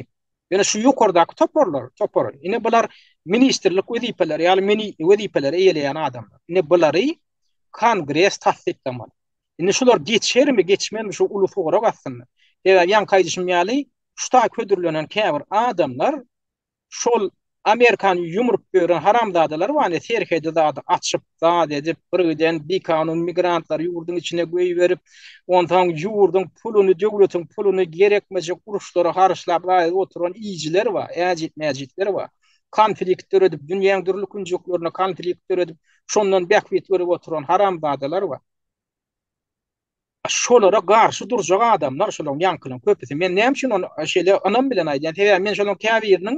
ýöne şu ýokardaky toparlar, topar, ine bular ministrlik wezipeleri ýaly mini wezipeleri eýeleýän adamlar. Ine bulary Kongres tassyklamaly. Indi şular geçermi, geçmezmi şu uly sorag aslynda. Sebäbi ýaňky aýdyşym ýaly, şu taýy hödürlenen käbir adamlar şol Amerikany ýumrup ýören haramzadalar bar, ine serhedi zady açyp, zat edip, birgiden bikanun migrantlary ýurduň içine goýberip, onsoň ýurduň puluny, döwletiň puluny gerekmejek uruşlara harçlap zat edip oturan iýijiler bar, äjit-mäjitler bar. Konflikt döredip, dünýäň dürli künjeklerinde konflikt döredip, şondan bähbit görüp oturan haramzadalar bar. Şolara garşy durjak adamlar şolaryň ýaňkylaryň köpüsi. Men näme üçin ony şeýle ynam bilen aýdýan? Sebäbi men şolaryň käbiriniň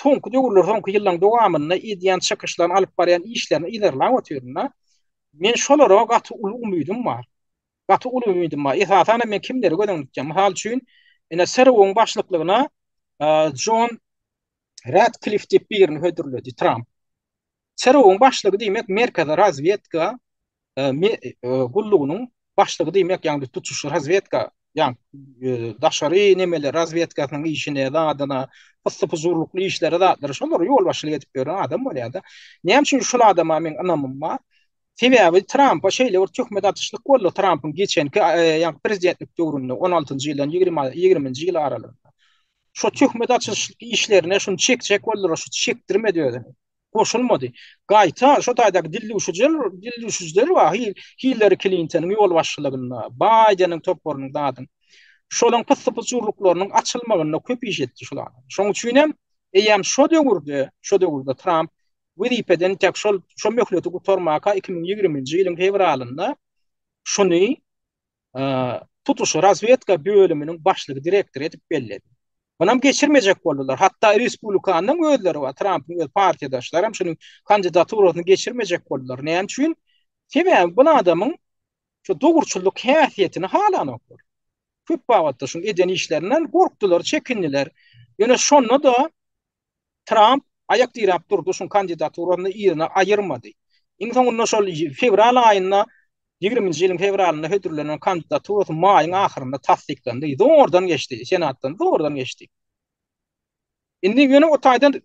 soňky döwürler, soňky ýyllaryň dowamynda edýän çykyşlaryny, alyp barýan işlerini yzarlap otyryn-da. Men şolara gaty uly umydym bar. Gaty uly umydym bar. Esasan hem men kimleri göz öňünde tutýan? Mysal üçin, ine SRU-nyň başlyklygyna Jon Ratklif diýip birini hödürledi Tramp. SRU-nyň başlygy diýmek Merkezi razwedka gullugynyň başlygy diýmek, ýagny tutuş razwedka. Ýa daşary nemeler razwedkasynyň işine, zadyna, pyssy-puzurlykly işlere zatlara şolara ýolbaşçylyk edip ýören adam bolýar-da. Näme üçin şul adama meň ynamym bar? Sebäbi Trampa şeýle bir töhmet atyşlyk boldy Trampyň geçenki ýa prezidentlik döwründe 16-njy ýyldan 20-nji ýyl aralygynda. Şo töhmet atyşlyk işlerine şuny çekjek boldular, şu çekdirmedi özüni. Goşulmady. Gaýta şo taýdaky dildüwşüjiler, dildüwşüjiler bar, Hillari Klintonyň ýolbaşçylygynda, Baýdeniň toparynyň zadyň. Şolaň pyssy-pyjurlyklarynyň açylmagynda köp iş etdi şol adam. Şoň üçin hem eýýäm şo döwürde, şo döwürde Tramp wezipeden tek şol şo möhleti gutarmaka 2020-nji ýylyň fewralynda şuny tutuş razwedka bölüminiň başlygy direktory edip belledi. Munam geçirmejek boldular. Hatda respublikanyň özleri we Trampyň öz partiýadaşlary hem şunuň kandidaturasyny geçirmejek boldular. Näme üçin? Sebäbi bu adamyň şu dogruçyllyk häsiýetini halanoklar. Köp babatda şuň eden işlerinden gorkdular, çekindiler. Ýöne şonda-da Tramp aýak diräp durdy, şuň kandidaturasyny yzyna aýyrmady. Iň soňunda şol fewral aýynda, ýigriminji ýylyň fewralynda hödürlenen kandidaturasy maýyň ahyrynda tassyklandy. Zordan geçdi, Senatdan zordan geçdi. Indi ýöne o taýdan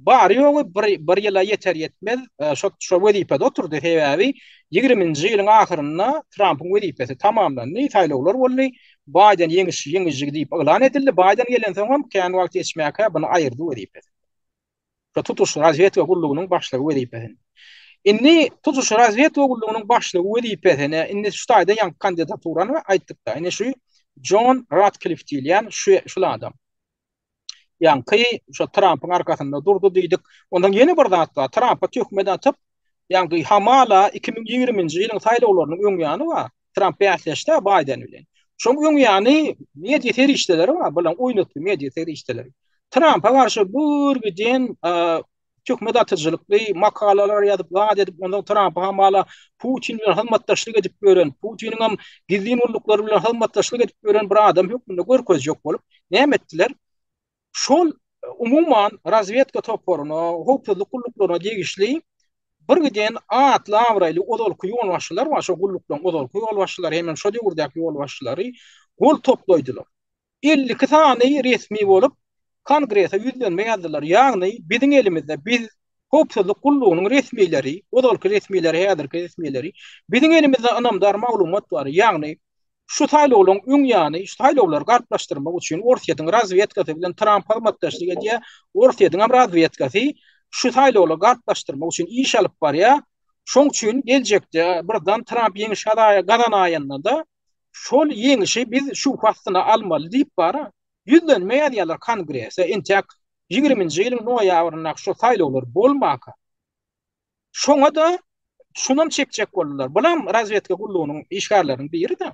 bary-ýogy bir, bir ýyla ýeter-ýetmez şo, şo wezipede oturdy. Sebäbi ýigriminji ýylyň ahyrynda Trampyň wezipesi tamamlandy, saýlawlar boldy. Baýden ýeňiş, ýeňiji diýip yglan edildi. Baýden gelensoňam kän wagt geçmäkä buny aýyrdy wezipesinden. Şo tutuş razwedka gullugynyň başlygy wezipesinden. Indi tutuş razwedka gullugynyň başlygy wezipesine indi şu taýda ýaňky kandidaturany aýtdyk-da. Indi şu Jon Ratklif diýilýän şu şul adam. Ýaňky şo Trampyň arkasynda durdy diýdik. Ondan ýene bir zat bar. Trampa töhmet atyp, ýaňky hamala 2020-nji ýylyň saýlawlarynyň öň ýany bar. Tramp bäsleşdi Baýden bilen. Şoň öň ýany media serişdeleri bar, bularyň oýnatgy media serişdeleri. Trampa garşy bir giden töhmet atyjylykly makalalar ýazyp, zat edip, ondan Trampy hamala Putin bilen hyzmatdaşlyk edip ýören, Putiniň hem gizlin gulluklary bilen hyzmatdaşlyk edip ýören bir adam hökmünde görkezjek bolup, näme etdiler? Şol umuman razwedka toparyna, howpsuzlyk gulluklaryna degişli bir giden atly-abraýly ozalky ýolbaşçylar bar, şol gulluklaryň ozalky ýolbaşçylary hemem şo döwürdäki ýolbaşçylary gol toplaýdylar. 52 sany resmi bolup Kongrese ýüzlenme ýazdylar. Ýagny biziň elimizde biz howpsuzlyk gullugynyň resmileri, ozalky resmileri, häzirki resmileri, biziň elimizde ynamdar maglumat bar. Ýagny şu saýlawlaryň öň ýany, şu saýlawlary galplaşdyrmak üçin Orsýetiň razwedkasy bilen Tramp hyzmatdaşlyk edýär. Orsýetiň hem razwedkasy şu saýlawlary galplaşdyrmak üçin iş alyp barýar. Şoň üçin geljekde birden Tramp ýeňiş gazanaýanda-da Şol ýeňişi biz şübhe astyna almaly diýip bara ýüzlenme ýazýarlar Kongrese entäk ýigriminji ýylyň noýabryndaky şo saýlawlar bolmaka. Şoňa-da şunam çekjek boldular. Bulam razwedka gullugynyň işgärleriniň biri-de.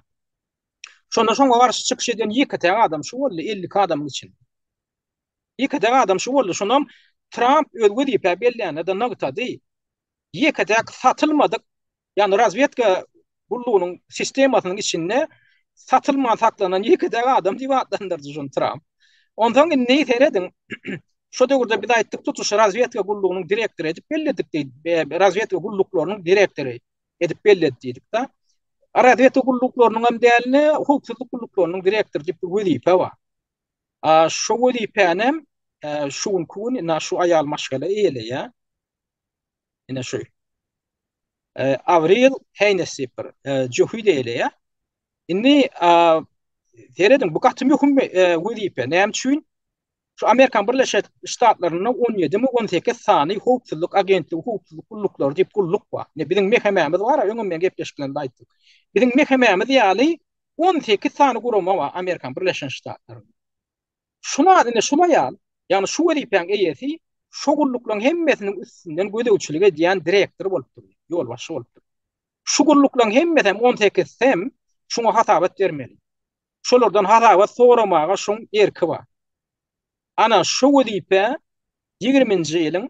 Şonda şoňa garşy çykyş eden ýeke-täk adam şu boldy 52 adamyň içinde. Ýeke-täk adam şu boldy. Şonam Tramp öz wezipä bellände-de nygtady. Ýeke-täk satylmadyk Ýagny razwedka gullugynyň sistemasynyň içinde satylman saklanan ýeke-täk adam diýip atlandyrdy şony Tramp. Onsoň indi serediň, şo döwürde biz aýtdyk tutuş razwedka gullugynyň direktory edip belledik diýdik, razwedka gulluklarynyň direktory edip belledi diýdik-de. Razwedka gulluklarynyň hem dälini, howpsuzlyk gulluklarynyň direktory diýip bir wezipe bar. A şo wezipäni hem şu günki gün ina şu aýal maşgala eýeleýär. Ine şu. Awril Heýnes diýip bir jöhit eýeleýär. Indi serediň, bu gaty möhüm wezipe. Näme üçin? Şu Amerikan Birleşen Ştatlarynda 17 mi 18 sany howpsuzlyk agentligi, howpsuzlyk gulluklary diýip gulluk bar. Ine biziň MHM-miz bar, öňem men gepleşiklerinde aýtdym. Biziň MHM-miz ýaly 18 sany gurama bar Amerikan Birleşen Ştatlarynda. Şuna ine şul aýal, ýagny şu wezipäň eýesi şo gulluklaryň hemmesiniň üstünden gözegçilik edýän direktor bolup durýar, ýolbaşçy bolup durýar. Şu gulluklaryň hemmesem, on sekizisem şuňa hasabat bermeli. Şolardan hasabat soramaga şoň erki bar. Ana, şo wezipä ýigriminji ýylyň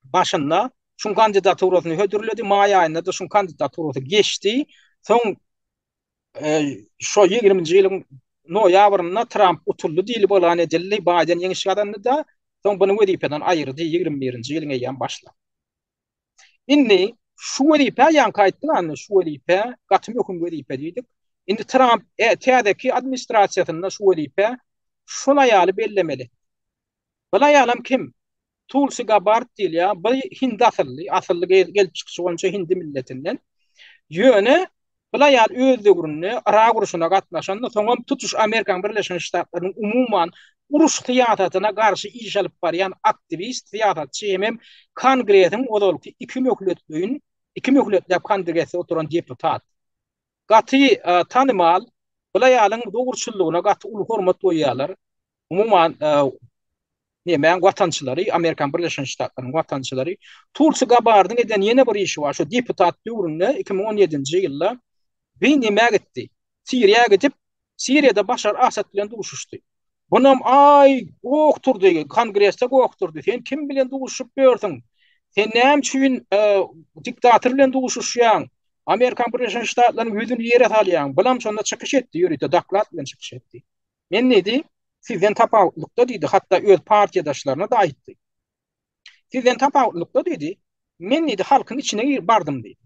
başynda şuň kandidaturasyny hödürledi, maý aýynda-da şuň kandidaturasy geçdi. Soň şo ýigriminji ýylyň noýabrynda Tramp utuldy diýlip yglan edildi, Baýden ýeňiş gazandy-da, soň buny wezipeden aýyrdy 21-nji ýylyň eýýäm başlap. Indi şu wezipä ýaňky aýtdyk indi şu wezipe gaty möhüm wezipe diýdik. Indi Tramp e, täzeki administrasiýasynda şu wezipä şol aýaly bellemeli. Bul aýalam kim? Tulsi Gabbard diýilýär. Bu hindi asylly, asylly gelip çykyşy boýunça hindi milletinden. Ýöne bul aýal öz döwründe Yrak urşuna gatnaşanda, soňam tutuş Amerikanyň Birleşen Ştatlarynyň umuman uruş syýasatyna garşy iş alyp barýan aktiwist, syýasatçy hemem Kongresiň ozalky iki möhletleýin, iki möhletläp Kongresde oturan deputat. Gaty tanymal, bul aýalyň dogruçyllygyna gaty uly hormat goýýarlar. Umuman, nemäň watançylary, Amerikan Birleşen Ştatlarynyň watançylary Tulsi Gabardyň eden ýene bir işi bar. Şu deputat döwründe 2017-nji ýylda bi nämä gitdi? Siriýa gidip, Siriýada Başar Asad bilen duşuşdy. Bunam aý goh turdy, kongresde goh turdy. Sen kim bilen duşuşyp ýörsüň? Sen näme üçin diktator bilen duşuşýaň? Amerikan Birleşen Ştatlarynyň ýüzüni ýere salýaň. Bulam şonda çykyş etdi, ýörite doklad bilen çykyş etdi. Men diýdi, sizden tapawutlykda diýdi, hatda öz partiýadaşlaryna-da aýtdy. Sizden tapawutlykda diýdi, men diýdi, halkyň içine girip bardym diýdi.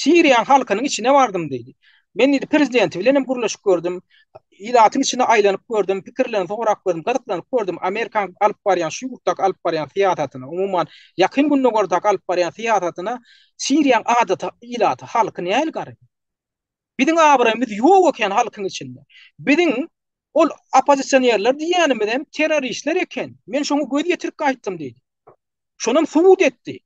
Siriýanyň halkynyň içine bardym diýdi. Men diýdi, prezidenti bilen hem gürleşip gördüm, ilatyň içine aýlanyp gördüm, pikirlerini sorap gördüm, gyzyklanyp gördüm, Amerikanyň alyp barýan, şu ýurtdaky alyp barýan syýasatyna, umuman, Ýakyn Gündogardaky alyp barýan syýasatyna Siriýanyň adaty ilaty, halky nähili garaýar? Biziň abraýymyz ýok eken halkyň içinde. Biziň ol oppozisionerler diýýänimiz hem terroristler eken. Men şoňa göz ýetirip gaýtdym diýdi. Şonam subut etdi.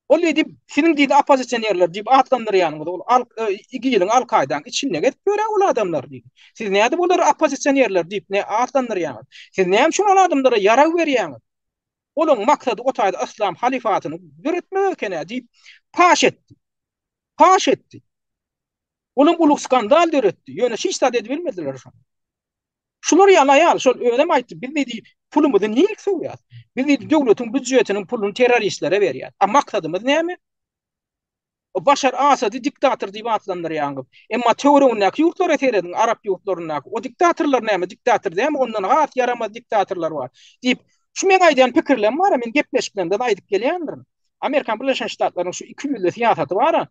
Ol diýdi, siziň diýdi oppozisionerler diýip atlandyrýanyňyz ol al IGIL-iň, Al-Kaýdaň içinde gezip ýör ol adamlar diýdi. Siz nädip olary oppozisionerler diýip ne atlandyrýaňyz? Siz näme üçin ol adamlara ýarag berýäňiz? Olaň maksady o taýda yslam halyfatyny döretmek eken-ä diýip paş etdi. Paş etdi. Olam uly skandal döretdi. Ýöne hiç zat edibilmediler şoňa. Şular ýaly aýal, şol özem aýtdy, biz diýdi, pulumyzy nirik sowýas? Biz diýdi, döwletiň býujetiniň puluny terroristlere berýäs. A maksadymyz näme? O Başar Asady diktator diýip atlandyrýaňyz. Emma töweregindäki ýurtlara serediň, arap ýurtlaryndaky. O diktatorlar näme? Diktator dälmi? Ondan has ýaramaz diktatorlar bar. Diýip, şu meň aýdýan pikirlerim bar-a, men gepleşiklerimde-de aýdyp gelýändirin. Amerikan Birleşen Ştatlarynyň şu ikiýüzli syýasaty bar-a,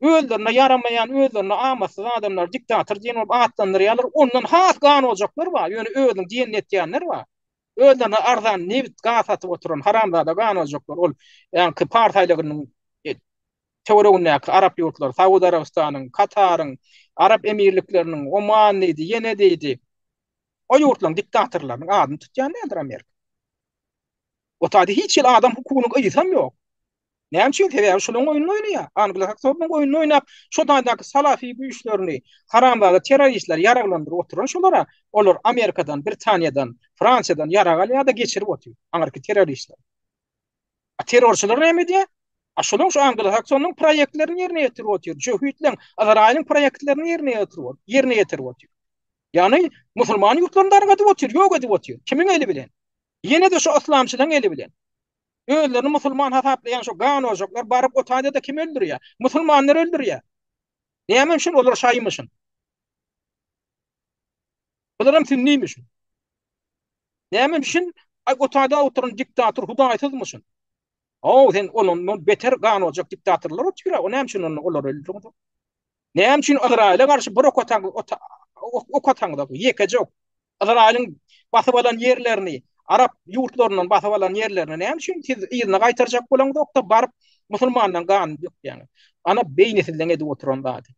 özlerine ýaramaýan, özlerine amatsyz adamlary diktator diýen bolup atlandyrýarlar, ondan has ganojaklar bar, ýöne özüniň diýenini etýänler bar. Özlerine arzan nebit, gaz satyp oturan haramzada ganojaklar, ol ýaňky Pars aýlagynyň töweregindäki arap ýurtlary, Saud Arabystanyň, Kataryň, Arap Emirlikleriniň, Oman diýdi, ýene diýdi. O ýurtlaryň diktatorlarynyň adyny tutýan däldir Amerika. O taýda hiç hili adam hukugynyň ysam ýok. Näme üçin? Sebäbi şolaryň oýnuny oýnaýar. Anglo-saksonlaryň oýnuny oýnap, şo taýdaky salafi güýçlerini, haramzada terroristleri ýaraglandyryp oturan şolara, olar Amerikadan, Britaniýadan, Fransiýadan ýarag alýar-da geçirip otyr, aňyrky terroristler. A terrorçylar näme edýär? A şolaryň şu anglo-saksonlaryň proýektlerini ýerine ýetirip otyr. Jöhitleň, Yzraýylyň proýektlerini ýerine ýetirip ýerine ýetirip otyr. Ýagny musulman ýurtlaryny dargadyp otyr, ýok edip otyr. Kimiň eli bilen? Ýene-de şu yslamçylaryň eli bilen. Özlerini musulman hasaplaýan şu ganojaklar baryp o taýda-da kimi öldürýär? Musulmanlary öldürýär. Näme üçin? Olar şaýymyşyn. Bularam sünnimişin. Näme üçin? Aý o taýda oturan diktator hudaýsyzmyşyn. Ow sen ondan beter ganojak diktatorlar otyr-a. O näme üçin onda olary öldürdiň? Näme üçin Yzraýyla garşy bir ok ataň, ok ataňzok, ýekeje ok. Yzraýylyň basyp alan ýerlerini, arap ýurtlaryndan basyp alan ýerlerini näme üçin siz yzyna gaýtarjak bolaňzok-da, baryp musulmanlaryň ganyny dökýäňiz? Ana beýnisizligiň edip oturan zady.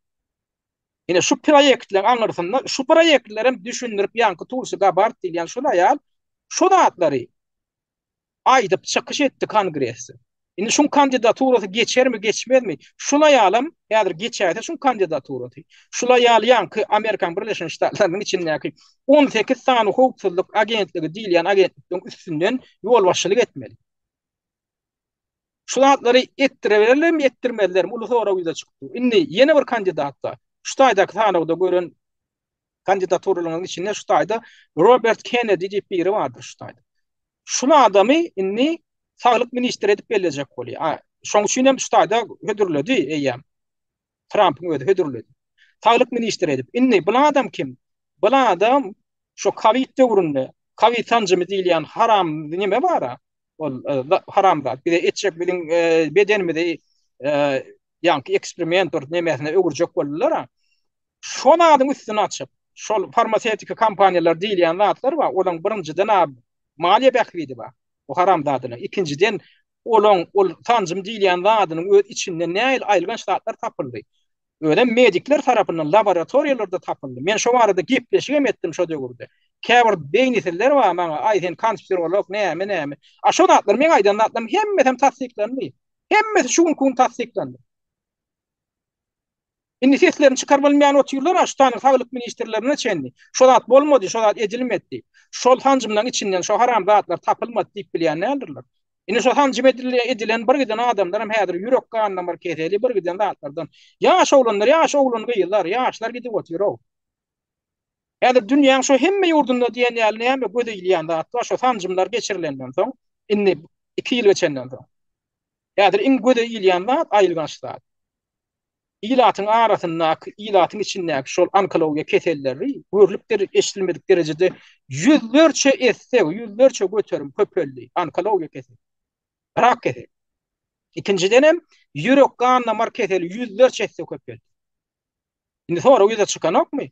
Ine şu proýektleň aňyrsynda, şu proýektlerem düşündirip ýaňky Tulsi Gabbard diýilýän şol aýal şu zatlary aýdyp çykyş etdi kongresde. Indi şuň kandidaturasy geçermi geçmezmi? Şul aýalam häzir geçäýse şuň kandidaturasy. Şul aýal ýaňky Amerikan Birleşen Ştatlarynyň içindäki 18 sany howpsuzlyk agentligi diýilýän agentlikden üstünden ýolbaşçylyk etmeli. Şu zatlary etdirebilerlermi, etdirmezlermi? Uly sorag ýüze çykdy. Indi ýene bir kandidat bar. Şu taýdaky sanawda gören kandidaturalaryň içinde şu taýda Robert Kennedi diýip biri bardyr şu taýda. Şul adamy indi saglyk ministri edip bellejek bolýar. Şoň üçin hem şu taýda hödürledi eýýäm. Trampyň özi hödürledi. Saglyk ministri edip. Indi bu adam kim? Bu adam şu Covid döwründe Covid sanjymy diýilýän haram neme bar-a? Ol e, haram zat. Bize etjek biziň e, bedenimizi e, ýaňky eksperiment bir nemesine öwürjek boldular-a. Şo zadyň üstüni açyp, şol farmasewtika kompaniýalar diýilýän zatlar bar, olaň birinjiden-ä maliýe bähbidi bar, bu haramzadalaň, ikinjiden olaň ol sanjym diýilýän zadynyň öz içinde nähili aýylganç zatlar tapyldy. Özem medikler tarapyndan laboratoriýalarda tapyldy. Men şo barada gepleşigem etdim şo döwürde. Käbir beýnisizler bar maňa, aý sen konspirolog näme näme. A şo zatlar meň aýdan zatlarym hemmesem tassyklandy. Hemmesi şu günki gün tassyklandy. Indi seslerini çykaryp bilmeýän otyrlar-a şu tanyň saglyk ministrlerine çenli. Şo zat bolmady, şo zat edilmedi diýip. Şol sanjymlaryň içinden şo haram zatlar tapylmady diýip bilýän däldirler. Indi şo sanjym edilen bir giden adamlaram häzir ýürek gan damar keseli bir giden zatlardan. Ýaş oglanlar, ýaş oglan-gyzlar, ýaşlar gidip otyr-ow. Häzir dünýäň şo hemme ýurdunda diýen ýaly näme göze ilýän zat bar, şo sanjymlar geçirilenden soň, indi 2 ýyl geçenden soň. Häzir iň göze ilýän zat aýylganç zat. Ilatyň arasyndaky, ilatyň içindäki şol onkologiýa keselleri görlüp eşidilmedik derejede ýüzlerçe esse, ýüzlerçe göterim köpeldi. Onkologiýa keseli. Rak keseli. Ikinjiden hem ýürek gan damar keseli ýüzlerçe esse köpeldi. Indi sorag ýüze çykanokmy?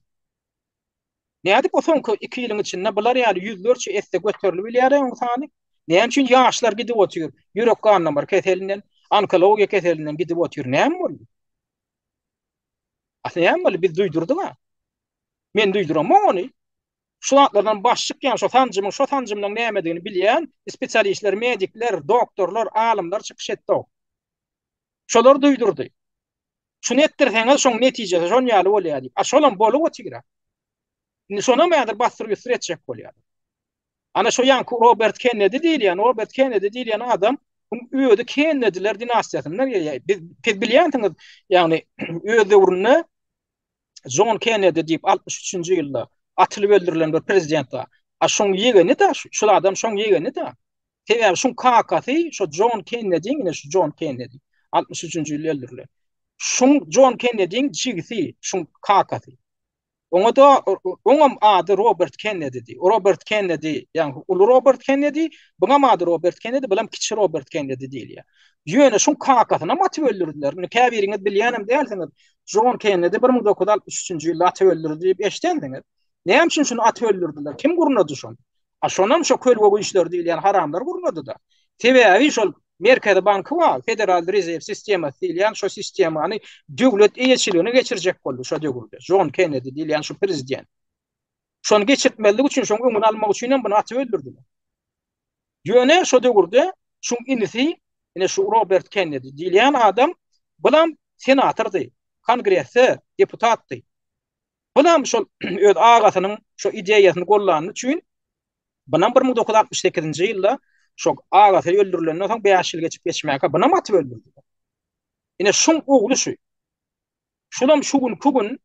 Nädip o soňky 2 ýylyň içinde bular ýaly ýüzlerçe esse göterilip bilýär oň sany? Näme üçin ýaşlar gidip otyr? Ýürek gan damar keselinden, onkologiýa keselinden gidip otyr. Näme boldy? Asly näme boldy? Biz duýdurdyk-a. Men duýduramok ony. Şu zatlardan baş çykýan, şo sanjymyň, şo sanjymyň nämedigini bilýän spesialistler, medikler, doktorlar, alymlar çykyş etdi. Şolar duýdurdy. Şuny etdirseňiz, şoň netijesi şon ýaly bolýar diýip. A şolam bolup otyr. Indi şonam häzir bassyr-üstür etjek bolýar. Ana şo ýaňky Robert Kennedi diýilýän, Robert Kennedi diýilýän adam özi Kennediler dinastiýasyndan gelýär. Biz siz bilýänsiňiz, ýagny öz döwründe Jon Kennedi diýip 63-nji ýylda atylyp öldürilen bir prezident bar. A şoň ýegeni-de, şul adam şoň ýegeni-de. Sebäbi şuň kakasy şo Jon Kennediň, ine şu Jon Kennedi 63-nji ýylda öldürilen. Şuň Jon Kennediň jigisi, şuň kakasy. Oňa-da oňam ady Robert Kennedidi. Robert Kennedi, ýagny uly Robert Kennedi, buňam ady Robert Kennedi, bulam kiçi Robert Kennedi diýilýär. Ýöne şuň kakasynam atyp öldürdiler. Indi käbiriňiz bilýänem dälsiňiz. Jon Kennedi 1963-nji ýylda atyp öldürdi diýip eşidensiňiz. Näme üçin şuny atyp öldürdiler? Kim gurnady şony? A şonam şo kölge güýçleri diýilýän haramlar gurnady-da. Sebäbi şol Merkezi banky bar, Federal Rezerw sistemasy diýilýän şo sistemany döwlet eýeçiligine geçirjek boldy şo döwürde. Jon Kennedi diýilýän şu prezident. Şony geçirtmezlik üçin, şoň öňüni almak üçin hem buny atyp öldürdiler. Ýöne şo döwürde şuň inisi, ine şu Robert Kennedi diýilýän adam bulam senatordy, kongresde deputatdy. Bulam şol öz agasynyň şo ideýasyny gollany üçin bunam 1968-nji ýylda şo agasy öldürilenden soň 5 ýyl geçip geçmäkä bunam atyp öldürdiler. Ine şuň ogly şu. Şulam şu günki gün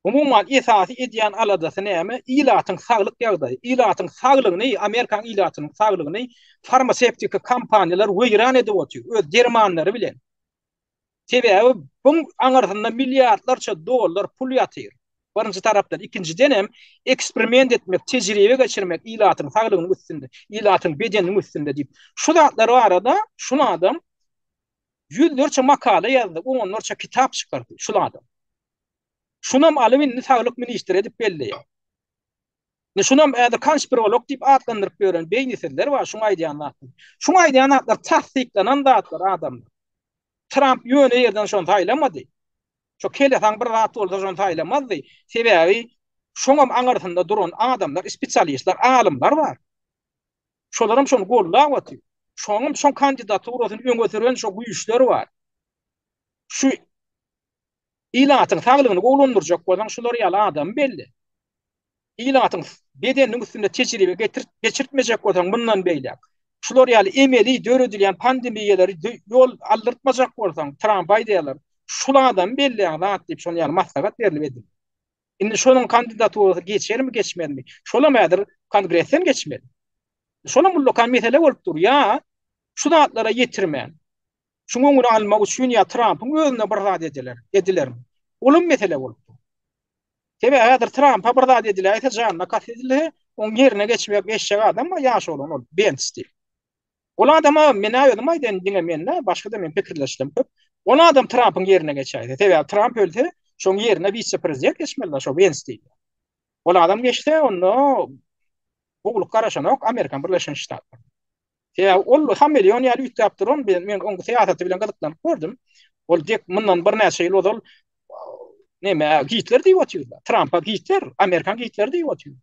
umuman esasy edýän aladasy näme? Ilatyň saglyk ýagdaýy, ilatyň saglygyny, Amerikan ilatynyň saglygyny farmasewtika kompaniýalar weýran edip otyr öz dermanlary bilen. Sebäbi buň aňyrsynda milliardlarça dollar pul ýatyr. Birinji tarapdan, ikinjiden hem eksperiment etmek, tejribe geçirmek ilatyň saglygynyň üstünde, ilatyň bedeniniň üstünde diýip. Şu zatlar barada şul adam ýüzlerçe makala ýazdy, onlarça kitap çykardy şul adam. Şunam alyp indi saglyk ministri edip belleýär. Indi şunam häzir konspirolog diýip atlandyryp ýören beýnisizler bar şuň aýdýan zatlary. Şuň aýdýan zatlary tassyklanan zatlar adamlar. Tramp ýöne ýerden şony saýlamady. Şo kelesaň bir zat bolsa şony saýlamazdy. Sebäbi şoňam aňyrsynda duran adamlar, spesialistler, alymlar bar. Şolaram şony gollap otyr. Şoňam şoň kandidaturasyny öňe süren şo güýçler bar. Şu Ilatyň saglygyny gowulandyrjak bolsaň şular ýaly adamy belli. Ilatyň bedeniniň üstünde tejribe geçirtmejek bolsaň mundan beýläk, şular ýaly emeli döredilýän pandemiýalary ýol aldyrtmajak bolsaň, Trampa aýdýarlar, şul adamy belleýäň zat diýip şonuň ýaly maslahat berlip edildi. Indi şonuň kandidaturasy geçermi geçmezmi? Şolam häzir kongresden geçmeli. Şolam ullakan mesele bolup dur. Ýa şu zatlara ýetirmän, Şuň öňüni almak üçin ýa Trampyň özüne bir zat ediler, edilermi? Olam mesele bolup dur. Sebäbi häzir Trampa bir zat ediläýse, janyna kast edilse, oň ýerine geçmek, geçjek adam bar, ýaş oglan ol, Bens diýip. Ol adama, men-ä özüm aýdaýyn, diňe men däl, başga-da meň pikirdeşlerim köp. Ol adam Trampyň ýerine geçäýse, sebäbi Tramp ölse, Şoň ýerine wise-prezident geçmeli, şo Wens diýilýän. Ol adam geçse, onda gowulyk garaşanok Amerikan Birleşen Ştatlary. Sebäbi ol hameleon ýaly üýtgäp duran, men oň syýasaty bilen gyzyklanyp gördüm. Ol dek mundan birnäçe ýyl ozal neme Gitler diýip otyrdy. Trampa Gitler, Amerikan Gitleri diýip otyrdy.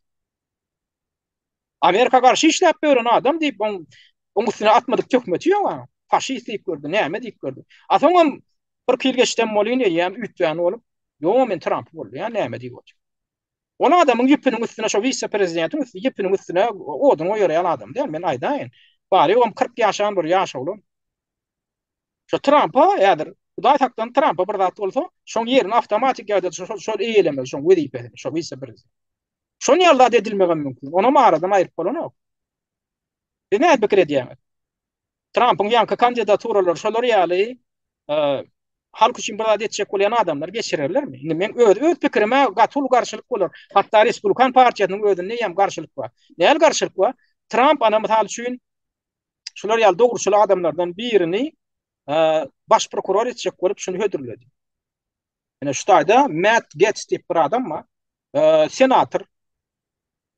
Amerika garşy işläp ýören adam diýip, oň oň üstüne atmadyk töhmeti ýok ha. Faşist diýip gördi, näme diýip gördi. A soňam bir ýyl geçdem bolýan eýýäm üýtgän bolup, ýo men Trampy bolýan näme diýip otyr. Ol adamyň ýüpüniň üstüne şo wise-prezidentiň üstüne ýüpüniň üstüne odun goýar ýaly adam däl, men aýdaýyn. Bary-ýogam 40 ýaşan bir ýaş oglan. Şo Trampa häzir Hudaý saklan Trampa bir zat bolsa, şoň ýerini awtomatik ýagdaýda şol şol eýelemeli şoň wezipesini, şo wise-prezident. Şon ýaly zat edilmegem mümkin. Onam aradan aýryp bolanok. Siz näme pikir edýäňiz? Trampyň ýaňky kandidaturalary şolar ýaly halk üçin bir zat etjek bolýan adamlar geçirerlermi? Indi men öz öz pikirime gaty uly garşylyk bolar. Hatda Respublikan partiýasynyň özünde hem garşylyk bar. Näl garşylyk bar? Tramp ana mysal üçin şular ýaly dogruçyl adamlardan birini baş prokuror etjek bolup şuny hödürledi. Ine şu taýda Matt Gaetz diýip bir adam bar. Senator.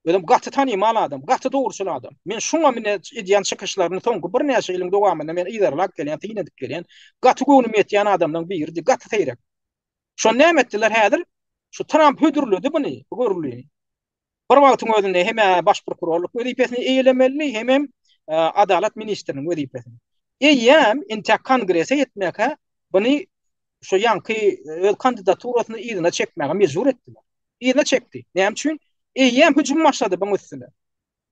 Özem gaty tanymal adam, gaty dogruçyl adam. Men şuňa mine edýän çykyşlaryny soňky birnäçe ýylyň dowamynda men yzarlap gelýän, syn edip gelýän. Gaty göwnüm ýetýän adamlaryň biridi, gaty seýrek. Şony näme etdiler häzir? Şu Tramp hödürledi buny, bu görülini. Bir wagtyň özünde hem-ä baş prokurorlyk wezipesini eýelemelidi, hemem adalat ministriniň wezipesini. Eýýäm intäk kongrese ýetmäkä buny şu ýaňky öz kandidaturasyny yzyna çekmäge mejbur etdiler. Yzyna çekdi. Näme üçin? Eýýäm hüjüm başlady buň üstüne.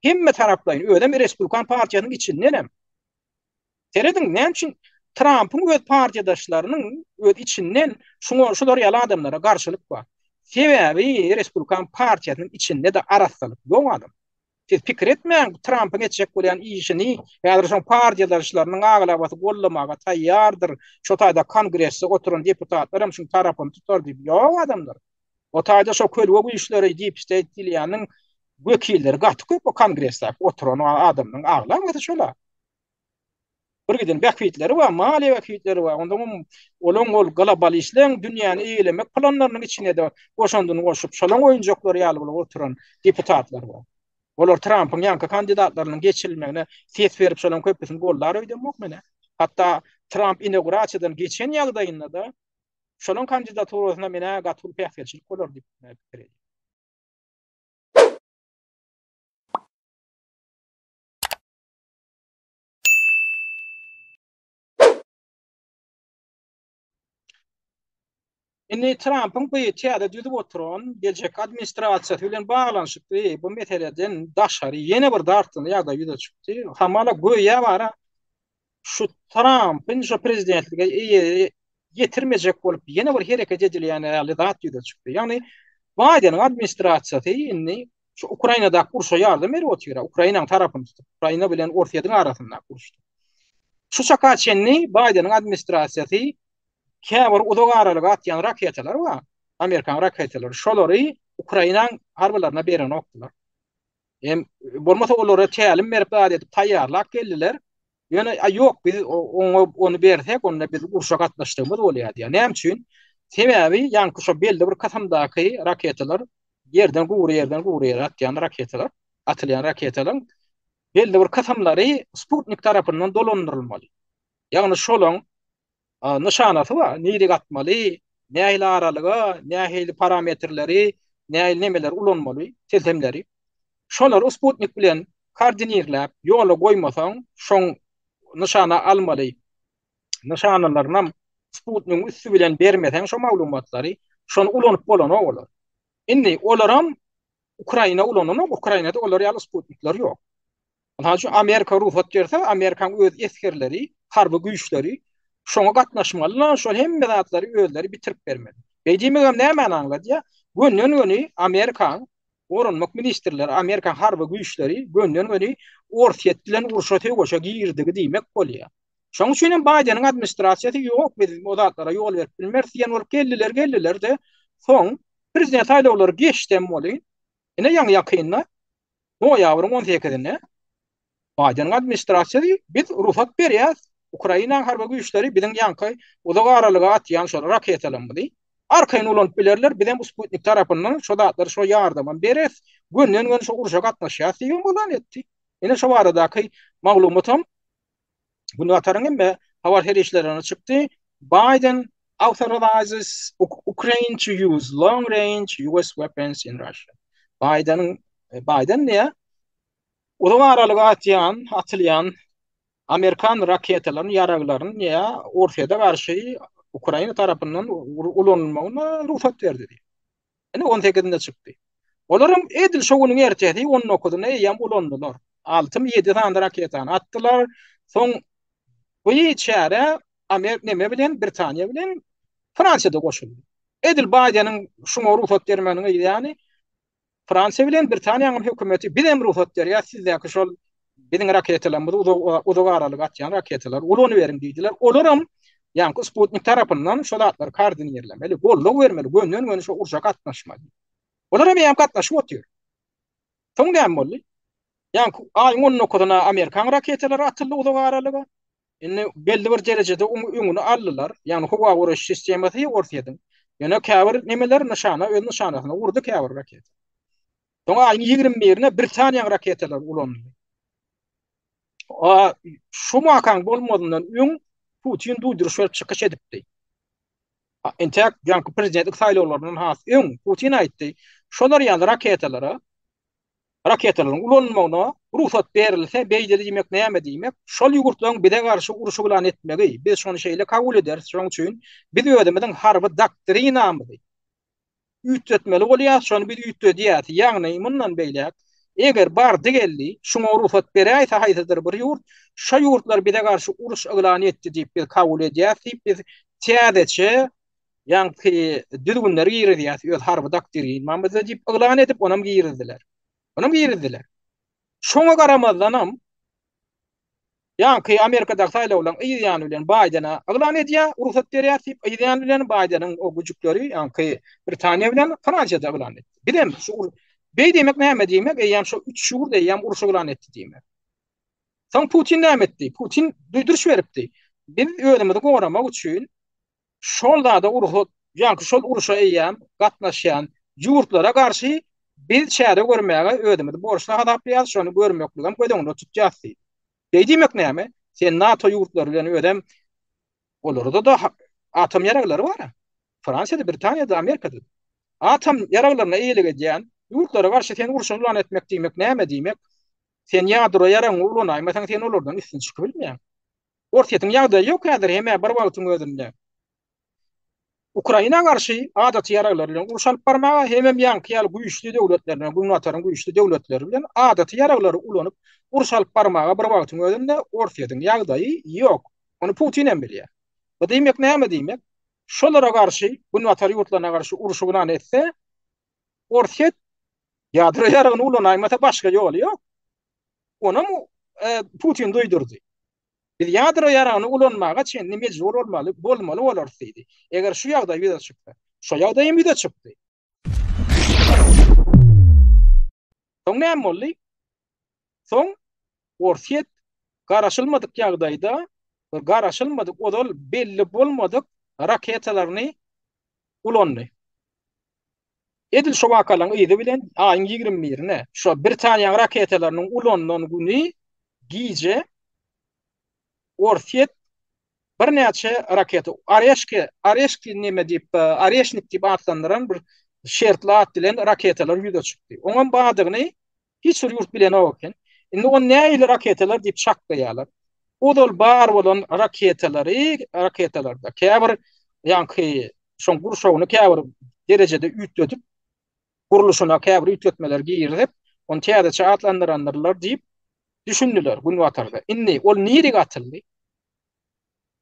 Hemme taraplaýyn, özem Respublikan partiýasynyň içindenem. Serediň, näme üçin Trampyň öz partiýadaşlarynyň öz içinden şuňa şular ýaly adamlara garşylyk bar. Sebäbi Respublikan partiýasynyň içinde-de arassalyk ýok adam. Siz pikir etmäň, Trampyň etjek bolýan işini häzir şoň partiýadaşlarynyň aglabasy goldamaga taýýardyr, şo taýda Kongresde oturan deputatlar hem şuň tarapyny tutar diýip. Ýok adamlar. O taýda şo kölge güýçleri, deep state diýilýäniň wekilleri gaty köp o Kongresdäki oturan adamlaryň aglabasy şolar. Bir giden bähbitleri bar, maliýe bähbitleri bar. Ondan hem olaň ol globalistleň dünýäni eýelemek planlarynyň içine-de goşandyny goşup, şolaň oýunjaklary ýaly bolup oturan deputatlar bar. Olar Trampyň ýaňky kandidatlarynyň geçirilmegine ses berip, şolaň köpüsini goldar öýdemok men-ä. Hatda Tramp inaugurasiýadan geçen ýagdaýynda-da şolaň kandidaturasyna men-ä gaty uly päsgelçilik bolar diýip pikir edýän. Indi Trampyň bu täze düzüp oturan geljekki administrasiýasy bilen baglanyşykly bu meseleden daşary ýene bir dartgynly ýagdaý ýüze çykdy. Hamala göýä bara şu Trampyň şu prezidentlige eýe ýetirmejek bolup ýene bir hereket edilýän ýaly zat ýüze çykdy. Ýagny Baýdeniň administrasiýasy indi şu Ukrainadaky urşa ýardam berip otyr, Ukrainanyň tarapyny tutup, Ukraina bilen Orsýetiň arasyndaky uruşda. Şu çaka çenli Baýdeniň administrasiýasy käbir uzak aralyga atýan raketalar bar, Amerikan raketalary, şolary Ukrainanyň harbylaryna berenokdylar. Hem bolmasa olara tälim berip zat edip taýýarlap geldiler. Ýöne a ýok biz oňa ony bersek onda biz urşa gatnaşdygymyz bolýar diýýär. Näme üçin? Sebäbi ýaňky şo belli bir kysymdaky raketalar ýerden gury ýerden gury ýere atýan raketalar, atylýan raketalaryň belli bir kysymlary sputnik tarapyndan dolandyrylmaly. Ýagny şolaň nyşanasy bar. Nirik atmaly, nähili aralyga, nähili parametrleri, nähili nemeleri ulanmaly, tilsimleri. Şolary sputnik bilen koordinirläp ýola goýmasaň, şoň nyşana almaly nyşanalarynam sputnigiň üsti bilen bermeseň şo maglumatlary, şony ulanyp bolanok olar. Indi olaram Ukraina ulananok, Ukrainada olar ýaly sputnikler ýok. Mysal üçin, Amerika rugsat berse, Amerikanyň öz esgerleri, harby güýçleri şoňa gatnaşmalylar, şol hemme zatlary özleri bitirip bermeli. Beý diýmegem nämäni aňladýar? Gönden-göni Amerikanyň goranmak ministrleri, Amerikan harby güýçleri gönden-göni Orsýet bilen urşa, söweşe girdigi diýmek bolýar. Şonuň üçin hem Baýdeniň administrasiýasy ýok, biz o zatlara ýol berip bilmeris diýen bolup geldiler, geldiler-de, soň prezident saýlawlary geçdem welin, ine ýaňy-ýakynda Noýabryň on sekizinde Baýdeniň administrasiýasy biz rugsat berýäs, Ukrainanyň harby güýçleri biziň ýaňky uzak aralyga atýan şol raketalarymyzy. Arkaýyn ulanyp bilerler, bizem Sputnik tarapyndan şo zatlary şo ýardamam bereris, gönden-göni şo urşa gatnaşýas diýibem yglan etdi. Ine şo baradaky maglumatam Günbataryň hemme habar serişdelerine çykdy. Biden authorizes Ukraine to use long-range US weapons in Russia. Bideniň Biden diýä uzak aralyga atýan, atylýan Amerikan raketalaryny, ýaraglaryny diýä Orsýete garşy Ukraina tarapyndan ulanylmagyna rugsat berdi diýip. Ine on sekizinde çykdy. Olaram edil şo günüň ertesi on dokuzynda eýýäm ulandylar. Altymy ýedi sany raketany atdylar. Soň bu çärä Amer neme bilen Britaniýa bilen Fransiýa-da goşuldy. Edil Baýdeniň şuňa rugsat bermeginiň yz ýany Fransiýa bilen Britaniýanyň hökümeti bizem rugsat berýäs sizdäki şol biziň raketalarymyzy uzak uzak aralyga atýan raketalary ulanyberiň diýdiler. Olaram ýaňky Sputnik tarapyndan şo zatlary koordinirlemeli, goldaw bermeli, gönden-göni şo urşa gatnaşmaly. Olaram eýýäm gatnaşyp otyr. Soň näme boldy? Ýaňky aýyň on dokuzyna Amerikan raketalary atyldy uzak aralyga. Indi belli bir derejede oň öňüni aldylar. Ýagny howa goraýyş sistemasy Orsýetiň. Ýöne käbir nemeler nyşana öz nyşanasyna urdy käbir raketa. Soň aýyň 21-ine Britaniýanyň raketalary ulanyldy. A şu wakaň bolmazyndan öň Putin duýduryş berip çykyş edipdi. Entäk ýaňky prezidentlik saýlawlaryndan has öň Putin aýtdy, şolar ýaly raketalara raketalaryň ulanylmagyna rugsat berilse, beýdeli diýmek näme diýmek? Şol ýurtlaryň bize garşy uruş yglan etmegi, biz şony şeýle kabul ederis, şonuň üçin biz özümiziň harby doktrinamyzy üýtgetmeli bolýarys, şony biz üýtgedýäris. Ýagny mundan beýläk, eger bardy-geldi, şuňa rugsat beräýse haýsydyr bir ýurt, şo ýurtlar bize garşy uruş yglan etdi diýip biz kabul edýäris diýip biz täzeçe ýaňky düzgünleri girizýäs öz harby doktrinamyzda diýip yglan edip onam girizdiler. Onam girizdiler. Şoňa garamazdanam ýaňky Amerikadaky saýlawlaryň yz ýany bilen Baýdene yglan edýär, rugsat berýär diýip, yz ýany bilen Baýdeniň o güjükleri ýaňky Britaniýa bilen Fransiýada yglan etdi. Bizem şu beý diýmek näme diýmek? Eýýäm şu üç ýurt eýýäm uruş yglan etdi diýmek. Soň Putin näme etdi? Putin duýduryş beripdi. Biz özümizi goramak üçin şol zada urha, ýaňky şol urşa eýýäm gatnaşýan ýurtlara garşy biz çäre görmäge özümizi borçly hasaplaýarys, şony görmekligem göz öňünde tutýarys diýdi. Beý diýmek näme? Sen NATO ýurtlary bilen özem olarda-da atom ýaraglary bar-a. Fransiýada, Britaniýada, Amerikada. Atom ýaraglaryna eýelik edýän ýurtlara garşy sen uruş yglan etmek diýmek näme diýmek? Sen ýadro ýaragyňy ulanaýmasaň sen olardan üstün çykyp bilmeýäň. Orsýetiň ýagdaýy ýok häzir hem-ä bir wagtyň özünde Ukraina garşy adaty ýaraglar bilen uruş alyp barmaga, hemem ýaňky ýaly güýçli döwletler bilen, Günbataryň güýçli döwletleri bilen adaty ýaraglary ulanyp uruş alyp barmaga bir wagtyň özünde Orsýetiň ýagdaýy ýok. Ony Putin hem bilýär. Bu diýmek näme diýmek? Şolara garşy, Günbatar ýurtlaryna garşy uruş yglan etse, Orsýet ýadro ýaragyny ulanaýmasa başga ýoly ýok. Onam Putin duýdurdy. Biz ýadro ýaragyny ulanmaga çenli mejbur bolmaly, bolmaly bolarys diýdi. Eger şu ýagdaý ýüze çyksa. Şo ýagdaý hem ýüze çykdy. Soň näme boldy? Soň Orsýet garaşylmadyk ýagdaýda bir garaşylmadyk, ozal belli bolmadyk raketalaryny ulandy. Edil şo wakalaryň yzy bilen aýyň 21-ine şo Britaniýanyň raketalarynyň ulanylan güni gije Orsýet birnäçe raketa Oreşki, Oreşki neme diýip, Oreşnik diýip atlandyran bir şertli at bilen raketalar ýüze çykdy. Oňam bardygyny hiç bir ýurt bilenok eken. Indi ony nähili raketalar diýip çaklaýarlar. Ozal bar bolan raketalary, raketalarda käbir ýaňky şoň gurşawyny käbir derejede üýtgedip, gurluşyna käbir üýtgetmeler girizip, ony täzeçe atlandyrandyrlar diýip düşündiler Günbatarda. Indi ol nirik atyldy?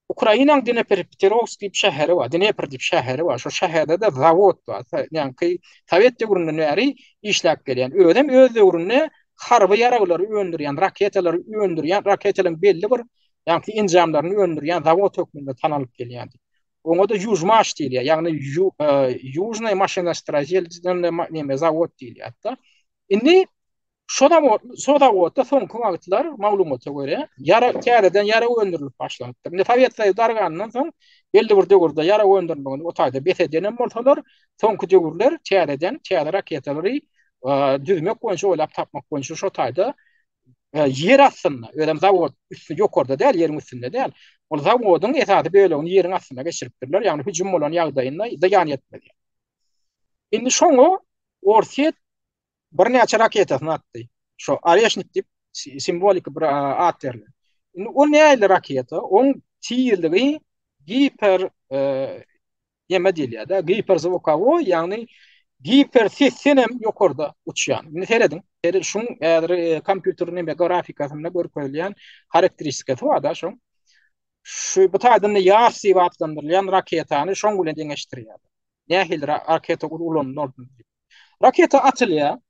Ukrainanyň Dneprpetrowsk diýip şäheri bar, Dnepr diýip şäheri bar. Şo şäherde-de zawod bar. Ýaňky sowet döwründen bäri işläp gelýän. Özem öz döwründe harby ýaraglary öndürýän, raketalary öndürýän, raketalaryň belli bir ýaňky enjamlaryny öndürýän zawod hökmünde tanalyp gelýärdi. Oňa-da Ýužmaş diýilýär, ýagny Ýužnaý maşinostroitelnaya neme zawod diýilýär-de. Indi. Şo zawod, şo zawodda soňky wagtlar maglumata görä, ýarag täzeden ýarag öndürilip başlanypdyr. Indi Sowet Soýuzy darganyndan soň belli bir döwürde ýarag öndürmegini o taýda bes edenem bolsalar, soňky döwürler täzeden täze raketalary düzmek boýunça, oýlap tapmak boýunça şo taýda ýer astynda, özem zawod üsti ýokarda däl, ýeriň üstünde däl. Ol zawodyň esasy bölegini ýeriň astyna geçiripdirler, ýagny hüjüm bolan ýagdaýynda zyýan ýetmez ýaly. Indi şoňa Orsýet birnäçe raketasyny atdy. Şo Oreşnik diýip simwoliki bir at berlen. Indi o nähili raketa? Oň tizligi giper ýeme diýilýär-de, giperzwukowoý, ýagny giper sesden hem ýokarda uçýan. Indi serediň, seret şuň häzir kompýuter neme grafikasynda görkezilýän harakteristikasy bar-da şoň. Şu bu taýdan Ýars diýip atlandyrylýan raketany şoň bilen deňeşdirýär. Nähili raketa ulanylar diýip. Raketa atylýar.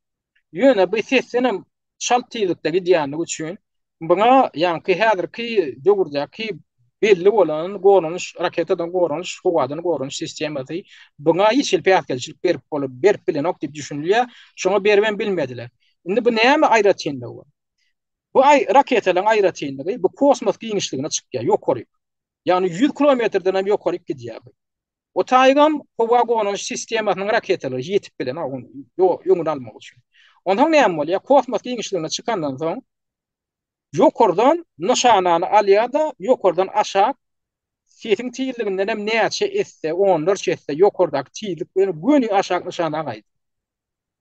Ýöne bu sesden hem çalt tizlikde gidýänligi üçin buňa ýaňky häzirki döwürdäki belli bolan goranyş, raketadan goranyş, howadan goranyş sistemasy buňa hiç hili päsgelçilik berip bolup berip bilenok diýip düşünilýär. Şoňa beribem bilmediler. Indi bu näme aýratynlygy bar? Bu aý raketalaryň aýratynlygy bu kosmos giňişligine çykýar, ýokaryk. Ýagny 100 kilometrden hem ýokaryk gidýär bu. O taýgam howa goranyş sistemasynyň raketalary ýetip bilenok ony öňüni almak üçin. Onsoň näme bolýar? Kosmos giňişligine çykandan soň ýokardan nyşanany alýar-da, ýokardan aşak sesiň tizliginden hem näçe esse, onlarça esse ýokardaky tizlik bilen göni aşak nyşana gaýdýar.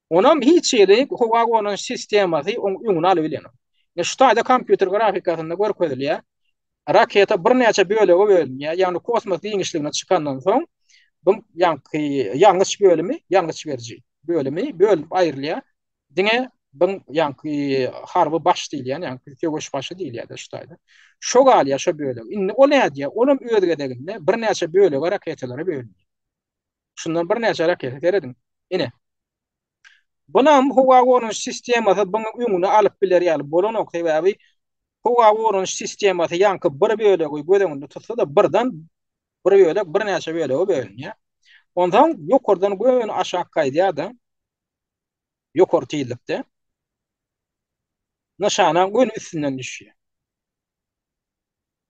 Onam hiç hili howa goranyş sistemasy oň öňüni alybilenok. Ine şu taýda kompýuter grafikasynda görkezilýär. Raketa birnäçe bölege bölünýär. Ýagny kosmos giňişligine çykandan soň bu ýaňky ýangyç bölümi, ýangyç beriji bölümi bölünip aýrylýar. Diňe bu ýaňky harby baş diýilýän, ýaňky söweş başy diýilýär-de şu taýda. Şo galýar, şo bölek. Indi ol nädýär? Olam öz gezeginde birnäçe bölege raketalara bölünýär. Şundan birnäçe raketa serediň. Ine. Bunam howa goranyş sistemasy bunuň öňüni alyp biler ýaly bolanok, sebäbi howa goranyş sistemasy ýaňky bir bölegi göz öňünde tutsa-da birden bir bölek birnäçe bölege bölünýär. Onsoň ýokardan göni aşak gaýdýar-da, ýokary tizlikde nyşanaň göni üstünden düşýär.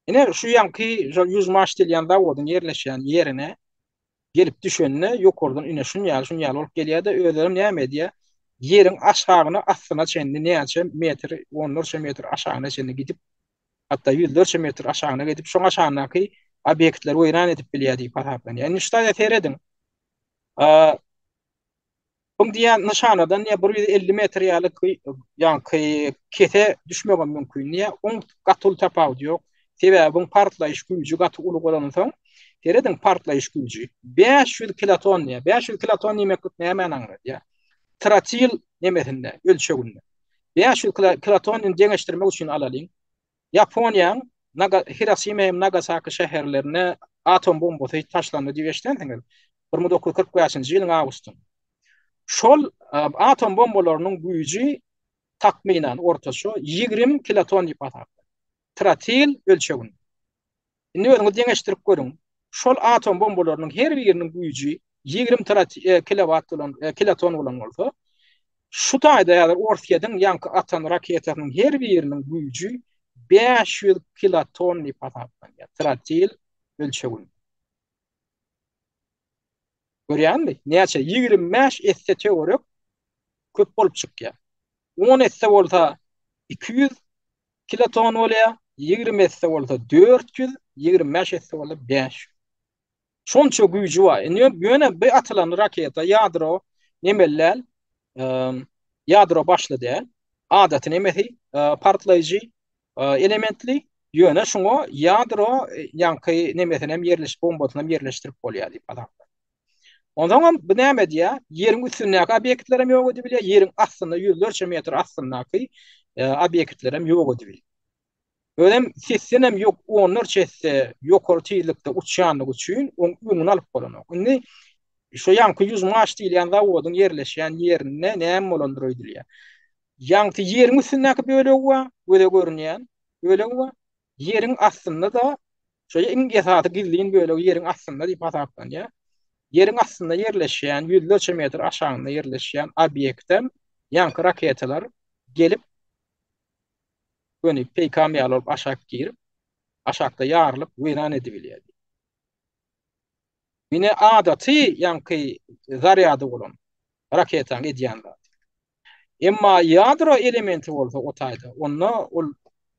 Ine şu ýaňky şol Ýuzmaş diýilýän zawodyň ýerleşýän ýerine gelip düşende ýokardan ine şun ýaly şun ýaly bolup gelýär-de özlerem näme edýär? Ýeriň aşagyna astyna çenli näçe metr, onlarça metr aşagyna çenli gidip, hatda ýüzlerçe metr aşagyna gidip, şoň aşagyndaky obýektleri weýran edip bilýär diýip hasaplanýar. Indi şu taýda serediň. Bu diýen nyşanadan diýe 150 metr ýaly ýaňky kese düşmegem mümkin diýe. Oň gaty uly tapawudy ýok. Sebäbi buň partlaýyş güýji gaty uly bolansoň, serediň partlaýyş güýji 500 kiloton diýe. 500 kiloton diýmeklik nämäni aňladýar? Trotil nemesinde, ölçeginde. 500 kiloton indi deňeşdirmek üçin alalyň. Ýaponiýaň Hirosima hem Nagasaki şäherlerine atom bombasy taşlandy diýip eşidensiňiz. 1945-nji ýylyň awgustynda. Şol atom bombalarynyň güýji takmynan ortaça 20 kiloton diýip hasaplanýar. Trotil ölçeginde. Indi özüňiz deňeşdirip görüň. Şol atom bombalarynyň her biriniň güýji 20 kilowat bolan, kiloton bolan bolsa, şu taýda häzir Orsýetiň ýaňky atan raketasynyň her biriniň güýji 500 kiloton diýip hasaplanýar, trotil ölçeginde. Görýäňmi? Näçe? 25 esse töwerek köp bolup çykýar. 10 esse bolsa 200 kiloton bolýar, 20 esse bolsa 400, 25 esse bolsa 500. Şonça güýji bar. Indi ýöne bu atylan raketa ýadro nemeli däl, ýadro başly däl. Adaty nemesi partlaýjy elementli. Ýöne şuňa ýadro ýaňky nemesini hem ýerleş bombasyny hem ýerleşdirip bolýar diýip hasaplanýar. Onsoňam bu näme edýär? Ýeriň üstündäki obýektleri hem ýok edip bilýär, ýeriň astynda ýüzlerçe metr astyndaky obýektleri hem ýok edip bilýär. Özem sesden hem ýok, onlarça esse ýokary tizlikde uçýanlygy üçin oň öňüni alyp bolanok. Indi şu ýaňky Ýuzmaş diýilýän zawodyň ýerleşýän ýerinde näme bolandyr öýdülýär. Ýaňky ýeriň üstündäki bölegi bar, göze görünýän bölegi bar. Ýeriň astynda-da Şo iň esasy gizlin bölegi ýeriň astynda diýip hasaplanýar. Ýeriň astynda ýerleşýän, ýüzlerçe metr aşagynda ýerleşýän obýektem ýaňky raketalar Gelip göni peýkam ýaly bolup aşak girip, aşakda ýarylyp weýran edibilýär. Ine adaty ýaňky zarýady bolan raketaň edýän zady. Emma ýadro elementi bolsa o taýda, onda ol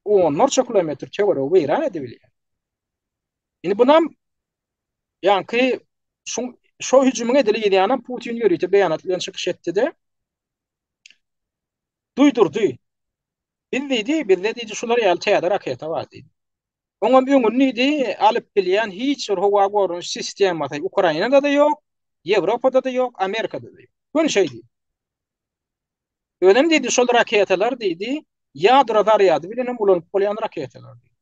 onlarça kilometr töweregi weýran edibilýär. Indi bunam ýaňky şu şo hüjümiň edili ýanam Putin ýörite beýanat bilen çykyş etdi-de, duýdurdy. Biz diýdi, bizde diýdi şular ýaly täze raketa bar diýdi. Oňam öňüni diýdi, alyp bilýän hiç bir howa goranyş sistemasy Ukrainada-da ýok, Ýewropada-da ýok, Amerikada-da ýok. Göni şeý diýdi. Özem diýdi, şol raketalar diýdi, ýadro zarýady bilen hem ulanyp bolýan raketalar diýdi.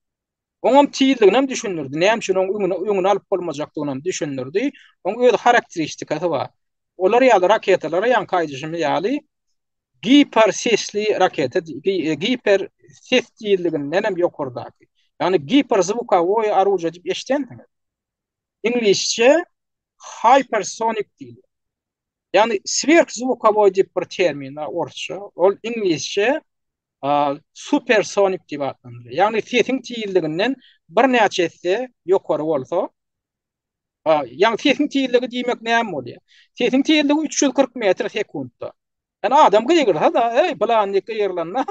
Oňam tizligini hem düşündirdi. Näme üçin oň öňüni öňüni alyp bolmajakdygyny hem düşündirdi. Oň öz harakteristikasy bar. Olar ýaly raketalara ýaňky aýdyşym ýaly giper sesli raketa giper ses tizliginden hem ýokardaky. Ýagny giperzwukowoý oružie diýip eşidensiňiz. Iňlisçe hypersonic diýilýär. Ýagny swerhzwukowoý diýip bir termin bar orsça. Ol iňlisçe supersonik diýip atlandyrylýar. Ýagny sesiň tizliginden birnäçe esse ýokary bolsa, ýagny sesiň tizligi diýmek näme bolýar? Sesiň tizligi 340 metr sekuntda. Ýani adam gygyrsa-da, eý, pylan diýip gygyrlanda,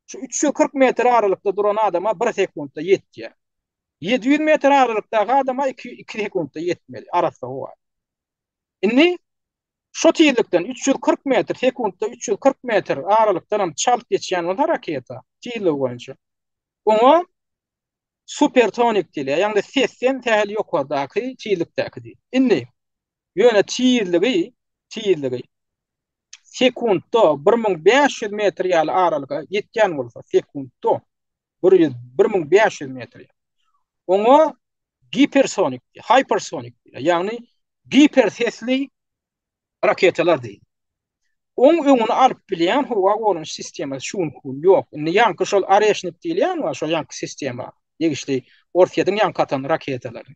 şu 340 metr aralykda duran adama 1 sekuntda ýetýär. 700 metr aralykdaky adama 2 2 sekuntda ýetmeli, arassa howa. Indi şo tizlikden 340 metr, sekuntda 340 metr aralykdan hem çalt geçýän bolsa raketa tizligi boýunça, oňa supertonik diýilýär. Ýagny sesden sähel ýokardaky tizlikdäki diýilýär. Indi ýöne tizligi, tizligi sekuntda 1500 metr ýaly aralyga ýetýän bolsa, sekuntda 100 1500 metr. Oňa gipersonik, hypersonik diýilýär. Ýagny giper sesli raketalar diýilýär. Oň öňüni alyp bilýän howa goranyş sistemasy şu günki gün ýok. Indi ýaňky şol Oreşnik diýilýän bar, şol ýaňky sistema degişli Orsýetiň ýaňky atan raketalary.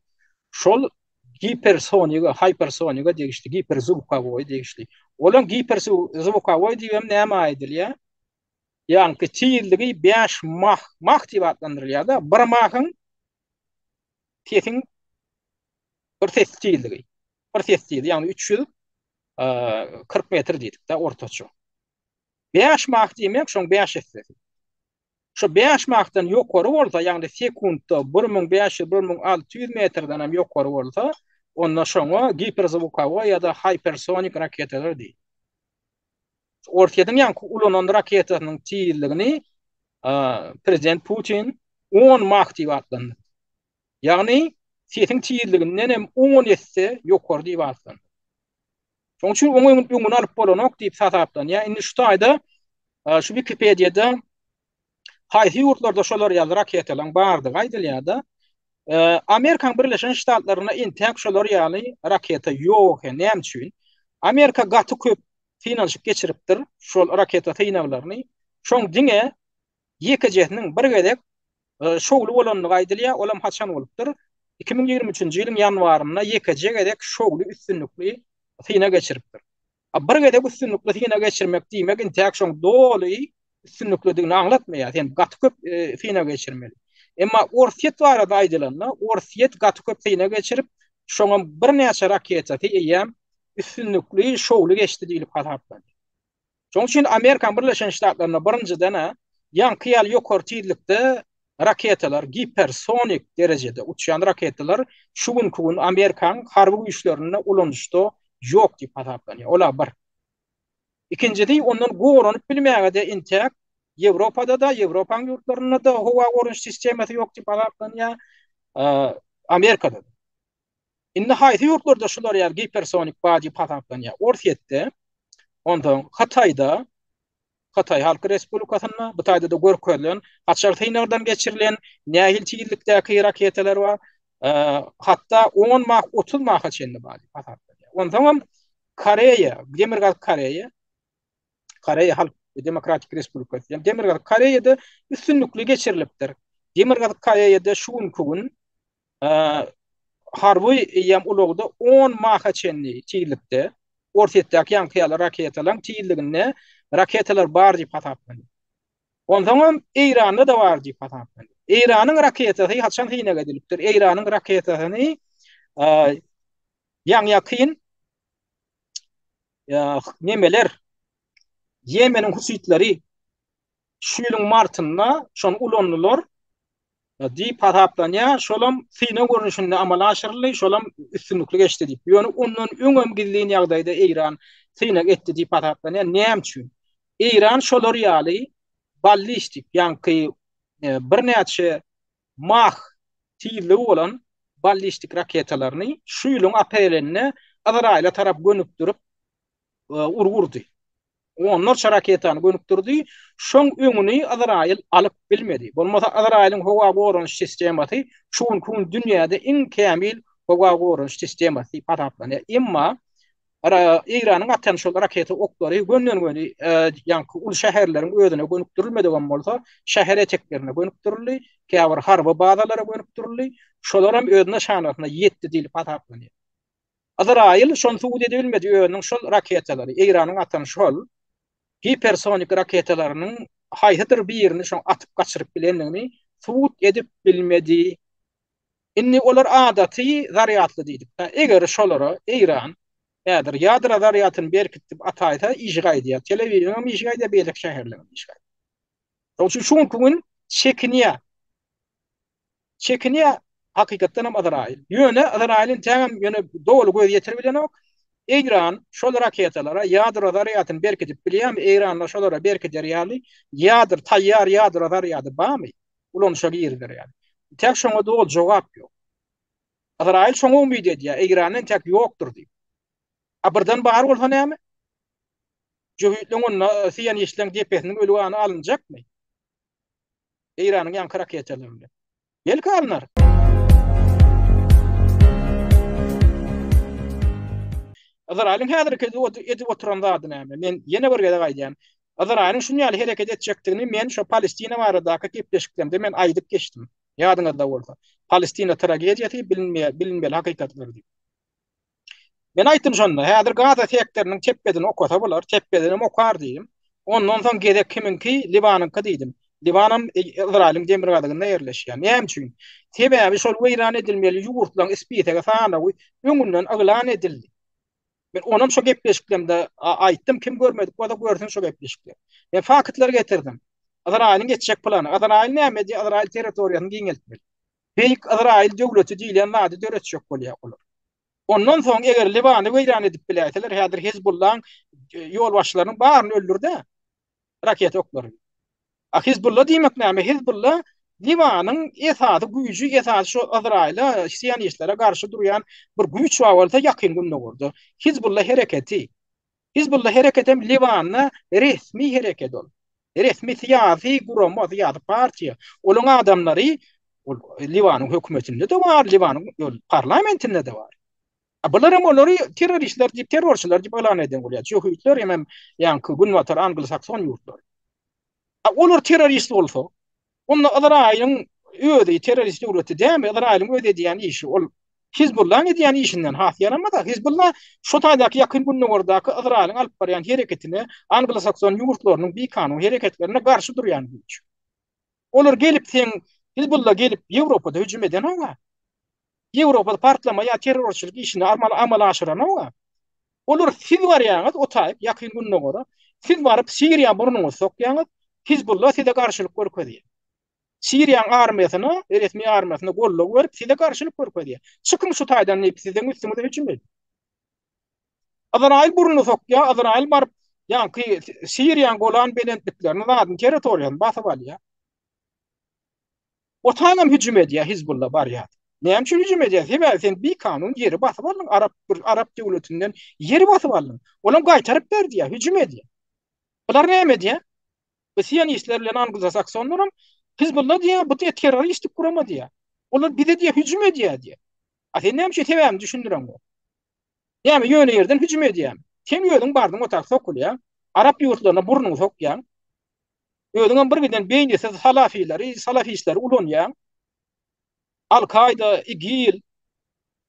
Şol gipersonige, hypersonige degişli, giperzwukowoý degişli. Olaň giperzwukowoý diýibem näme aýdylýar? Ýaňky tizligi 5 mah, mah diýip atlandyrylýar-da, bir mahyň sesiň bir ses tizligi. Bir ses tizligi, ýagny 340 metr diýdik-de ortaça. 5 mah diýmek şoň 5 essesi. Şu 5 mahdan ýokary bolsa, ýagny sekuntda 1500, 1600 metrden hem ýokary bolsa, onda şoňa giperzwukowoý ýa-da hypersonik raketalar diýilýär. Orsýetiň ýaňky ulanan raketasynyň tizligini prezident Putin on mah diýip atlandyrdy. Ýagny sesiň tizliginden hem on esse ýokary diýip atlandyrdy. Şonuň üçin oň öňüni alyp bolanok diýip hasaplanýar. Indi şu taýda şu Wikipediýada haýsy ýurtlarda şolar ýaly raketalaryň bardygy aýdylýar-da. Amerikanyň Birleşen Ştatlarynda entäk şolar ýaly raketa ýok eken. Näme üçin? Amerika gaty köp synanyşyk geçiripdir şol raketa synaglaryny. Şoň diňe ýekejesiniň bir gezek şowly bolandygy aýdylýar. Olam haçan bolupdyr? 2023-nji ýylyň ýanwarynda ýekeje gezek şowly üstünlikli synag geçiripdir. A bir gezek üstünlikli synag geçirmek diýmek intäk şoň doly üstünliklidigini aňlatmaýar. Sen gaty köp e, synag geçirmeli. Emma Orsýet barada aýdylanda, Orsýet gaty köp synag geçirip, şoňam birnäçe raketasy eýýäm üstünlikli, şowly geçdi diýlip hasaplanýar. Şonuň üçin Amerikanyň Birleşen Ştatlarynda birinjiden-ä ýaňky ýaly ýokary tizlikde raketalar, gipersonik derejede uçýan raketalar şu günki gün Amerikanyň harby güýçlerinde ulanyşda ýok diýip hasaplanýar. Ol-a bir. Ikinjisi, ondan goranyp bilmäge-de intäk Ýewropada-da, Ýewropanyň ýurtlarynda-da howa goranyş sistemasy ýok diýip hasaplanýar, Amerikada-da. Indi haýsy ýurtlarda şular ýaly gipersonik bar diýip hasaplanýar? Orsýetde, onsoň Hytaýda, Hytaý Halk Respublikasynda, bu taýda-da görkezilen, haçan synagdan geçirilen, nähili tizlikdäki raketalar bar, hatda on mah, 30 maha çenli bar diýip hasaplanýar. Onsoňam Koreýa, Demirgazyk Koreýa, Koreýa Halk Demokratik Respublikasy, ýa Demirgazyk Koreýada üstünlikli geçirilipdir. Demirgazyk Koreýada şu günki gün harby eýýäm ulagda on maha çenli tizlikde Orsýetdäki ýaňky ýaly raketalaryň tizliginde raketalar bar diýip hasaplanýar. Onsoňam Eýranda-da bar diýip hasaplanýar. Eýranyň raketasy haçan synag edilipdir? Eýranyň raketasyny ýaňy-ýakyn nemeler Ýemeniň husitleri şu ýylyň martynda şony ulandylar diýip hasaplanýar. Şolam synag görnüşinde amala aşyryldy, şolam üstünlikli geçdi diýip. Ýöne ondan öňem gizlin ýagdaýda Eýran synag etdi diýip hasaplanýar. Näme üçin? Eýran şolar ýaly ballistik, ýaňky birnäçe Mah tizligi bolan ballistik raketalaryny şu ýylyň aprelinde Yzraýyla tarap gönükdirip urgy urdy. Onlarça raketany gönükdirdi. Şoň öňüni Yzraýyl alyp bilmedi. Bolmasa Yzraýylyň howa goranyş sistemasy şu günki gün dünýäde iň kämil howa goranyş sistemasy diýip hasaplanýar. Emma Eýranyň atan şol raketa oklary gönden-göni ýaňky uly şäherleriň özüne gönükdirilmedigem bolsa, şäher eteklerine gönükdirildi, käbir harby bazalara gönükdirildi. Şolaram öz nyşanasyna ýetdi diýlip hasaplanýar. Yzraýyl şony subut edibilmedi, özüniň şol raketalary, Eýranyň atan şol gipersonik raketalarynyň haýsydyr birini şoň atyp gaçyryp bilendigini subut edip bilmedi. Indi olar adaty zarýadly diýdik. Eger şolara Eýran häzir ýadro zarýadyny berkitip ataýsa işi gaýdýar. Tel-Awiwiňem işi gaýdýar, beýleki şäherleriňem işi gaýdýar. Şonuň üçin şu günki gün çekinýär. Çekinýär hakykatdan hem Yzraýyl. Ýöne Yzraýyl intägem ýöne doly göz ýetirip bilenok. Eýran şol raketalara ýadro zarýadyny berkidip bilýärmi? Eýranda şolara berkider ýaly ýadro taýýar ýadro zarýady barmy? Ulanyşa girizer ýaly. Intäk şoňa doly jogap ýok. Yzraýyl şoňa umyt edýär, Eýranda intäk ýokdur diýip. A birden bar bolsa näme? Jöhitleň onda sionistleň depesiniň öli gany alynjakmy? Eýranyň ýaňky raketalary bilen. Belki alnar. Yzraýylyň häzirki edip oturan zady näme? Men ýene bir gezek aýdýan. Yzraýylyň şuny ýaly hereket etjekdigini men şo Palestina baradaky gepleşiklerimde men aýdyp geçdim. Ýadyňyzda bolsa. Palestina tragediýasy bilinmeli hakykatlar diýip. Men aýtdym şonda, häzir Gaza sektorynyň tepbedini okasa bolar, tepbedenem okar diýdim. Ondan soň gezek kimiňki, Liwanyňky diýdim. Liwanam Yzraýylyň demirgazygynda ýerleşýär. Näme üçin? Sebäbi şol weýran edilmeli ýurtlaryň spisegi, sanawy öňünden yglan edildi. Men onam şo gepleşiklerimde aýtdym, kim görmedik bolsa görsün şo gepleşikleri. Men faktlary getirdim. Yzraýylyň etjek plany. Yzraýyl näme edýär? Yzraýyl territoriýasyny giňeltmeli. Beýik Yzraýyl döwleti diýlen zady döretjek bolýar olar. Ondan soň eger Liwany weýran edip biläýseler, häzir Hizbullaň ýolbaşçylarynyň baryny öldürdi raketa oklary. A Hizbulla diýmek näme? Hizbulla Liwanyň esasy güýji, esasy şu Yzraýyla, sionistlere garşy durýan bir güýç bar bolsa Ýakyn Gündogarda. Hizbulla hereketi. Hizbulla hereketem Liwanda resmi hereket ol. Resmi syýasy gurama, syýasy partiýa. Olaň adamlary ol Liwanyň hökümetinde-de bar, Liwanyň parlamentinde-de bar. A bular hem olary terroristler diýip, terrorçylar diýip yglan eden bolýar. Jöhitler hem ýaňky günbatar anglo-sakson ýurtlary. A olar terrorist bolsa, Onda Yzraýylyň özi terrorist döwleti dälmi? Yzraýylyň özi edýän işi ol Hizbullaň edýän işinden has ýaramaz-a. Hizbulla şo taýdaky Ýakyn Gündogardaky Yzraýylyň alyp barýan hereketine, anglo-sakson ýurtlarynyň bikanun hereketlerine garşy durýan güýç. Olar gelip seň Hizbulla gelip Ýewropada hüjüm edenok-a. Ýewropada partlama ýa terrorçylyk işini amala aşyranok-a. Olar siz barýaňyz o taýyk Ýakyn Gündogara, siz baryp Siriýa burnuňyzy sokýaňyz, Hizbulla size garşylyk görkezýär. Siriýaň armiýasyna, resmi armiýasyna goldaw berip size garşylyk görkezýär. Çykyň şu taýdan diýip siziň üstüňize hüjüm edýär. Yzraýyl burnuny sokýar, Yzraýyl baryp ýaňky Siriýaň Golan belentliklerini zadyny territoriýasyny basyp alýar. O taýynam hüjüm edýär Hizbulla barýar. Näme üçin hüjüm edýär? Sebäbi sen bikanun ýeri basyp aldyň, arap bir arap döwletinden ýeri basyp aldyň. Olam gaýtaryp ber diýýär, hüjüm edýär. Bular näme edýär? Bu sionistler bilen anglosaksonlaram Hizbulla diýýär, bu diýýär terroristik gurama diýýär. Olar bize diýýär hüjüm edýär diýýär. A sen näme üçin sebäbini düşündireňok? Näme ýöne ýerden hüjüm edýärmi? Sen özüň bardyň otak sokulýaň, arap ýurtlaryna burnuňy sokýaň. Özüňem bir giden beýnisiz salafileri, salafistleri ulanýaň. Al-Kaýda, IGIL,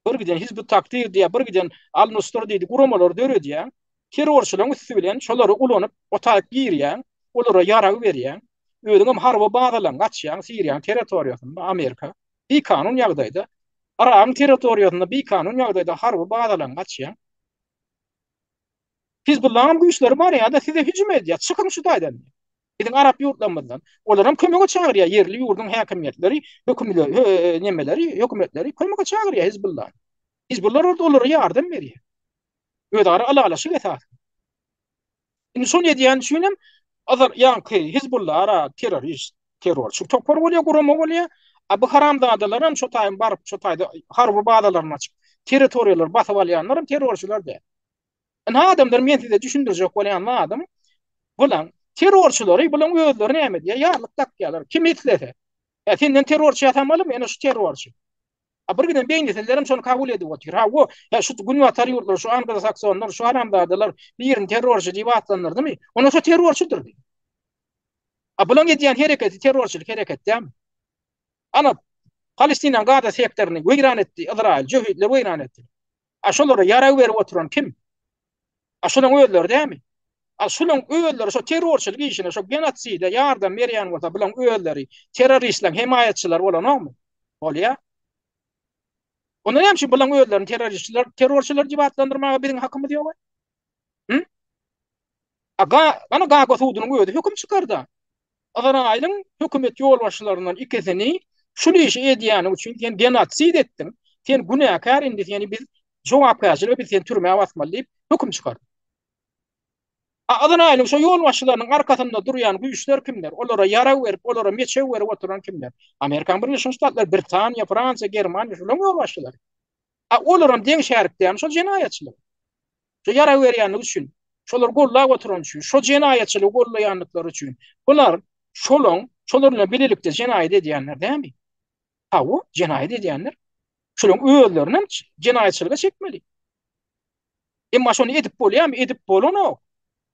bir giden Hizb-ut Takdir diýýär, bir giden Al-Nusra diýdi guramalary döredýäň. Terrorçylaryň üsti bilen şolary ulanyp, otaýyp girýäň, olara ýarag berýäň. Özüňem harby bazalaryňy açýaň Siriýanyň territoriýasynda, Amerika. Bikanun ýagdaýda. Yragyň territoriýasynda bikanun ýagdaýda harby bazalaryňy açýaň. Hizbullahyň güýçleri barýar-da size hüjüm edýär. Çykyň şu taýdan diýýär. Biziň arap ýurtlarymyzdan. Olaram kömege çagyrýar ýerli ýurduň häkimiýetleri, hökümleri, nemeleri, hökümetleri kömege çagyrýar Hizbullany. Hizbullah olara ýardam berýär. Özara ylalaşyk esasynda. Indi şony edýän üçin hem azar ýaňky Hizbullah terrorist, terrorçy topar bolýar, gurama bolýar. A bu haramzadalar hem şo taýyn baryp, şo taýda harby bazalaryny açyp, territoriýalary basyp alýanlar hem terrorçylar däl. Indi adamlar men size düşündirjek bolýan zadym, bulan terrorçylary bulan özleri näme edýär? Ýarlyk dakýarlar. Kim islese. Ýa senden terrorçy ýasamalymy? Ene şu terrorçy. A bir giden beýnisizlerem şony kabul edip otyr. Ha o, ýa şu günbatar ýurtlary, şu anglosaksonlar, şu haramzadalar birini terrorçy diýip atlandyrdymy? Onda şo terrorçydyr diýip. A bulaň edýän hereketi terrorçylyk hereket dälmi? Ana, Palestinanyň Gaza sektoryny weýran etdi Yzraýyl, jöhitler weýran etdi. A şolara ýarag berip oturan kim? A şolaň özleri dälmi? A şolaň özleri şo terrorçylyk işine, şo genotside ýardam berýän bolsa, bulaň özleri terroristleriň hemaýatçylary bolanokmy? Bolýar. Onda näme üçin bulaň özlerini terroristler, terrorçylar diýip atlandyrmaga biziň hakymyz ýok? Hı? A ga, ana Gaga sudunyň özi höküm çykardy. Yzraýylyň hökümet ýolbaşçylaryndan ikisini şul işi edýäniň üçin sen genosid etdiň, sen günäkär indi seni biz jogapkärçilige biz seni türmä basmaly diýip höküm çykardy. A Yzraýylyň şo ýolbaşçylarynyň arkasynda durýan güýçler kimler? Olara ýarag berip, olara meçew berip oturan kimler? Amerikanyň Birleşen Ştatlary, Britaniýa, Fransiýa, Germaniýa şolaryň ýolbaşçylary. A olaram deň şärik dälmi şol jenaýatçylyga? Şo ýarag berýänligi üçin, şolary gollap oturany üçin, şo jenaýatçylygy gollaýandyklary üçin bular şolaň, şolar bilen bilelikde jenaýat edýänler dälmi? Hawa, jenaýat edýänler. Şolaň özlerinem jenaýatçylyga çekmeli. Emma şony edip bolýarmy? Edip bolanok.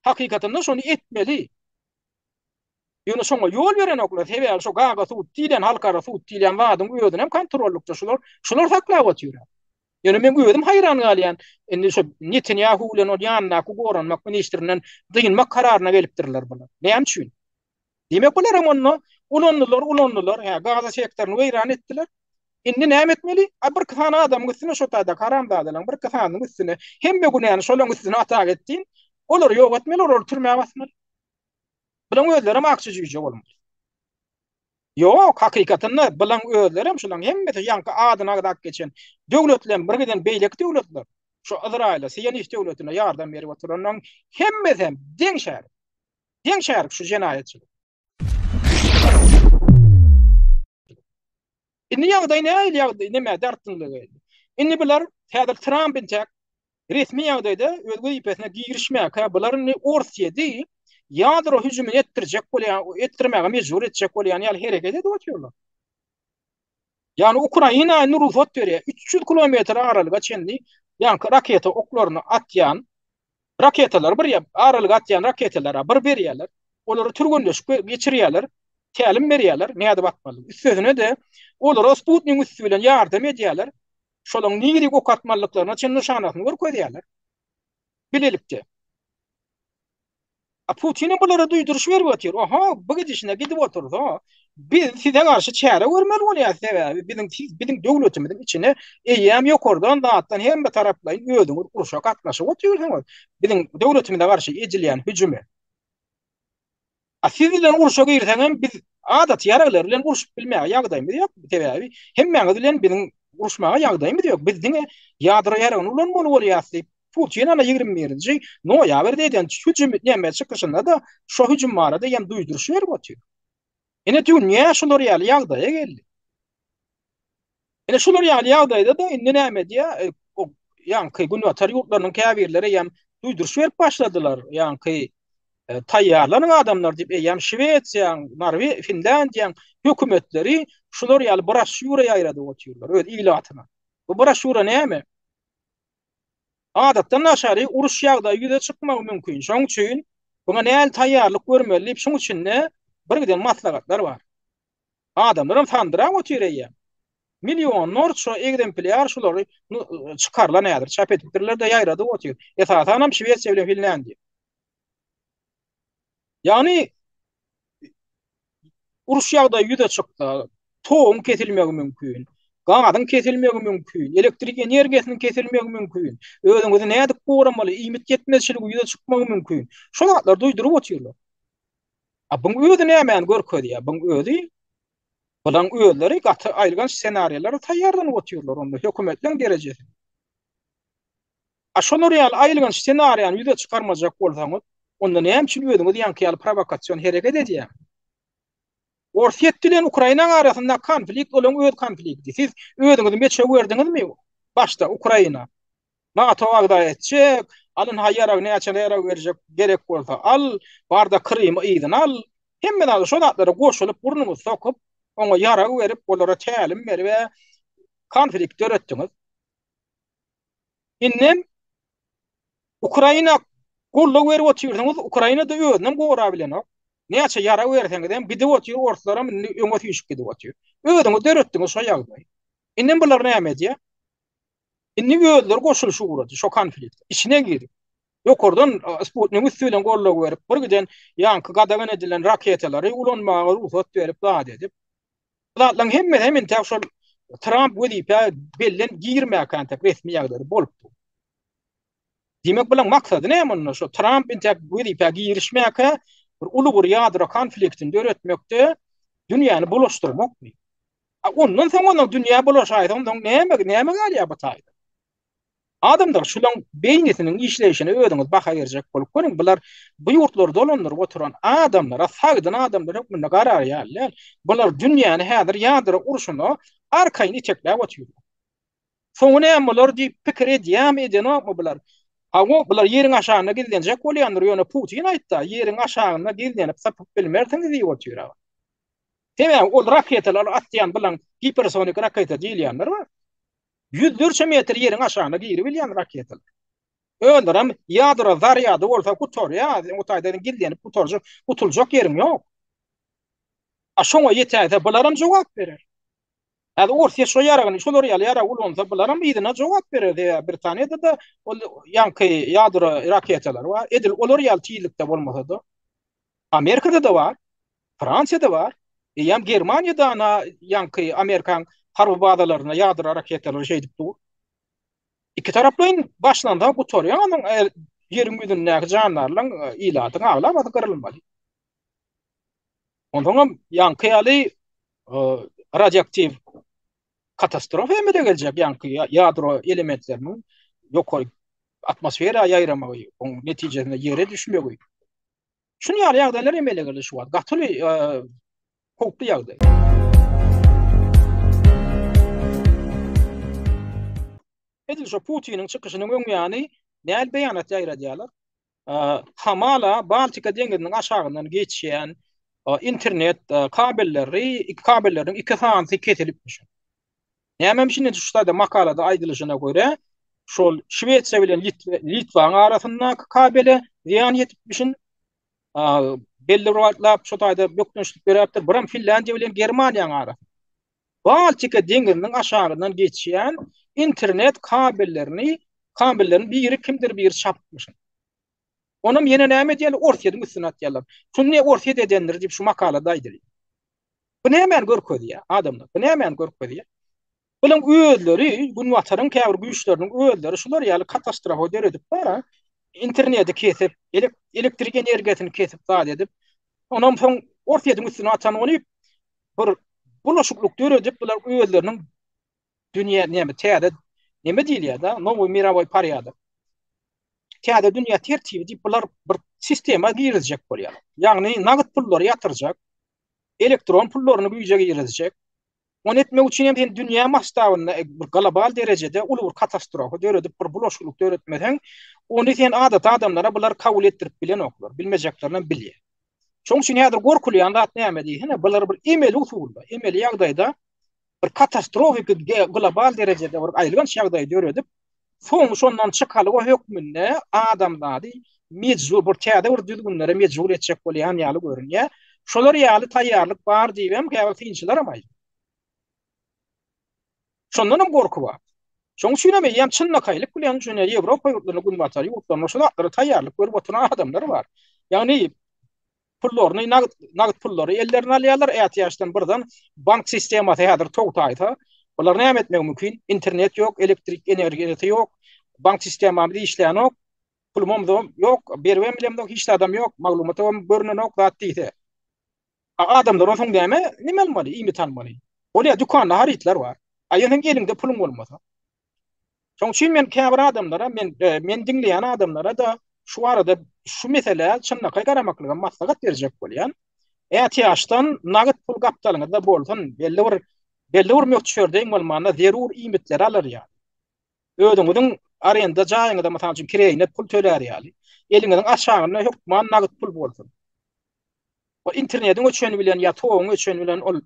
Hakykatynda şony etmeli. Ýöne şoňa ýol berenoklar. Sebäbi şo Gaga sud diýlen, halkara sud diýlen zadyň özünem kontrollykda şular, şular saklap otyr. Ýöne men özüm haýran galýan. Indi şo Netanýahu bilen ol ýanyndaky goranmak ministrinden dynmak kararyna gelipdirler bular. Näme üçin? Diýmek bular hem onda ulandylar, ulandylar. Hä, Gaza sektoryny weýran etdiler. Indi näme etmeli? A birki sany adamyň üstüne şo taýda haramzadalaryň birki sanynyň üstüne hemme günäni şolaryň üstüne atak etdin. Olary ýok etmeli, olary türmä basmaly. Bulaň özlerem akja jüýje bolmaly. Ýok, hakykatynda bulaň özlerem şulaň hemmesi ýaňky adyny agzap geçen döwletleň bir giden beýleki döwletler şu Yzraýyla, Sionist döwletine ýardam berip oturanlaryň hemmesem deň şärik. Deň şärik şu jenaýatçylyk. Indi ýagdaý nähili ýagdaý, näme dartgynlyga geldi. Indi bular häzir Tramp intäk resmi ýagdaýda öz wezipesine girişmäkä bular indi Orsýeti ýadro hüjümini etdirjek bolýan, etdirmäge mejbur etjek bolýan ýaly hereket edip otyrlar. Ýagny Ukraina indi rugsat berýär. 300 kilometr aralyga çenli ýaňky raketa oklaryny atýan raketalary bir aralyga atýan raketalara bir berýärler. Olary türgenleşik geçirýärler, tälim berýärler, nädip atmaly. Üstesine-de olara Sputnigiň üsti bilen ýardam edýärler. Şolaň nirik ok atmalydyklaryna çenli nyşanasyny görkezýärler. Bilelikde. A Putinem bulara duýduryş berip otyr. Oha, bu gidişine gidip otursa, biz size garşy çäre görmeli bolýas, sebäbi biziň siz biziň döwletimiziň içine eýýäm ýokardan zatdan hemme taraplaýyn özüňiz urşa gatnaşyp otyrsyňyz. Biziň döwletimize garşy edilýän hüjüme. A siz bilen urşa girseňem biz adaty ýaraglar bilen urşup bilmäge ýagdaýymyz ýok. Sebäbi hemmäňiz bilen biziň uruşmaga ýagdaýymyz ýok. Biz diňe ýadro ýaragyny ulanmaly bolýas diýip, Putin ana 21-nji noýabrda eden hüjüm näme çykyşynda-da şo hüjüm barada hem duýduryş berip otyr. Ine dünýä şular ýaly ýagdaýa geldi. Ine şular ýaly ýagdaýda-da indi näme edýär? E, ýaňky günbatar ýurtlarynyň käbirleri hem duýduryş berip başladylar. Ýaňky e, taýýarlanyň adamlar diýip eýýäm Şwesiýaň, Norwe, Finlýandiýaň hökümetleri şular ýaly broşýura ýaýradyp otyrlar öz ilatyna. Bu broşýura näme? Adatdan daşary uruş ýagdaýy ýüze çykmagy mümkin. Şonuň üçin buňa nähili taýýarlyk görmeli diýip şuň içinde bir giden maslahatlar bar. Adamlaram sandyrap otyr eýýäm. Millionlarça egzemplýar şulary çykarylan häzir çap edipdirler-de ýaýradyp otyr. Esasanam Şwesiýa bilen Finlýandiýa. Ýagny. Uruş ýagdaýy ýüze çyksa, toguň kesilmegi mümkin, gazyň kesilmegi mümkin, elektrik energiýasynyň kesilmegi mümkin, özüňizi nädip goramaly, iýmit ýetmezçiligi ýüze çykmagy mümkin. Şo zatlary duýduryp otyrlar. A buň özi nämäni görkezýär? Buň özi bulaň özleri gaty aýylganç ssenariýalara taýýarlanyp otyrlar onda hökümetleň derejesinde. A şolar ýaly aýylganç ssenariýany ýüze çykarmajak bolsaňyz, onda näme üçin özüňiz ýaňky ýaly prowokasion hereket edýäňiz? Orsýet bilen Ukrainanyň arasynda konflikt olaň öz konflikti. Siz özüňizi meçew berdiňizmi başda Ukraina? NATO agza etjek, alyn ha ýarag näçe ýarag berjek gerek bolsa al, barda Krymy yzyna al. Hemme zady şo zatlara goşulyp burnuňyzy sokup, oňa ýarag berip, olara tälim berip konflikt döretdiňiz. Indem Ukraina goldaw berip otyrsyňyz, Ukraina-da özünem gorabilenok. Näçe ýarag berseňizem gidip otyr, orslaram indi öňe süýşüp gidip otyr. Özüňiz döretdiňiz şo ýagdaýy. Indem bular näme edýär? Indi özleri goşulyşyp ugrady şo konflikte. Içine girip. Ýokardan Sputnigiň üsti bilen goldaw berip, bir giden ýaňky gadagan edilen raketalary ulanmaga rugsat berip, zat edip. Bu zatlaryň hemmesi hem entäk şol Tramp wezipä bellen girmäkä entäk resmi ýagdaýda bolupdy. Diýmek bularyň maksady näme onda? Şo Tramp entäk wezipä girişmäkä bir uly bir ýadro konfliktini döretmekde dünýäni bulaşdyrmakmy? A ondan soň ondan dünýä bulaşaýsa ondan näme näme galýar bu taýda? Adamlar şulaň beýnisiniň işleýşine özüňiz baha berjek bolup görüň. Bular bu ýurtlary dolandyryp oturan adamlara sagdyn adamlar hökmünde garar ýaly däl. Bular dünýäni häzir ýadro urşuna arkaýyn itekläp otyrlar. Soňy näme bolar diýip pikir edýärmi, edenokmy bular? Hawa, bular ýeriň aşagynda gizlenjek bolýandyr, ýöne Putin aýtda, ýeriň aşagynda gizlenip sypyp bilmersiňiz diýip otyr. Sebäbi ol raketalary atýan bulaň gipersonik raketa diýilýänler bar. Ýüzlerçe metr ýeriň aşagyna giribilýän raketalar. Özlerem ýadro zarýady bolsa gutarýar, o taýdan gizlenip gutarjak, gutuljak ýeriň ýok. A şoňa ýetäýse bularam jogap berer. Häzir Orsýet şo ýaragyny, şolar ýaly ýarag ulansa, bularam yzyna jogap berer. Sebäbi Britaniýada-da ol ýaňky ýadro raketalary bar. Edil olar ýaly tizlikde bolmasa-da. Amerikada-da bar, Fransiýada bar. Eýýäm Germaniýada ana ýaňky Amerikan harby bazalarynda ýadro raketalary şeýdip dur. Iki taraplaýyn başlansa gutarýar onuň e, ýeriň ýüzündäki jandarlaryň, e, ilatyň aglabasy gyrylmaly. Onsoňam ýaňky ýaly radioaktiw katastrofa emele geljek, ýaňky ýadro elementleriniň ýokary atmosfera ýaýramagy, onuň netijesinde ýere düşmegi. Şunuň ýaly ýagdaýlar emele geldi şu wagt. Gaty howply ýagdaý. Edil şo Putiniň çykyşynyň öň ýany näl beýanat ýaýradýarlar? Hamala Baltika deňiziniň aşagyndan geçýän internet kabelleri, kabelleriniň iki sanysy kesilipmiş. Nämemiş indi şu taýda makalada aýdylyşyna görä, şol Şwesiýa bilen Litwaň arasyndaky kabele zyýan ýetipmişin. Belli bir wagtlap şu taýda bökdençlik döräpdir. Biram Finlýandiýa bilen Germaniýanyň arasynda. Baltika deňziniň aşagyndan geçýän internet kabellerini, kabellerini biri kimdir biri çapypmyş. Onam ýene näme edýärler? Orsýetiň üstüne atýarlar. Şuny ne Orsýet edendir diýip şu makalada aýdylýar. Bu nämäni görkezýär adamlar? Bu nämäni görkezýär? Bularyň özleri, Günbataryň käbir güýçleriniň özleri şular ýaly katastrofa döredip bara, interneti kesip, elektrik energiýasyny kesip zat edip, onam soň Orsýetiň üstüne atan ony bir bulaşyklyk döredip bular özleriniň dünýä näme täze näme diýilýär-de, nowy mirowoý porýadok. Täze dünýä tertibi diýip bular bir sistema girizjek bolýar. Ýagny nagt pullary ýatyrjak, elektron pullaryny güýje girizjek. Ony etmek üçin hem sen dünýä masştabynda e, bir global derejede uly bir katastrofa döredip bir bulaşyklyk döretmeseň, ony sen adaty adamlara bular kabul etdirip bilenoklar, bilmejeklerini hem bilýär. Şonuň üçin häzir gorkulýan zat näme diýsene, bular bir emeli usulda, emeli ýagdaýda bir katastrofik global derejede bir aýylganç ýagdaý döredip, soň şondan çykalga hökmünde adamzady mejbur bir täze bir düzgünlere mejbur etjek bolýan ýaly görünýär. Şolar ýaly taýýarlyk bar diýip hem käbir synçylar hem aýdýar. Şondan hem gorky bar. Şonuň üçin hem eýýäm çynlakaýlyk bilen şunda Ýewropa ýurtlarynda, Günbatar ýurtlarynda şu zatlara taýýarlyk görüp oturan adamlar bar. Ýagny. Pullaryny nagt nagt pullary ellerine alýarlar, ätiýaçdan birden bank sistemasy häzir togtaýsa, bular näme etmegi mümkin? Internet ýok, elektrik energiýasy ýok, bank sistemamyz işlänok, pulumam ýok, beribem bilemzok, hiç zadam ýok, maglumatam görnenok zat diýse. A adamlar onsoň näme neme almaly, iýmit almaly? Bolýar, dükanda harytlar bar. A ýöne seň eliňde puluň bolmasa. Şoň üçin men käbir adamlara, men e, men diňleýän adamlara-da şu barada şu meselä çynlakaý garamaklyga maslahat berjek bolýan. Ätiýaçdan nagt pul gapdalyňyzda bolsun, belli bir belli bir möçberde iň bolmanda zerur iýmitleri alar ýaly. Özüňiziň arenda jaýyňyza mysal üçin kireýine pul tölär ýaly. Eliňiziň aşagynda hökman nagt pul bolsun. O internetiň öçeni bilen ýa toguň öçeni bilen ol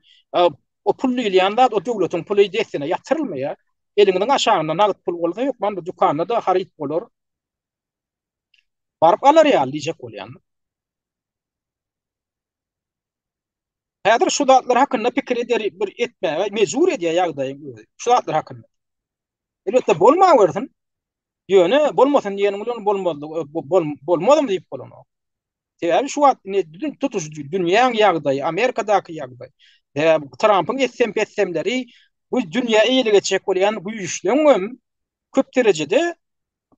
o pul diýilýän zat o döwletiň puly dessine ýatyrylmaýar. Eliňiziň aşagynda nagt pul bolsa hökman bu dükanda-da haryt bolar. Baryp alar ýaly diýjek bolýan. Häzir şu zatlar hakynda pikir eder bir etmäge mejbur edýär ýagdaýyň özi. Şu zatlar hakynda. Elbetde bolmawersin. Ýöne bolmasyn diýeniň bilen bolmazlyk bolmazam diýip bolanok. Sebäbi şu wagt indi bütün tutuş dünýäň ýagdaýy, Amerikadaky ýagdaý, sebäbi Trampyň etsem-petsemleri bu dünýä eýelik etjek bolýan güýçleňem köp derejede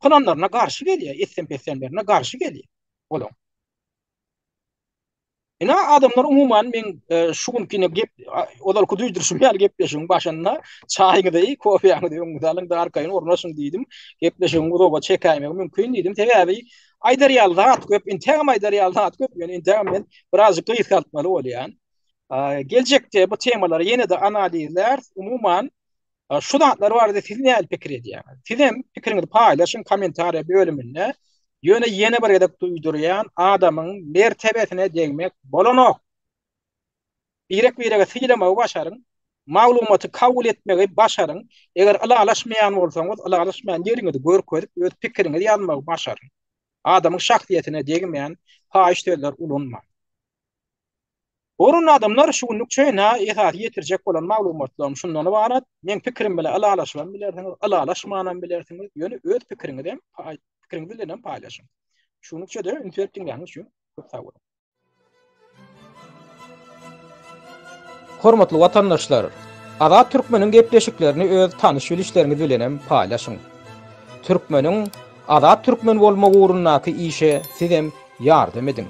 planlaryna garşy gelýär, etsem-petsemlerine garşy gelýär olaň. Ine adamlar umuman men e, şu günki ine gep ozalky duýduryşym ýaly gepleşigiň başynda çaýyňyzy, kofeňizi öňüňize alyň da arkaýyn ornaşyň diýdim. Gepleşigiň uzaga çekäýmegi mümkin diýdim. Sebäbi aýdar ýaly zat köp, intägem aýdar ýaly zat köp, ýöne intägem men birazjyk gysgaltmaly bolýan. Geljekde bu temalary ýene-de analizläris. Umuman şu zatlar barada siz nähili pikir edýäňiz? Siz hem pikiriňizi paýlaşyň kommentariýa bölüminde. Ýöne ýene bir gezek duýdurýan, adamyň mertebesine degmek bolanok. Birek-birege sylamagy başaryň, maglumaty kabul etmegi başaryň. Eger ylalaşmaýan bolsaňyz, ylalaşmaýan ýeriňizi görkezip, öz pikiriňizi ýazmagy başaryň. Adamyň şahsyýetine degmeýän paýyş sözler ulanmaň. Borun adamlar şu günlükçe ynha esasy ýetirjek bolan maglumatlarym şundan ybarat. Meň pikirim bilen ylalaşybam bilersiňiz, ylalaşmanam bilersiňiz, ýöne öz pikiriňizem pikiriňiz bilenem paýlaşyň. Şu günlükçe-de üns berip diňläniňiz üçin köp sag boluň. Hormatly watandaşlar! Azat Türkmeniň gepleşiklerini öz tanyş-bilişleriňiz bilenem paýlaşyň. Türkmeniň Azat Türkmen bolmagy ugrundaky işe sizem ýardam ediň.